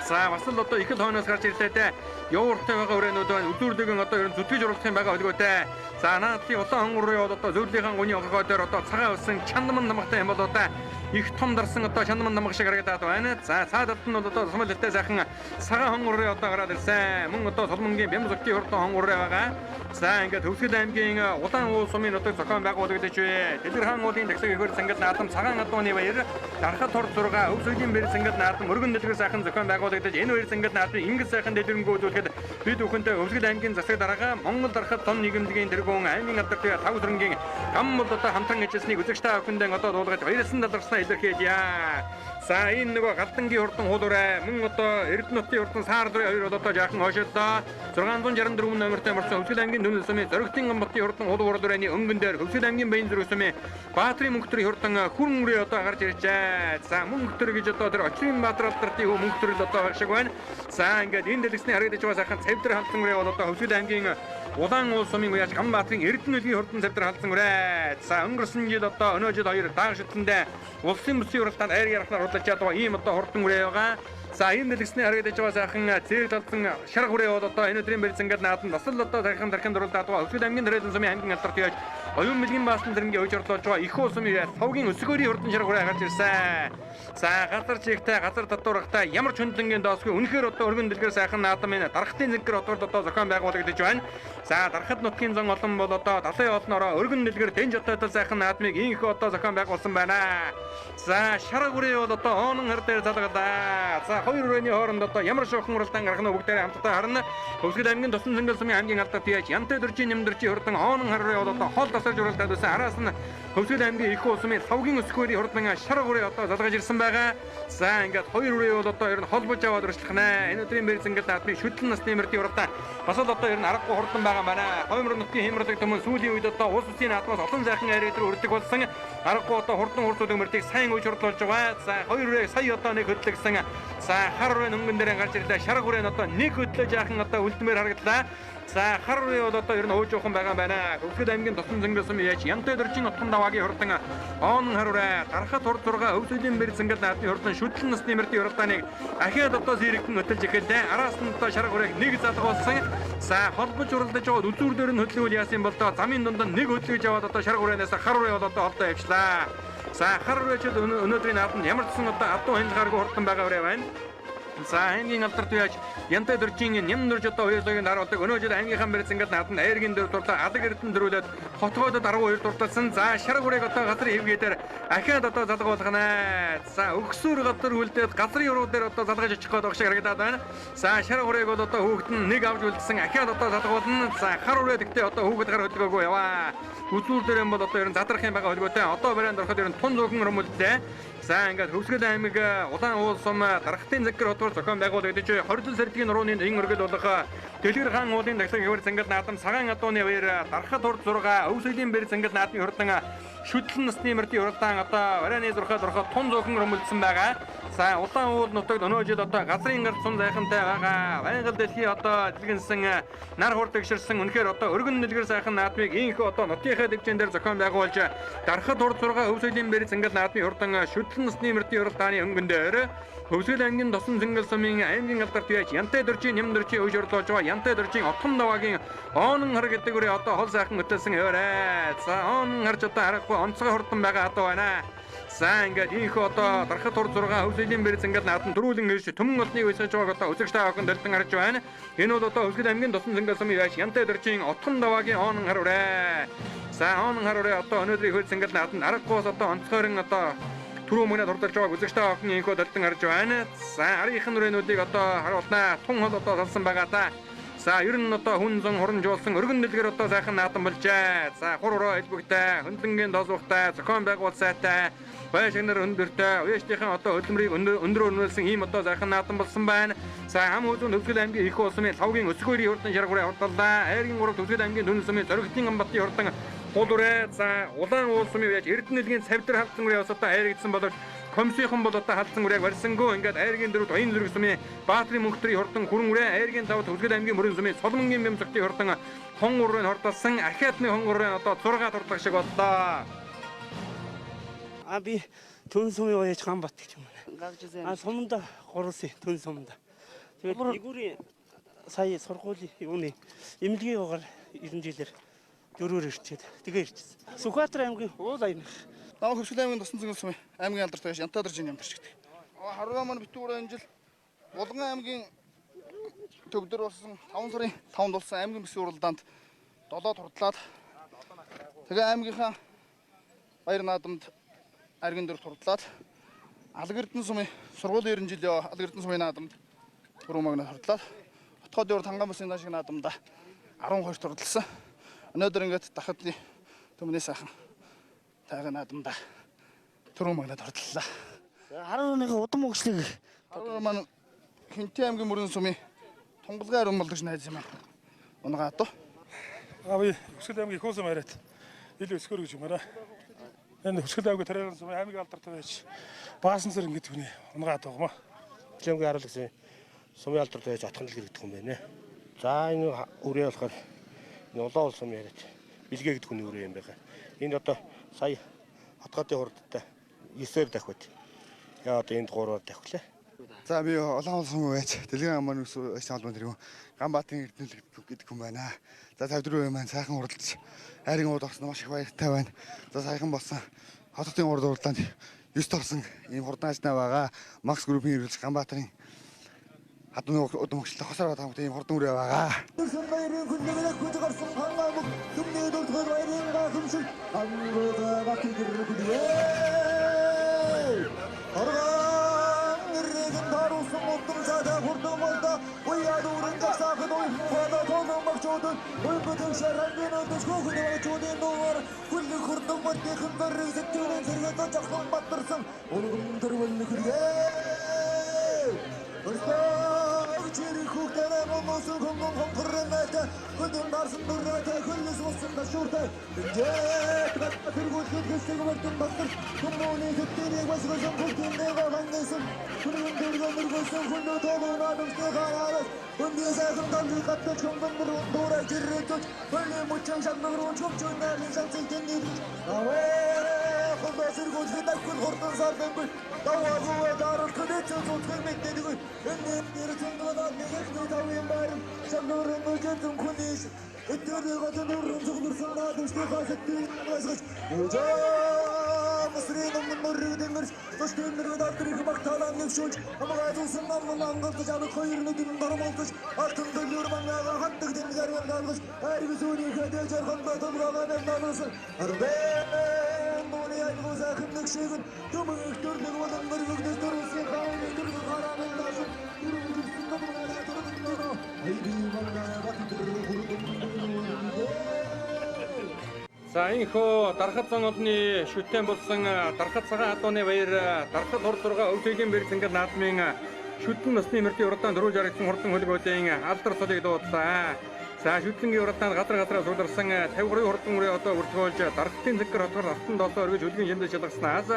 За бас л одоо их л хойноос гарч ирлээ те. Явууртай байгаа өрөөнүүд байна. Үзүүрлэгэн одоо ер нь зүтгэж оруулах юм байгаа хөлгөөтэй. За наадын улаан хонгор руу одоо зөвлөлийн гуны онгоргой дээр одоо цагаан усан чандман намгатай юм бол одоо их том дарсан одоо чандман намга шиг харагдаад байна. За цаад талд нь бол одоо тусмал хэлтэй сайхан цагаан хонгор руу одоо гараад ирсэн. Мөн одоо Соломонгийн бям зүгтийн хурдан хонгор руу байгаа. За ингээд Хөвсгөл аймгийн улаан уул сумын нутаг зохион байгуулагдаж бай. Дэлгэр хаан уулын тагсаг ихэр цангал наадам цагаан адууны баяр дархад тур 6 өв соёлын бэр цангал наадам өргөн дэлгэр сайхан зохион байгуулагдаж энэ хоёр цангал наадмын ингэс сайхан дэлгэрэнгүй үзүүлэхэд бид бүхэнтэй Хөвсгөл аймгийн засаг дарга Монгол дархад том нийгэмлэгийн тэргүүн аймгийн алдартай тав зүрэнгийн гам бол одоо хамтран ажилласныг үзэгч та бүхэндээ одоо дуулгаж баярлсан талархснаа илэрхийлье. За энэ нөгөө Галдангийн хурдан хуулуурай мөн одоо Эрдэнэ хотын хурдан саар дөрөв хоёр бол одоо жаахан хойшолдоо 664 номертой мөрсөн Хөвсгөл аймгийн дүнэл сумын Зоригтын гамбатын хурдан хуулуурай өнгөн дээр Хөвсгөл аймгийн Баян зүрх сумын Баатрын мөнхтөрийн хурдан хүрэн үрээ одоо гарч иржээ. За мөнхтөр гэж одоо тэр Очрын Баатар алдартын хүү мөнхтөрөл одоо байх шиг байна. За ингээд энэ дэлгэцний харагдаж байгаа сайхан цавдар халдсан үрээ бол одоо Хөвсгөл аймгийн Улаан уул сумын уяаж Ганбаатарын Эрдэнэ үлгийн хурдан цавдар халдсан үрээ. За өнгөрсөн жил одоо өнөө жил хоёр дааг шүтлэндээ улсын бүсийн уралдаанд айр ярахнаар хурдлаж чадгаа ийм одоо хурдан үрээ байгаа. За ийм дэлгэцний харагдаж байгаа сайхан цэрэг талсан шарга үрээ бол одоо энэ өдрийн бэрцэнгээл нааданд бас л одоо тархин тархин дурлаад байгаа. Хөвсгөл аймгийн төрөлн сумын аймгийн алдарт яаж оюун мэлгийн баасан зэрэнгийн үеж орлуулж байгаа их уул сумын сувгийн өсгөөрийн хурдан шарга үрээ гарч ирсэн. За газар чигтэй газар татвархтай ямар ч хөндлөнгийн доосгүй үнэхээр одоо өргөн дэлгэр сайхан наадам энэ дархтын зэнкэр отворд одоо зохион байгуулагдаж байна. За дархад нутгийн зон олон бол одоо далайн олноороо өргөн дэлгэр дэнж отойтол сайхан наадмыг инх одоо зохион байгуулсан байна. За шарга үрээ бол одоо оонон хар дээр залгалаа. За хоёр үрээний хооронд одоо ямар шуухан уралдаан гарах нь бүгдээрээ хамтдаа харна. Хөвсгөл аймгийн тусан цэнгэл сумын аймгийн алдарт яаж Янтай дөржийн нэмдэрчийн хурдан оонон хар руу одоо хол тасарж уралдаад байсан. Араас нь Хөвсгөл аймгийн их улсмын савгийн өсгөөрийн хурдан шарга үрээ одоо залгаж ирсэн байгаа. За ингээд хоёр үрээ бол одоо ер нь холбож аваад урьдчилах нэ. Энэ өдрийн бэр зингэл наадмын шүтлэн насны мөрдийн уралдаан бас л одоо ер нь аргагүй хурдан байгаа юм байна. Хоймор нутгийн хямралыг түмэн сүүлийн үед одоо улс улсын наадмаас олон сайхан айрыг рүү өрдөг болсон. Аргагүй одоо хурдан хурцуулаг мөрдийг сайн үж хурдлуулж байгаа. За хоёр үрээ сая одоо нэг хөдлөгсөн. За хар үрээ өнгөн дээр гарч ирлээ. Шарга үрээ нь одоо нэг хөдлөө жаахан одоо үлдмээр харагдлаа. За хар үрээ бол одоо ер нь ууж уухан байгаа юм байна. Хөвсгөл аймгийн тусан зөнгөсөн яаж Янтай дөржин отхон даваагийн хурдан оон хар үрээ дархад хур 6 өвсөлийн бэр зингэл наадмын хурдан шүтлэн насны мөрдийн уралдааныг ахиад одоо сэрэгдэн хөтөлж эхэллээ. Араас нь одоо шарга үрээг нэг залгуулсан. За холбож уралдаж яваад үзүүр дээр нь хөдөлгөөл яасан бол доо замын дунд нэг хөдөлгөж яваад одоо шарга үрээнээс хар үрээ бол одоо холдоо явчлаа. За хар үрээчд өнөөдрийн наадманд ямар ч сан одоо адуу хяналтгааргүй хурдан байгаа үрээ байна. За аймгийн алдарт яаж Янтай дөржин ням дөрж одоо хоёулыг даруулдаг. Өнөө жил аймгийнхаа бэрцэнгэл нааданд айргийн дөр дурлаа алаг эрдэнэ дөрүүлээд хотгоодод 12 дурлалсан. За шарга үрээг одоо газрын хэвгээ дээр ахиад одоо залгуулгана. За өгсүүр газар үлдээд газрын уруу дээр одоо залгаж очих гээд шиг харагдаад байна. За шарга үрээг бол одоо хүүхэд нь нэг авч үлдсэн ахиад одоо залгуулна. За хар үрээ тэгтээ одоо хүүхэд гар хөдөлгөөгүй яваа. Үзүүр дээр юм бол одоо ер нь задрах юм байгаа хөлгөөтэй. Одоо барайнд ороход ер нь тун зөөхөн өрөмөлдлээ. За ингээд Хөвсгөл аймаг улаан уул сум даргатын зэггэр хотоор зохион байгуулагдаж хордол сэрдгийн нурууны ин өргөл болох Дэлгэр хаан уулын тагсаг хэвэр зангал наадам цагаан адууны баяр дархад урд 6 өв соёлын бэр зангал наадмын хурдан шүтлэн насны мөрдийн уралдаан одоо барайны зурхаад ороход тун зөөхөн өрөмөлдсөн байгаа. За улаан уул нутагт өнөө жил одоо газрын гарц сум сайхантай байгаа. Байгаль дэлхий одоо дэлгэнсэн нар хурд тэгшэрсэн үнэхээр одоо өргөн дэлгэр сайхан наадмыг ийхүү одоо нутгийнхаа дэгжин дээр зохион байгуулж Дархад хурд 6 өв соёлын бэр цэнгэл наадмын хурдан шүтлэн насны мөрдийн уралдааны өнгөн дээр Хөвсгөл аймгийн тосон цэнгэл сумын аймгийн алдарт яаж Янтай дөржийн ням дөржийн өж орлоож байгаа Янтай дөржийн отхон даваагийн оонон хар гэдэг үрээ одоо хол сайхан хөтөлсөн яваарай. За оонон харж одоо харахгүй онцгой хурдан байгаа одоо байна. За ингээд ийхүү одоо Дархад хурд 6 Хөвсгөлийн бэр цэнгэл наадам дөрүүлэн ирж түмэн олныг өсгөж байгааг одоо үзэгч та бүхэн дэлдэн харж байна. Энэ бол одоо Хөвсгөл аймгийн тосон цэнгэл сумын яаж Янтай дөржийн отхон даваагийн оонон хар үрээ. За оонон хар үрээ одоо өнөөдрийн хөл цэнгэл наадам аргагүйс одоо онцгойрон одоо түрүү мөнөд хурдалж байгааг үзэгч та бүхэн ийхүү дэлдэн харж байна. За арийнхын нүрэнүүдийг одоо харуулнаа. Тун хол одоо салсан байгаа та. За ер нь одоо хүн зун хурамжуулсан өргөн дэлгэр одоо сайхан наадам болжээ. За хур хуроо элбэгтэй, хөндлөнгийн тоолбогтой, зохион байгуулалт сайтай, бай шагнар өндөртэй, уяачдынхаа одоо хөдөлмөрийг өндөр өрнүүлсэн ийм одоо сайхан наадам болсон байна. За хам үзүүн Төвсгөл аймгийн их улсмын лавгийн өсгөрийн хурдан шаргуурын хурдаллаа. Айргийн 3 Төвсгөл аймгийн дүн сумын зоригтын Амбатын хурдан хул үрээ. За улаан уул сумын яаж Эрдэнэ дэлгийн цавдар халдсан үрээ бас одоо айрагдсан боловч комиссийнхан бол одоо халдсан үрээг барьсангүй. Ингээд айргийн 4 оюун зүрх сумын Баатрын мөнхтрийн хурдан хүрэн үрээ, айргийн 5 Төвсгөл аймгийн мөрөн сумын Соломонгийн бямцогтын хурдан хон үрээ хордолсон. Ахиадны хон үрээ одоо 6 турдлага шиг боллоо. А би түн сумын уяаж Ганбат гэж юм байна. А сумда гурван түн сумда. Тэгээд игүүрийн сая сургуулийн юуны эмнэлгийн угаар 90 жилээр дөрөөр ирчээд тэгээ ирчихсэн. Сүхбаатар аймгийн уул аянах. Намайг Хөвсгөл аймгийн тосон цэнгэл сумын аймгийн алдарт байж Янтай дөржийн нямдарч гэдэг. Харваа маань битүүрээ энэ жил Булган аймгийн төв дээр болсон 5 сарын 5-нд болсон аймгийн бэсгийн уралдаанд 7 турдлаад тэгээ аймгийнхаа баяр наадамд аргин дөрөв турдлаад Алгэрдэн сумын сургуулийн 90 жилийн Алгэрдэн сумын наадамд түрүү магнаа турдлаад Отгоод дэвэр Тангаан бүсийн дашиг наадамда 12 турдлсан. Өнөөдөр ингээд Дархадны төмний сайхан тайгын наадамда түрүү магнаа турдлаа. Харууныхаа удам өгчлөг. Харуу маань Хинтээ аймгийн мөрөн сумын тунгалгын ариун болдогч найз юм аа. Унгаа адуу. А би Хөвсгөл аймгийн их улсын мариат ил өсгөр гэж юмараа. Энэ Хөвсгөл аймгийн тариалан сумын аймгийн алдарт байж баасан сэр ингэж хүний унгаа адуу гомоо. Хөвсгөл аймгийн харуулсан сумын алдарт байж отхон дэлгэр гэдэг хүн байна. За энэ үрээ болохоор энэ улаан улс сум яриад бэлгээ гэдэг хүний үрээ юм байна. Энд одоо сая хотгоодын хурдтай 9-ээр дахиад. Яа одоо энд 3-аар дахилаа. За би улаан улс сум байж дэлгэн аман ус холбоон тэргүүн Ганбаатын Эрдэнэ гэдэг хүн байна. За 54 маань сайхан хурдалж айрын ууд орсон маш их баяртай байна. За сайхан болсон. Хотын урд уралдаанд 9 орсон ийм хурдан ажнаа байгаа. Макс группийн хэрэглэж Ганбаатарын хадны удам өгчлөө хосоор таамагтай ийм хурдан үрээ байгаа. Дүрсэн баярын хүндэглэх хүч гарсан хангаамг түмний дөрөвдүгээр баярын гахамшиг ангуудаа батгэр хүлээ. Аргаан нэрийн таруулсан удам цаадаа хурдан болдо уяа дүүрэн жагсаахад уйхада тонон багчуудад уйготын шарангийн өдөж хөөхөн багчуудын дуугаар хүлэг хурдан модынхан дөрөв сэтгэлийн зэрэг жагсан батарсан улган төрвөл нөхрөө. Өрсөг хүүхдэрээ момосон хөнгөн хонхорнойтой хөдөн дарсан дөрөтэй хөлнөс болсон дашууртай дэнжээд тэргүүлэхэд хэсэг мөрдөн батар хүмүүний хэдтэрийг басгасан бүгдийн хангасан хүргэн дөргөн мөргөсөн хүндөө тоолоо наадамсны хараас өндөр сайхан талыг гаттаж хөнгөн мөрөн дуурай жиррэж хөлний мөчөн шамнаг руу чөмчөн нарын шанцыг тэнийж авээ хөлөө сэргүүлэхэд акул хурдан сардангүй даваагүй даралт хэцүү зүтгэл мэддэг энэ нэр зөндөө нэгний тавын байран шамнурын мөжөн хүнийш өдөрөө гаднурын зүгнэрсэн наадамсны хасад басгаж ужаа Мысрын өмнө мөрөг дэмэрч төштэй мөрөд алдрыг багтаалан нэвшүүлж хамгаа зүүсэн нам ангалдаж алах хоёр нүдэн дормолдож алтан дөлөр мангаага хатдаг дэнгээр галгаж хайрг сүүнийхээ дэж хандаа тулгаагаа нэлсэн арбэн мууны айгуу сайхан нэг шиг төмөн их төрлөг болон мөргөгдөж төрүүлсэн хааны төрлөг хараан даасан түрүүлсэн номгоо төрөлнө айди мангаа батэр хурдан. За энэхүү Дархад зан одны шүтэн болсон Дархад цагаан адууны баяр Дархад хурд 6 өв соёлын бэр цэнгэл наадмын шүтэн насны мөрдийн уралдаанд дөрвөлж харагдсан хурдан хөлбөөдийн алдар цолыг дуудлаа. За шүтлэнгийн уралдаанд газар газараа суулгарсан 53 хурдан үрээ одоо бүртгүүлж Дархатын зэггэр хотгор алтан долоо өргөж хөлгийн шимдэл шалгаснаас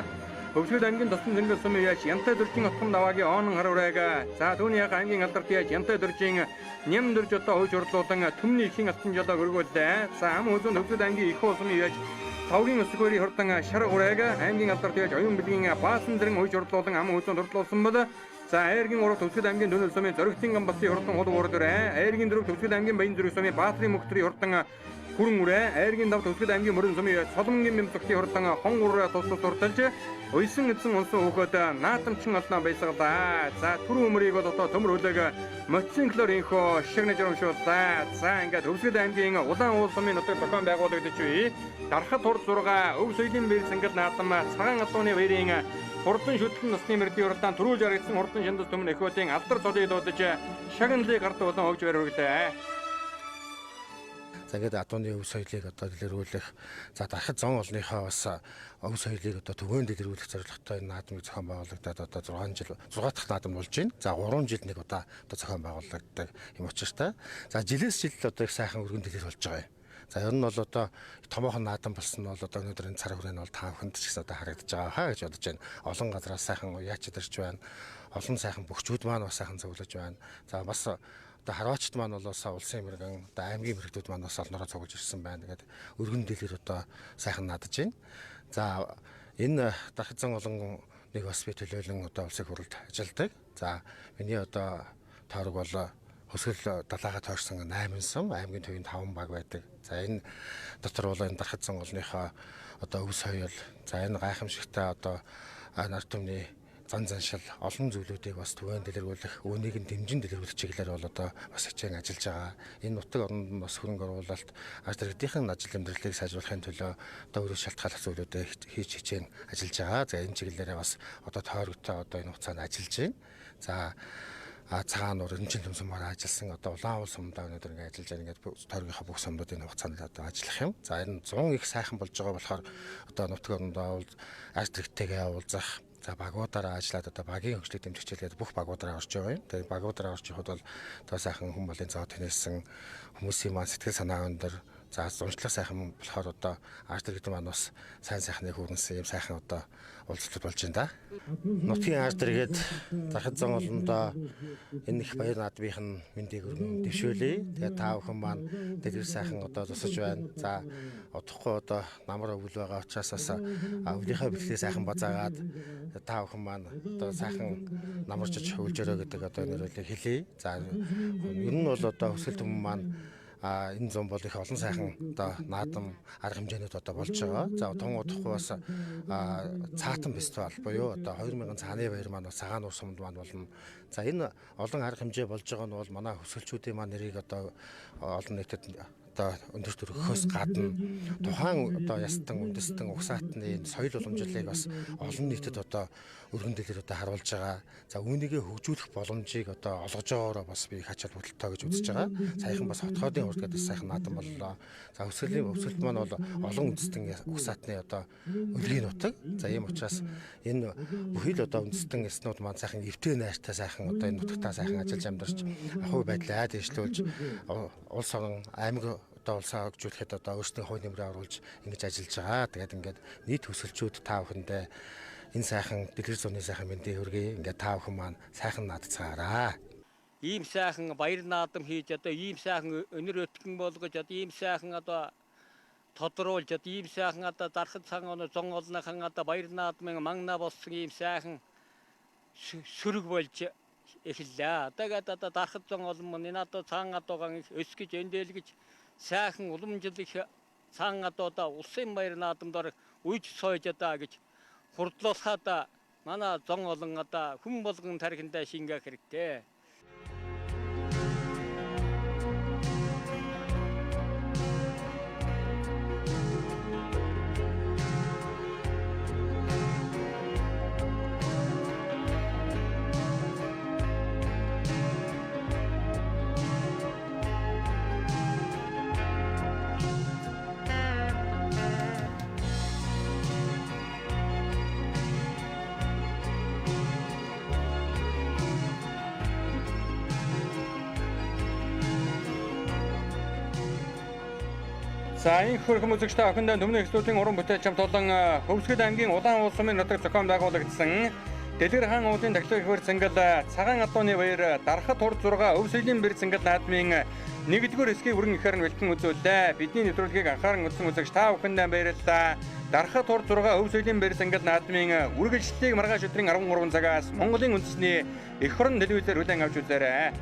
Хөвсгөл аймгийн тосон зөнгөл сумын яаж Янтай дөржин отгон даваагийн оонон харуурайг за түүний яг аймгийн алдарт яаж Янтай дөржин ням дөрж одоо хойж урдлуулан төмний ихийн алтан жолоог өргүүллээ. За ам хүзүүн Хөвсгөл аймгийн их сумын яаж Тавгийн өсгөрийн хурдан шар урайг аймгийн алдарт яаж оюун бэлгийн баасан зэрэн хойж урдлуулан ам хүзүүн урдлуулсан бол за айргийн 3 Төвсгөл аймгийн Дүнэл сумын Зоригтын гамбатын хурдан хул уурдөрэ айргийн 4 Төвсгөл аймгийн Баян зүрх сумын Баатрын мөхтрийн хурдан Хүрэн үрэ айргийн 5 Төвсгөл аймгийн Мөрөн сумын Соломгийн бэмцэгтийн хурдан хон ураа тус тус урталж уйсан эзэн унсан хөөхөд наадамчин олноо баясгалаа. За түрүү өмрийг бол одоо төмөр хөлөг мотоциклоор инхөө шагнаж урамшууллаа. За ингээд Төвсгөл аймгийн Улаан уул сумын нутаг зохион байгуулагдаж бий. Дархат хур 6 өв соёлын бэр цэнгэл наадам цагаан адууны баярын хурдан шүтлэн насны мөрдийн уралдаан түрүүлж харагдсан хурдан шандас төмөн эхүүдийн алдар цолыг дуудаж шагналыг гарт болон өгж байр хүргэлээ. За ингээд адууны өв соёлыг одоо дэлгэрүүлэх, за дархат зон олныхоо бас өв соёлыг одоо төвөөн дэлгэрүүлэх зорилготой энэ наадмыг зохион байгуулагдаад одоо 6 жил 6 дахь наадам болж байна. За 3 жил нэг удаа одоо зохион байгуулагддаг юм учиртай. За жилээс жил одоо их сайхан өргөн дэлгэр болж байгаа юм. За ер нь бол одоо томоохон наадам болсон нь бол одоо өнөөдөр энэ цар хүрээ нь бол та бүхэнд ч гэсэн одоо харагдаж байгаа хаа гэж бодож байна. Олон газраас сайхан уяачид ирж байна. Олон сайхан бөхчүүд маань бас сайхан цуглаж байна. За бас одоо харваачд маань бол бас улсын мэрэгэн одоо аймгийн мэрэгдүүд маань бас олноороо цуглаж ирсэн байна. Тэгээд өргөн дэлгэр одоо сайхан наадаж байна. За энэ дархат зан олон нэг бас би төлөөлөн одоо улсын хурлд ажилладаг. За миний одоо тойрог бол Хөсгөл далаагаа тойрсон 8 сум, аймгийн төвийн 5 баг байдаг. За энэ дотор бол энэ дархат зан олныхоо одоо өв соёл, за энэ гайхамшигтай одоо нар түмний зан заншил олон зүйлүүдийг бас түгээн дэлгэрүүлэх, үүнийг нь дэмжин дэлгэрүүлэх чиглэлээр бол одоо бас хичээн ажиллаж байгаа. Энэ нутаг оронд нь бас хөрөнгө оруулалт, ард иргэдийн ажил амьдралыг сайжруулахын төлөө одоо өөрөөр шалтгааллах зүйлүүдээ хийж хичээн ажиллаж байгаа. За энэ чиглэлээрээ бас одоо тойрогтой одоо энэ хугацаанд ажиллаж байна. За цагаан нуур эмчин төмсөмөр ажилласан одоо улаан уул сумдаа өнөөдөр ингээд ажиллаж байгаа. Ингээд тойргийнхаа бүх сумдууд энэ хугацаанд одоо ажиллах юм. За энэ 100 их сайхан болж байгаа болохоор одоо нутаг орондоо ард иргэдтэйгээ уулзах, за багуудаараа ажиллаад одоо багийн хөгжлийг дэмжих хичээлгээд бүх багуудаараа орж байгаа юм. Тэгээд багуудаараа орж явахад бол одоо сайхан хүн болын зоо тэнэлсэн хүмүүсийн маань сэтгэл санаа өндөр, за зунчлах сайхан болохоор одоо ард иргэд маань бас сайн сайхныг хүрнэсэн юм сайхан одоо уулзалт болж байна да. Нутгийн ард иргэд дархат зан олондоо энэ их баяр наадмынх нь мэндийг өргөн дэвшүүлье. Тэгээд та бүхэн маань дэлгэр сайхан одоо тусаж байна. За удахгүй одоо намар өвөл байгаа учраас бас өвлийнхөө бэлтгэлийг сайхан базаагаад та бүхэн маань одоо сайхан намарчж хөвлжөрөө гэдэг одоо энэ ролыг хэлье. За ер нь бол одоо хөсгөл төмөн маань энэ зам бол их олон сайхан одоо наадам арга хэмжээнүүд одоо болж байгаа. За тун удахгүй бас цаатан фестивал буюу одоо 2000 цааны баяр маань бас цагаан нуур сумд маань болно. За энэ олон арга хэмжээ болж байгаа нь бол манай хөсгөлчүүдийн маань нэрийг одоо олон нийтэд одоо өндөр төрөхөөс гадна тухайн одоо ястан үндэстэн угсаатны соёл уламжлалыг бас олон нийтэд одоо өргөн дэлгэр одоо харуулж байгаа. За үүнийгээ хөгжүүлэх боломжийг одоо олгож байгаагаараа бас би их ач холбогдолтой гэж үзэж байгаа. Саяхан бас хотхоодын хурд гэдэг сайхан наадам боллоо. За өсгөлийн өвсгөлт маань бол олон үндэстэн угсаатны одоо өлгийн нутаг. За ийм учраас энэ бүхий л одоо үндэстэн яснууд маань сайхан эвтэй найртай сайхан одоо энэ нутагтаа сайхан ажиллаж амьдарч ахуй байдлаа дэвшлүүлж улс орон аймаг одоо улсаа хөгжүүлэхэд одоо өөрсдийн хувь нэмрээ оруулж ингэж ажиллаж байгаа. Тэгээд ингээд нийт хөсөлчүүд та бүхэндээ энэ сайхан дэлгэр зуны сайхан мэндийг хүргэе. Ингээд та бүхэн маань сайхан наадцгаараа. Ийм сайхан баяр наадам хийж одоо ийм сайхан өнөр өтгөн болгож одоо ийм сайхан одоо тодруулж одоо ийм сайхан одоо дархат сан оноо зон олныхан одоо баяр наадмын мангна болсон ийм сайхан сөрөг болж эхэллээ. Тэгээд одоо дархат зон олон мөн энэ одоо цагаан адуугаан өсгөж эндэлгэж сайхан уламжлал их цагаан адуудаа улсын баяр наадамдаар уйж сойж одоо гэж хурдлуулахад манай зон олон одоо хүн болгон тархиндаа шингээх хэрэгтэй. За энэ хөрхөм үзэгчтэй охиндоо Төмний студийн уран бүтээлч болон Хөвсгөл аймгийн Улаан уул сумын нутаг зохион байгуулагдсан Дэлгэр хаан уулын тахилга ихвэр цэнгэл Цагаан адууны баяр Дархат хур 6 өв соёлын бэр цэнгэл наадмын нэгдүгээр хэсгийг бүрэн ихээр нь бэлтгэн үзүүллээ. Бидний нэвтрүүлгийг анхааран үзсэн үзэгч та бүхэндээ баярлалаа. Дархат хур 6 өв соёлын бэр цэнгэл наадмын үргэлжлэлийг маргааш өдрийн 13 цагаас Монголын үндэсний эх орон телевизээр хүлээн авч үзээрэй.